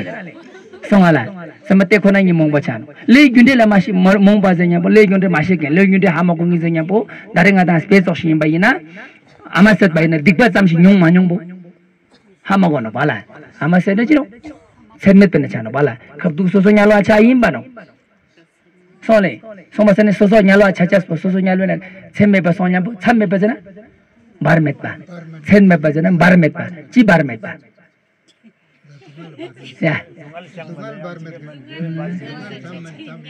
སོང་ཨ་ལ། སེམས་པ་དེ་ཁོ་ན་ཉིད་རྨོངས་པ་ཆགས་ནོ། ལས་རྒྱུ་འབྲས་ལ་མ་ཤེས་མ་རྨོངས་པ་ཟེར་མཉམ་པོ་ལས་རྒྱུ་འབྲས་མ་ཤེས་མཁན་ལས་རྒྱུ་འབྲས་ཧ་མ་གོ་མཁན་ཟེར་མཉམ་པོ་ད་རེས་ང་དང་དཔེ་ཙོགས་ཤིག་ཡིན་པ་ཡིན་ན། ཨ་མ་བསད་པ་ཡིན་ན་སྡིག་པ་ཙམ་ཞིག་མྱོང་མ་མྱོང་པོ། ཧ་མ་གོ་ནོ་བ་ལ། ཨ་མ་བསད་ན་ཅི་རུང་། ཚད་མེད་པ་ན་ཆགས་ནོ་བ་ལ། ཁབ་ཏུ་སོ་སོ་དམྱལ་བ་ཆགས་ཡིན་པ་ནོ། སོང་ལེ། སོང་པ་ཟེར་ནི་སོ་སོ་དམྱལ་བ་ཆ་ཆས་པོ་སོ་སོ་དམྱལ་བ་ལ་ཚད་མེད་པ་སོང་མཉམ་པོ་ཚད་མེད་པ་ཟེར་ན། བར་མེད་པ། ཚད་མེད་པ་ཟེར་ན་བར་མེད་པ། ཅི་བར་མེད་པ། ཡ།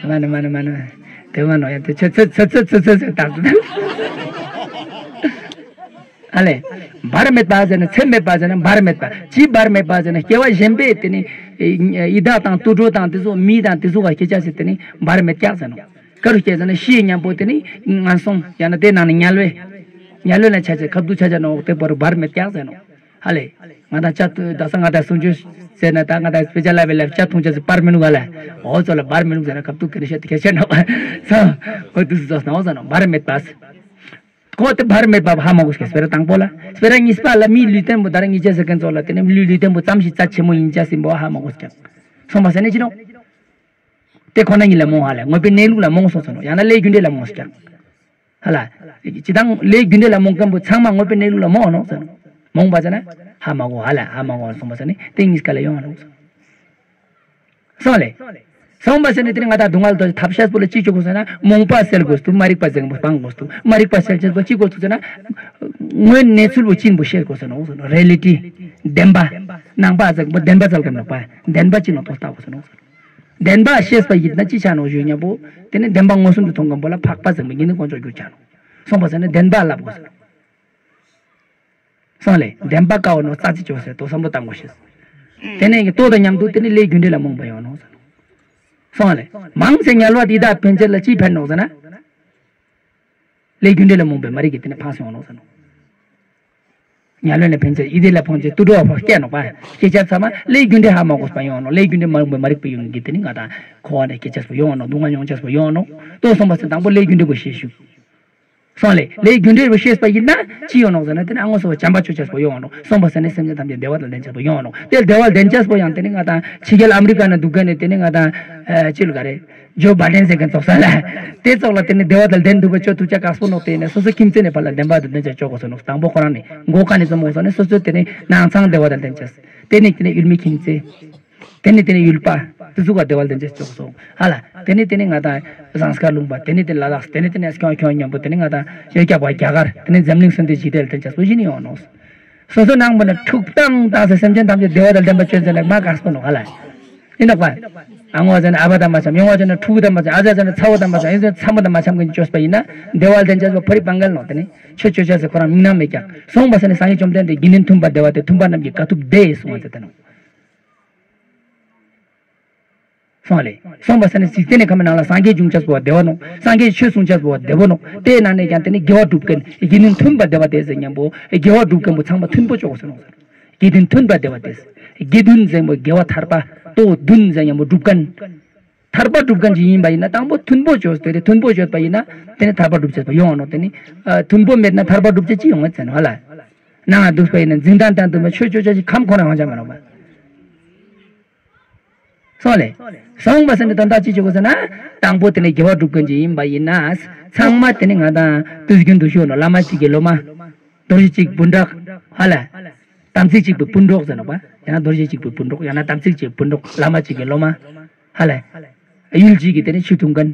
མ་ནི་མ་ནི་མ་ནི། དེ་མ་ནོ་ཡ་དེ་ཚོད་ཚོད་ཚོད་ཚོད་ཚོད་ཚོད་བཏགས་འདུག་ཨ་ལས། བར་མེད་པ་ཟེར་ན་ཚད་མེད་པ་ཟེར་ན་བར་མེད་པ། ཅི་བར་མེད་པ་ཟེར་ན་སྐྱེ་བ་གཞན་པས་དེ་ནི། ཡི་དྭགས་དང་དུད་འགྲོ་དང་དེ་ཚོ་མི་དང་དེ་ཚོ་ག་སྐྱེ་ཆ་ཟེར་དེ་ནི་བར་མེད་ཀྱག་ཟེར་ནོ། ཀ་རུ་སྐྱེ་ཟེར་ན་ཤི་མཉམ་པོ་དེ་ནི་ངན་སོང་ཡང་ན་དེ་ནང་ནས་དམྱལ་བའི། དམྱལ་བའི་ལ་ཆ་ཆ་ཁབ་ཏུ་ཆ་ཆ་ནོ་དེ་བར་བར་མེད་ཀྱག་ཟེར་ནོ། ཧ་ལས། ང་དང་ཅ་དག་ས་ང་དང་སུམ་ཅུ་ཟེར་ན་ད་ང་དང་དཔེ་ཆ་ལ་བའི་ལ་ཅ་འཐུང་ཆ་ཟེར་བར་མི་ནུག་ག་ལ། འོ་ཚོ་ལ་བར་མི་ནུག་ཟེར་ན་ཁབ་ཏུ་ཀ་རུ་ཤ་དེ་ཁྱེར་ཆ་ནོ། ས། འོ་དུ་སུ་ཚོ་སྣང་བ་ཟེར་ནོ་བར་མེད་པ། ཁོ་དེ་བར་མེད་པ་ཧ་མ་གོ་སྐད་སྤེ་ར་དང་པོ་ལ། སྤེ་ར་གཉིས་པ་ལ་མིའི་ལུས་རྟེན་པོ་ད་ར་ངེད་ཅག་ཟེར་མཁན་ཚོ་ལ་དེ་ནི་ལུས་ལུས་རྟེན་པོ་ཙམ་ཞིག་རྩ་ཆེན་མོ་ཡིན་ཅག་ཟིན་པོ་ཧ་མ་གོ་སྐད། སོང་པ་ཟེར་ནི་ཅི་རུང་། དེ་ཁོ་ན་ཉིད་ལ་རྨོངས་ཧ་ལས་དངོས་པོའི་གནས་ལུགས་ལ་རྨོངས་སོང་ཟེར་ནོ། ཡང་ན་ལས་རྒྱུ་འབྲས་ལ་རྨོངས་སྐད། ཧ་ལ། ཅི་དང་ལས་རྒྱུ་འབྲས་ལ་རྨོངས་མཁན་པོ་ཚང་མ་དངོས་པོའི་གནས་ལུགས་ལ་རྨོངས་ནོ་ཟེར་ནོ། རྨོངས་པ་ཟེར་ན་ཧ་མ་གོ་ཧ་ལ་ཧ་མ་གོ་སོང་པ་ཟེར་ནི་དེ་གཉིས་ཀ་ལ་ཡོང་ནོ་ཟེར་ནོ། སོང་ལེ། སོང་པ་ཟེར་ནི་དེ་ནི་ང་དང་སྡུག་བསྔལ་དང་ཐབས་ཤེས་པོ་ལ་ཅི་བཅོ་དགོས་ཟེར་ན་རྨོངས་པ་སེལ་དགོས་སུ་མ་རིག་པ་ཟེར་མཁན་པོ་སྤང་དགོས་སུ་མ་རིག་པ་སེལ་ཆེས་པོ་ཅི་དགོས་སུ་ཟེར་ན། དངོས་གནས་ཚུལ་པོ་ཅིན་པོ་ཤེས་དགོས་ཟེར་ནོ་ཟེར་ནོ། རི་ལི་ཊི། བདེན་པ། ནང་པ་ཟེར་མཁན་པོ་བདེན་པ་ཟེར་མཁན་ནོ་པ། བདེན་པ་ཅི་ནོ་ཐོག་ལྟ་དགོས་ཟེར་ནོ་ཟེར་ནོ། བདེན་པ་ཤེས་པ་ཡིན་ན་ཅི་ཆ་ནོ་ཞུས་མཉམ་པོ། དེ་ནི་བདེན་པ་མངོན་སུམ་དུ་མཐོང་མཁན་པོ་ལ་འཕགས་པ་ཟེར་མི་ཉིད་ནི་དཀོན་མཆོག་གྱུར་ཆ་ནོ། སོང་པ་ཟེར་ནི་བདེན་པ་ལབ་དགོས་ཟེར་ནོ། སོང་ལེ། བདེན་པ་དཀའ་བ་ནོ་རྩ་ཅི་ཆོག་ཟེར་དོ་བསམ་བློ་བཏང་དགོས་ཤེས། དེ་ནས་ལྟོ་དང་མཉམ་དུ་དེ་ནི་ལས་རྒྱུ་འབྲས་ལ་རྨོངས་པ་ཡོང་ནོ་ཟེར་ནོ། སོང་ལེ། མང་ཚེ་དམྱལ་བ་འདི་དག་ཕན་ཆད་ལ་ཅི་ཕན་ནོ་ཟེར་ན། ལས་རྒྱུ་འབྲས་ལ་རྨོངས་པའི་མ་རིག་གིས་དེ་ནི་ཕངས་སེ་ཡོང་ནོ་ཟེར་ནོ། དམྱལ་བ་ལ་ཕན་ཆད་ཡི་དྭགས་ལ་ཕན་ཆད་དུད་འགྲོ་བ་ཕོ་སྐྱེ་ནོ་པ། སྐྱེ་ཆ་ཚང་མ་ལས་རྒྱུ་འབྲས་ཧ་མ་གོ་སྤ་ཡོང་ནོ། ལས་རྒྱུ་འབྲས་མ་རྨོངས་པའི་མ་རིག་པའི་ཡོང་གི་དེ་ནི་ང་དང་འཁོར་བ་ནས་སྐྱེ་ཆ་སྤ་ཡོང་ནོ། སྡུག་བསྔལ་མྱོང་ཆ་སྤ་ཡོང་ནོ། ལྟོ་སོང་པ་ཟེར་དང་པོ་ལས་རྒྱུ་འབྲས་པོ་ཤེས་ཞུ། སོང་ལེ། ལས་རྒྱུ་འབྲས་པོ་ཤེས་པ་ཡིན་ན་ཅི་ཡོང་ནོ་ཟེར་ན་དེ་ནི་ཨ་ངོ་སོ་བ་བྱམས་པ་ཆོ་ཆ་སྤ་ཡོང་ནོ། སོང་པ་ཟེར་ནི་སེམས་ཅན་ཐམས་ཅད་བདེ་བ་དང་ལྡན་ཆ་སྤ་ཡོང་ནོ། དེ་བདེ་བ་ལྡན་ཆ་སྤ་ཡང་དེ་ནི་ང་དང་ཕྱི་རྒྱལ་ཨ་མི་རི་ཀ་ན་འདུག་ག་ནས་དེ་ནི་ང་དང་ཅི་ལ་ག་རེ། ཇོ་བྷ་ཌེན་ཟེར་མཁན་ཙོགས་ས་ལ། དེ་ཙོགས་ལ་དེ་ནི་བདེ་བ་དང་ལྡན་འདུག་པ་ཆོ་ཐུག་ཆ་དཀགས་པོ་ནོ། དེ་ནི་སོ་སོ་ཁྱིམ་མཚེས་ནས་ཕར་ལ་བདེན་པ་དང་ལྡན་ཆ་ཆོག་གོ་སོ་ནོ། དང་པོ་ཁོ་རང་ནི་མགོ་ཀ་ནས་བཙུམ་གོ་སོ་ནི་སོ་སོ་དེ་ནི་ནང་ཚང་བདེ་བ་དང་ལྡན་ཆ། དེ་ནི་དེ་ནི་ཡུལ་མི་ཁྱིམ་མཚེས། དེ་ནི་དེ་ནི་ཡུལ་པ། དེ་ཚོ་ག་བདེ་བ་ལྡན་ཆ་ཆོག་སོ། ཧ་ལ། དེ་ནི་དེ་ནི་ང་དང་ཟངས་དཀར་ལུང་པ། དེ་ནི་དེ་ནི་ལ་དྭགས། དེ་ནི་དེ་ནི་ཨ་ཁྱོད་ཁྱོད་མཉམ་པོ་དེ་ནི་ང་དང་ཡོད་རྒྱ་བ་རྒྱ་གར། དེ་ནི་འཛམ་གླིང་སུན་དེ་ཇི་དེ་ལ་ལྡན་ཆ་སོ་ཞིག་ནི་ཡོང་ནོ། སོ་སོ་ནང་མི་ན་འཁྲུག་བཏང་བཏང་ཟེར་སེམས་ཅན་ཐམས་ཅད་བདེ་བ་དང་ལྡན་པ་བཅོས་ཟེར་ན་མ་དཀགས་པོ་ནོ་ཧ་ལ། ཡིན་ནོ་པ། ཨ་ངོ་ཟེར་ན་ཨ་ཕ་དང་མ་འཆམ། ཡོང་བ་ཟེར་ན་ཕྲུ་གུ་དང་མ་འཆམ། ཨ་ཅག་ཟེར་ན་ཚ་བོ་དང་མ་འཆམ། ཚ་མོ་དང་མ་འཆམ་གི་བཅོས་པ་ཡིན་ན་བདེ་བ་ལྡན་ཆ་སོ་ཕ་རི་པང་གལ་ནོ། དེ་ནི་ཆོས་བཅོས་ཆ་ཟེར་ཁོ་རང་མིང་ན་མེད་ཀྱང་སོང་པ་ཟེར་ནི་སངས་རྒྱས་བཅོམ་ལྡན་འདས་དགེ་འདུན་མཐུན་པ་བདེ་བ་སྟེ། མཐུན་པ་རྣམས་ཀྱི་དཀའ་ཐུབ་བདེ་གསུང་བ་ཟེར་ཏེ་ནོ། སོང་ལེ། སོང་པ་ཟེར་ནི་ཚིག་དེ་ནི་ཁ་མེད་ནང་ལ་སངས་རྒྱས་འབྱུང་ཆ་སོ་བདེ་བ་ནོ། སངས་རྒྱས་ཆོས་གསུང་ཆ་སོ་བདེ་བ་ནོ། དེ་ནང་ནས་ཀྱང་དེ་ནི་དགེ་བ་སྒྲུབ་མཁན་དགེ་འདུན་མཐུན་པ་བདེ་བ་སྟེ་ཟེར་མཉམ་པོ་དགེ་བ་སྒྲུབ་མཁན་པོ་ཚང་མ་མཐུན་པོ་ཆོག་གོ་ཟེར་ནོ། དགེ་འདུན་མཐུན་པ་བདེ་བ་སྟེ། དགེ་འདུན་ཟེར་མོ་དགེ་བ་ཐར་པ་ལྟོ་འདུན་ཟེར་མཉམ་པོ་སྒྲུབ་མཁན། ཐར་པ་སྒྲུབ་མཁན་ཅིག་ཡིན་པ་ཡིན་ན་དང་པོ་མཐུན་པོ་བྱོས་ཏེ་རེ། མཐུན་པོ་བྱོས་པ་ཡིན་ན་དེ་ནི་ཐར་པ་སྒྲུབ་ཆེས་པ་ཡོང་བ་ནོ། དེ་ནི་མཐུན་པོ་མེད་ན་ཐར་པ་སྒྲུབ་ཆེས་ཅི་ཡོང་བ་ཚེ་ནོ་ཧ་ལ། ནང་འདུག་པ་ཡིན་ན་འཛིན་སྟངས་དང་དུ་མ་ཆོས་ཆོས་ཆ་ཞིག་ཁམས་ཁོ་ན་ཧང་ཆ་མ་ནོ་བ། སོང་ལེ། སོང་བ་ཟེར་ནི་དོན་དག་ཅི་བྱེད་དགོས་ཟེར་ན། དང་པོ་དེ་ནི་དགེ་བ་སྒྲུབ་མཁན་ཅིག་ཡིན་པ་ཡིན་ན། ཚང་མ་དེ་ནི་ང་དང་དུས་རྒྱུན་དུ་ཤོད་ནོ། བླ་མ་གཅིག་གི་སློབ་མ། རྡོ་རྗེ་གཅིག་བུ་འདྲ། ཧ་ལ། དམ་ཚིག་གཅིག་པའི་སྤུན་གྲོགས་ཟེར་ནོག་པ། ཡང་ན་རྡོ་རྗེ་གཅིག་པའི་སྤུན་གྲོགས། ཡང་ན་དམ་ཚིག་གཅིག་པའི་སྤུན་གྲོགས། བླ་མ་གཅིག་གི་སློབ་མ། ཧ་ལས། ཡུལ་གཅིག་གི་དེ་ནི་ཆོས་མཐུན་མཁན།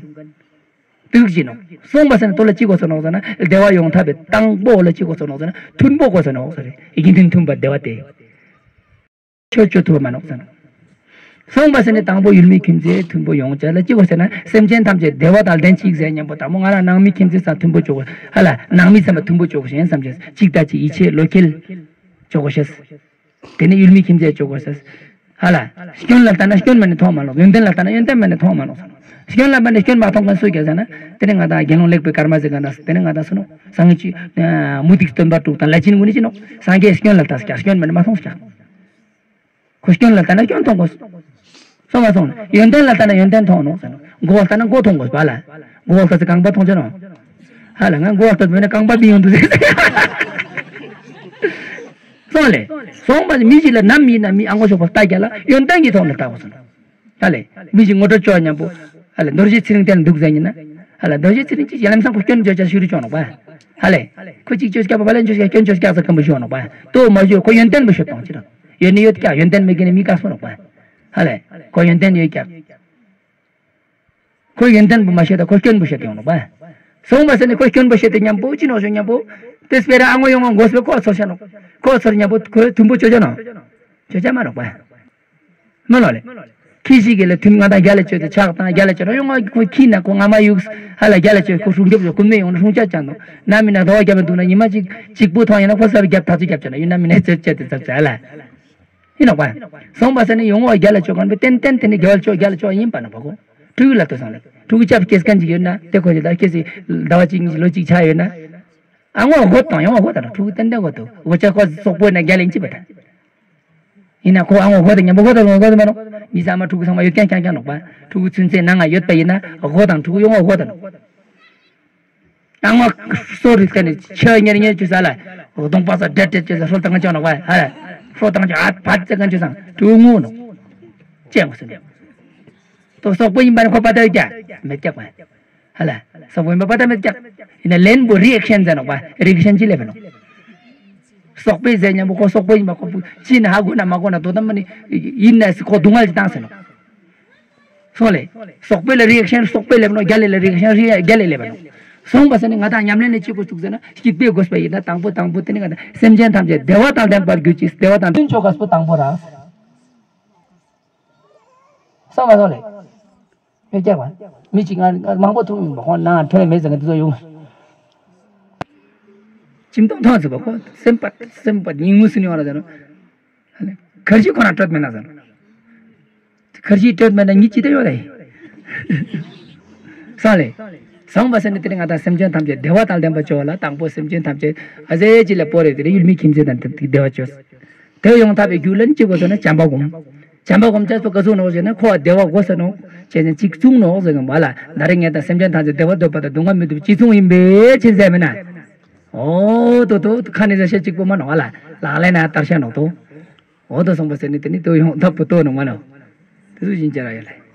དུག་ཅི་ནོག། སོང་བ་ཟེར་ན་དོ་ལ་ཅི་དགོས་སོ་ནོག་ཟེར་ན། བདེ་བ་ཡོང་ཐབས་པའི་དང་པོ་ལ་ཅི་དགོས་སོ་ནོག་ཟེར་ན། མཐུན་པོ་དགོས་སོ་ནོག་ཟེར། དགེ་འདུན་མཐུན་པ་བདེ་བ་སྟེ། ཆོས་སྤྱོད་ཐུབ་པ་མ་ནོག་ཟེར་ན། སོང་བ་ཟེར་ནས་དང་པོ་ཡུལ་མི་ཁྱིམ་མཚེས་མཐུན་པོ་ཡོང་བྱ་ལ་ཅི་དགོས་ཟེར་ན། སེམས་ཅན་ཐམས་ཅད་བདེ་བ་དང་ལྡན་ཅིག་ཟེར་མཉམ་པོ་དང་པོ་ང་རང་ནང་མི་ཁྱིམ་མཚེས་ཚང་མཐུན་པོ་བྱོག་དགོས། ཧ་ལ་ནང་མི་ཚང་མ་མཐུན་པོ་བྱོག་དགོས་ཞེས་བསམ་བྱ། ཅིག་ད་ཅིག་ཡིད་ཆེས་བློ་འཁེལ་བྱོག་དགོས་ཤེས། དེ་ནས་ཡུལ་མི་ཁྱིམ་མཚེས་བྱོག་དགོས་ཤེས། ཧ་ལ། སྐྱོན་ལ་ལྟ་ན་སྐྱོན་མ་ནས་མཐོང་མ་ནོག། ཡོན་ཏན་ལ་ལྟ་ན་ཡོན་ཏན་མ་ནས་མཐོང་མ་ནོག་ཟེར་ནོག། སྐྱོན་ལ་མ་ནས་སྐྱོན་མ་མཐོང་མཁན་སུ་རྒྱལ་ཟེར་ན། དེ་ནས་ང་དང་དགེ་སློང་ལེགས་པའི་སྐར་མ་ཟེར་ག་ན། དེ་ནས་ང་དང་སུ་ནོག། སངས་རྒྱས་ཀྱི་མུ་སྟེགས་སྟོན་པ་དྲུག་དང་ལ་ཕྱིན་ངུ་ནི་ཅི་ནོག། སངས་རྒྱས་སྐྱོན་ལ་ལྟ་ཀྱང་སྐྱོན་མ་ནས་མ་མཐོང་ཀྱང་། ཁོ་སྐྱོན་ལ་ལྟ་ན་སྐྱོན་མཐོང་དགོས། སོང་བ་སོང་། ཡོན་ཏན་ལ་ལྟ་ན་ཡོན་ཏན་མཐོང་ནོག་ཟེར་ནོག། མགོ་བོ་ལྟ་ན་མགོ་མཐོང་དགོས་པ་ལ། མགོ་བོ་ལྟ་ཚེ་རྐང་པ་མཐོང་ཆ་ནོག། ཧ་ལ་ང་མགོ་བོ་ལྟ་ཚེ་མེད་ན་རྐང་པ་མི་ཡོང་དུ་ཟེར། སོང་ལེ། སོང་བ་མི་ཞིག་ལ་ནམ་ཡིན་ན་མི་ཨ་མགོ་ཤོག་པ་ལྟ་རྒྱ་ལ་ཡོན་ཏན་གྱི་ཐོག་ནས་ལྟ་དགོས་སོང་། ཧ་ལེ། མི་ཞིག་ངོ་སྤྲོད་བྱོ་མཉམ་པོ། ཧ་ལེ་རྡོ་རྗེ་ཚེ་རིང་བསྟན་འདུག་ཟེར་ཡིན་ན། ཧ་ལེ་རྡོ་རྗེ་ཚེ་རིང་ཅིག་ཡ་ལམ་སང་ཁོ་སྐྱོན་བརྗོད་བྱ་ཤུ་རུ་བྱོ་ནོག་པ། ཧ་ལེ། ཁོ་ཅིག་བཅོས་སྐྱག་པ་བ་ལན་བཅོས་སྐྱག་སྐྱོན་བཅོས་སྐྱག་ས་སྐམ་པོ་ཤོ་ནོག་པ། ཏོ་མ་བཅོས་ཁོ་ཡོན་ཏན་པོ་ཤོད་གཏོང་ཅི་རང་། ཡོད་ནི་ཡོད་ཀྱག་ཡོན་ཏན་མེད་ཀྱི་ནི་མི་དཀར་སོ་ནོག་པ། ཧ་ལེ། ཁོ་ཡོན་ཏན་ཡོད་ཀྱག། ཁོ་ཡོན་ཏན་པོ་མ་ཤེས་ད་ཁོ་སྐྱོན་པོ་ཤེས་ཀྱི་ཡོང་ནོག་པ། སོང་བ་ཟེར་ནི་ཁོ་སྐྱོན་པོ་ཤེས་ཏེ་མཉམ་པོ་ཅི་ནོག་ཤོ་མཉམ་པོ། དེ་སྤེ་ར་ཨ་ངོ་ཡོང་ངོ་མགོ་སྤེ་ཁོ་ཚོར་ཤ་ནོག། ཁོ་ཚོར་མཉམ་པོ་ཁོ་མཐུན་པོ་ཅོ་ཅོ་ནོག། ཅོ་ཅོ་མ་ནོག་པ། མ་ལོ་ལེ། ཁྱི་ཞིག་གི་ལ་མཐུན་ང་དང་རྒྱ་ལ་ཅོ་དེ་ཆག་དང་རྒྱ་ལ་ཅོ་ན་ཡོང་ང་ཁོ་ཁྱི་ན་ཁོ་ང་མ་ཡུག་ཧ་ལ་རྒྱ་ལ་ཅོ་ཁོ་སྲུང་སྐྱོབ་ཅོ་ཀུན་མེ་ཡོང་ན་སྲུང་སྐྱབས་ཅང་ནོག། ན་མི་ན་དོ་བ་རྒྱབ་མ་འདུག་ན་ཉི་མ་གཅིག་གཅིག་པུ་ཐོང་ཡིན་ན་ཁོ་ས་བ་རྒྱབ་ཐག་ཚོད་རྒྱབ་ཅོ་ན་ཡུན་ན་མི་ན་ཚོད་ཅེ་དེ་ཚབ་ཚ་ལ། ཡིན་ནོག་པ། སོང་བ་ཟེར་ནས་ཡོང་བ་རྒྱ་ལ་ཅོ་གང་པོ་ཏན་ཏན་དེ་ནི་རྒྱ་ལ་ཅོ་རྒྱ་ལ་ཅོ་ཡིན་པ་ན་པ་གོ། ཕྲུ་གུ་ལ་ལྟོས་སོང་ལེ། ཕྲུ་གུ་ཅབ་སྐྱེས་མཁན་ཅིག་ཡོད་ན་དེ་ཁོ་ཅི་ལ་སྐྱེས་སི་ཟླ་བ་གཅིག་གཉིས་ལོ་གཅིག་ཆགས་ཡོད་ན། ཨ་ངོ་གོ་དང་ཡོང་བ་གོ་དང་ཕྲུ་གུ་ཏན་ཏན་གོ་དུ་གོ་ཅ་ཁོ་སོག་པོ་ན་རྒྱ་ལ་ཡིན་ཅི་པ་ད། ཡིན་ན་ཁོ་ཨ་ངོ་གོ་དང་མཉམ་པོ་གོ་དང་ངོ་གོ་དང་མ་ནོ། མི་ཚང་མ་ཕྲུ་གུ་ཚང་མ་ཡོད་ཀྱང་ཀྱང་ཀྱང་ནོག་པ། ཕྲུ་གུ་ཚུན་ཚོད་ནང་ང་ཡོད་པ་ཡིན་ན་གོ་དང་ཕྲུ་གུ་ཡོང་བ་གོ་དང་ནོ། ཨ་མ་སོ་རི་ཀ་ནི་ཆ་ཉེར་ཉེར་ཅུ་ས་ལ། གདོང་པ་ས་འདྲེ་འདྲེ་ཅུ་ས་ཧྲོ་ཏང་ཅོ་ནོག་པ་ཧ་ལ། ཧྲོ་ཏང་ཅོ་ཨ་ཕ་ཙེ་ཀ་ཅུ་སང་ཏུ་ངུ་ནོ། ཅེ་མོ་སུ་ནི། ཏོ་སོག་པོ་ཡིན་པ་ནི་ཁོ་པ་ཏ་ཡོད་ཀྱ་མེད་ཀྱག་པ། ཧ་ལ། སོག་པོ་ཡིན་པ་པ་ཏ་མེད་ཀྱག། ཡིན་ན་ལན་པོ་རི་ཨེག་ཤན་ཟེར་ནོག་པ་རི་ཨེག་ཤན་ཅི་ལེབ་ནོ། སོག་པོའི་ཟེར་མཉམ་པོ་ཁོ་སོག་པོ་ཡིན་པ་ཁོ་ཅི་ན་ཧ་གོ་ན་མ་གོ་ན་དོ་དམ་མ་ནི་ཡིན་ན་ཁོ་སྡུག་བསྔལ་ཅི་བཏང་ཟེར་ནོ། སོང་ལེ། སོག་པོ་ལ་རི་ཨེག་ཤན་སོག་པོ་ལེབ་ནོ་རྒྱ་ལེ་ལ་རི་ཨེག་ཤན་རི་རྒྱ་ལེ་ལེབ་ནོ། སོང་བ་ཟེར་ནི་ང་དང་ཉམས་ལེན་ནི་ཅི་གོ་བཅུག་ཟེར་ན་སྐྱིད་པའི་དགོས་པ་ཡིན་ན་དང་པོ་དང་པོ་དེ་ནི་ང་དང་སེམས་ཅན་ཐམས་ཅད་བདེ་བ་དང་ལྡན་པར་གྱུར་ཅིག་བདེ་བ་དང་ལྡན་ཆོག་ག་སྤུ་དང་པོ་ར། སོང་བ་སོང་ལེ། མི་སྐྱག་པ། མི་གཅིག་ང་ང་མང་པོ་ཐུག་ཡོང་པ་ཁོང་ནང་ཐོན་མེད་ཟེར་ང་དེ་ཚོ་ཡོང་། ཁྱིམ་སྟོང་ཐོང་ཟེར་བ་ཁོ་སེམས་པ་སེམས་པ་ཉིན་ངུ་སུ་ནི་བ་ལ་ཟེར་ནོ། ཁར་ཇི་ཁོ་ན་སྤྲོད་མེད་ན་ཟེར་ནོ། ཁར་ཇི་སྤྲོད་མེད་ན་ཉིད་ཅི་ད་ཡོད་ལེ། སང་ལེ། སང་བ་ཟེར་ནི་དེ་ནི་ང་དང་སེམས་ཅན་ཐམས་ཅད་བདེ་བ་དང་ལྡན་པ་བཅོ་ལ་དང་པོ་སེམས་ཅན་ཐམས་ཅད་ཨ་ཟེ་ཅི་ལ་པོ་རེ་དེ་ནི་ཡུལ་མི་ཁྱིམ་མཚེས་དང་བདེ་བ་བཅོས། དེ་ཡོང་ཐབས་པའི་རྒྱུ་ལ་ནི་ཅི་དགོས་ཟེར་ན་བྱམས་པ་སྒོམ། བྱམས་པ་སྒོམ་བྱས་སུ་ག་ཟུག་ནོག་ཟེར་ན་ཁོ་བ་བདེ་བ་དགོས་ཟེར་ནོག་བྱས་ནས་གཅིག་མཚུངས་ནོག་ཟེར་གི་མ་ལ་ད་རེས་ངས་དང་སེམས་ཅན་ཐམས་ཅད་བདེ་བ་འདོད་པ་དང་སྡུག་བསྔལ་མི་འདོད་པ་གཅིག་མཚུངས་ཡིན་པའི་ཕྱིར་ཟེར་མིན་ན། ཨོ་ཏོ་ཏོ་ཁ་ནས་ཟེར་བཤད་གཅིག་པོ་མ་ནོག་ལ་ལག་ལེན་ན་ལྟར་བཤད་ནོག་ཏོ། ཨོ་ཏོ་སོང་པ་ཟེར་ནི་དེ་ནི་ཏོ་ཡོང་ཐབས་པོ་ཏོ་ནོག་མ་ནོག་དེ་ཚོ་བཞིན་ཅི་ར་ཡོད་ལེ།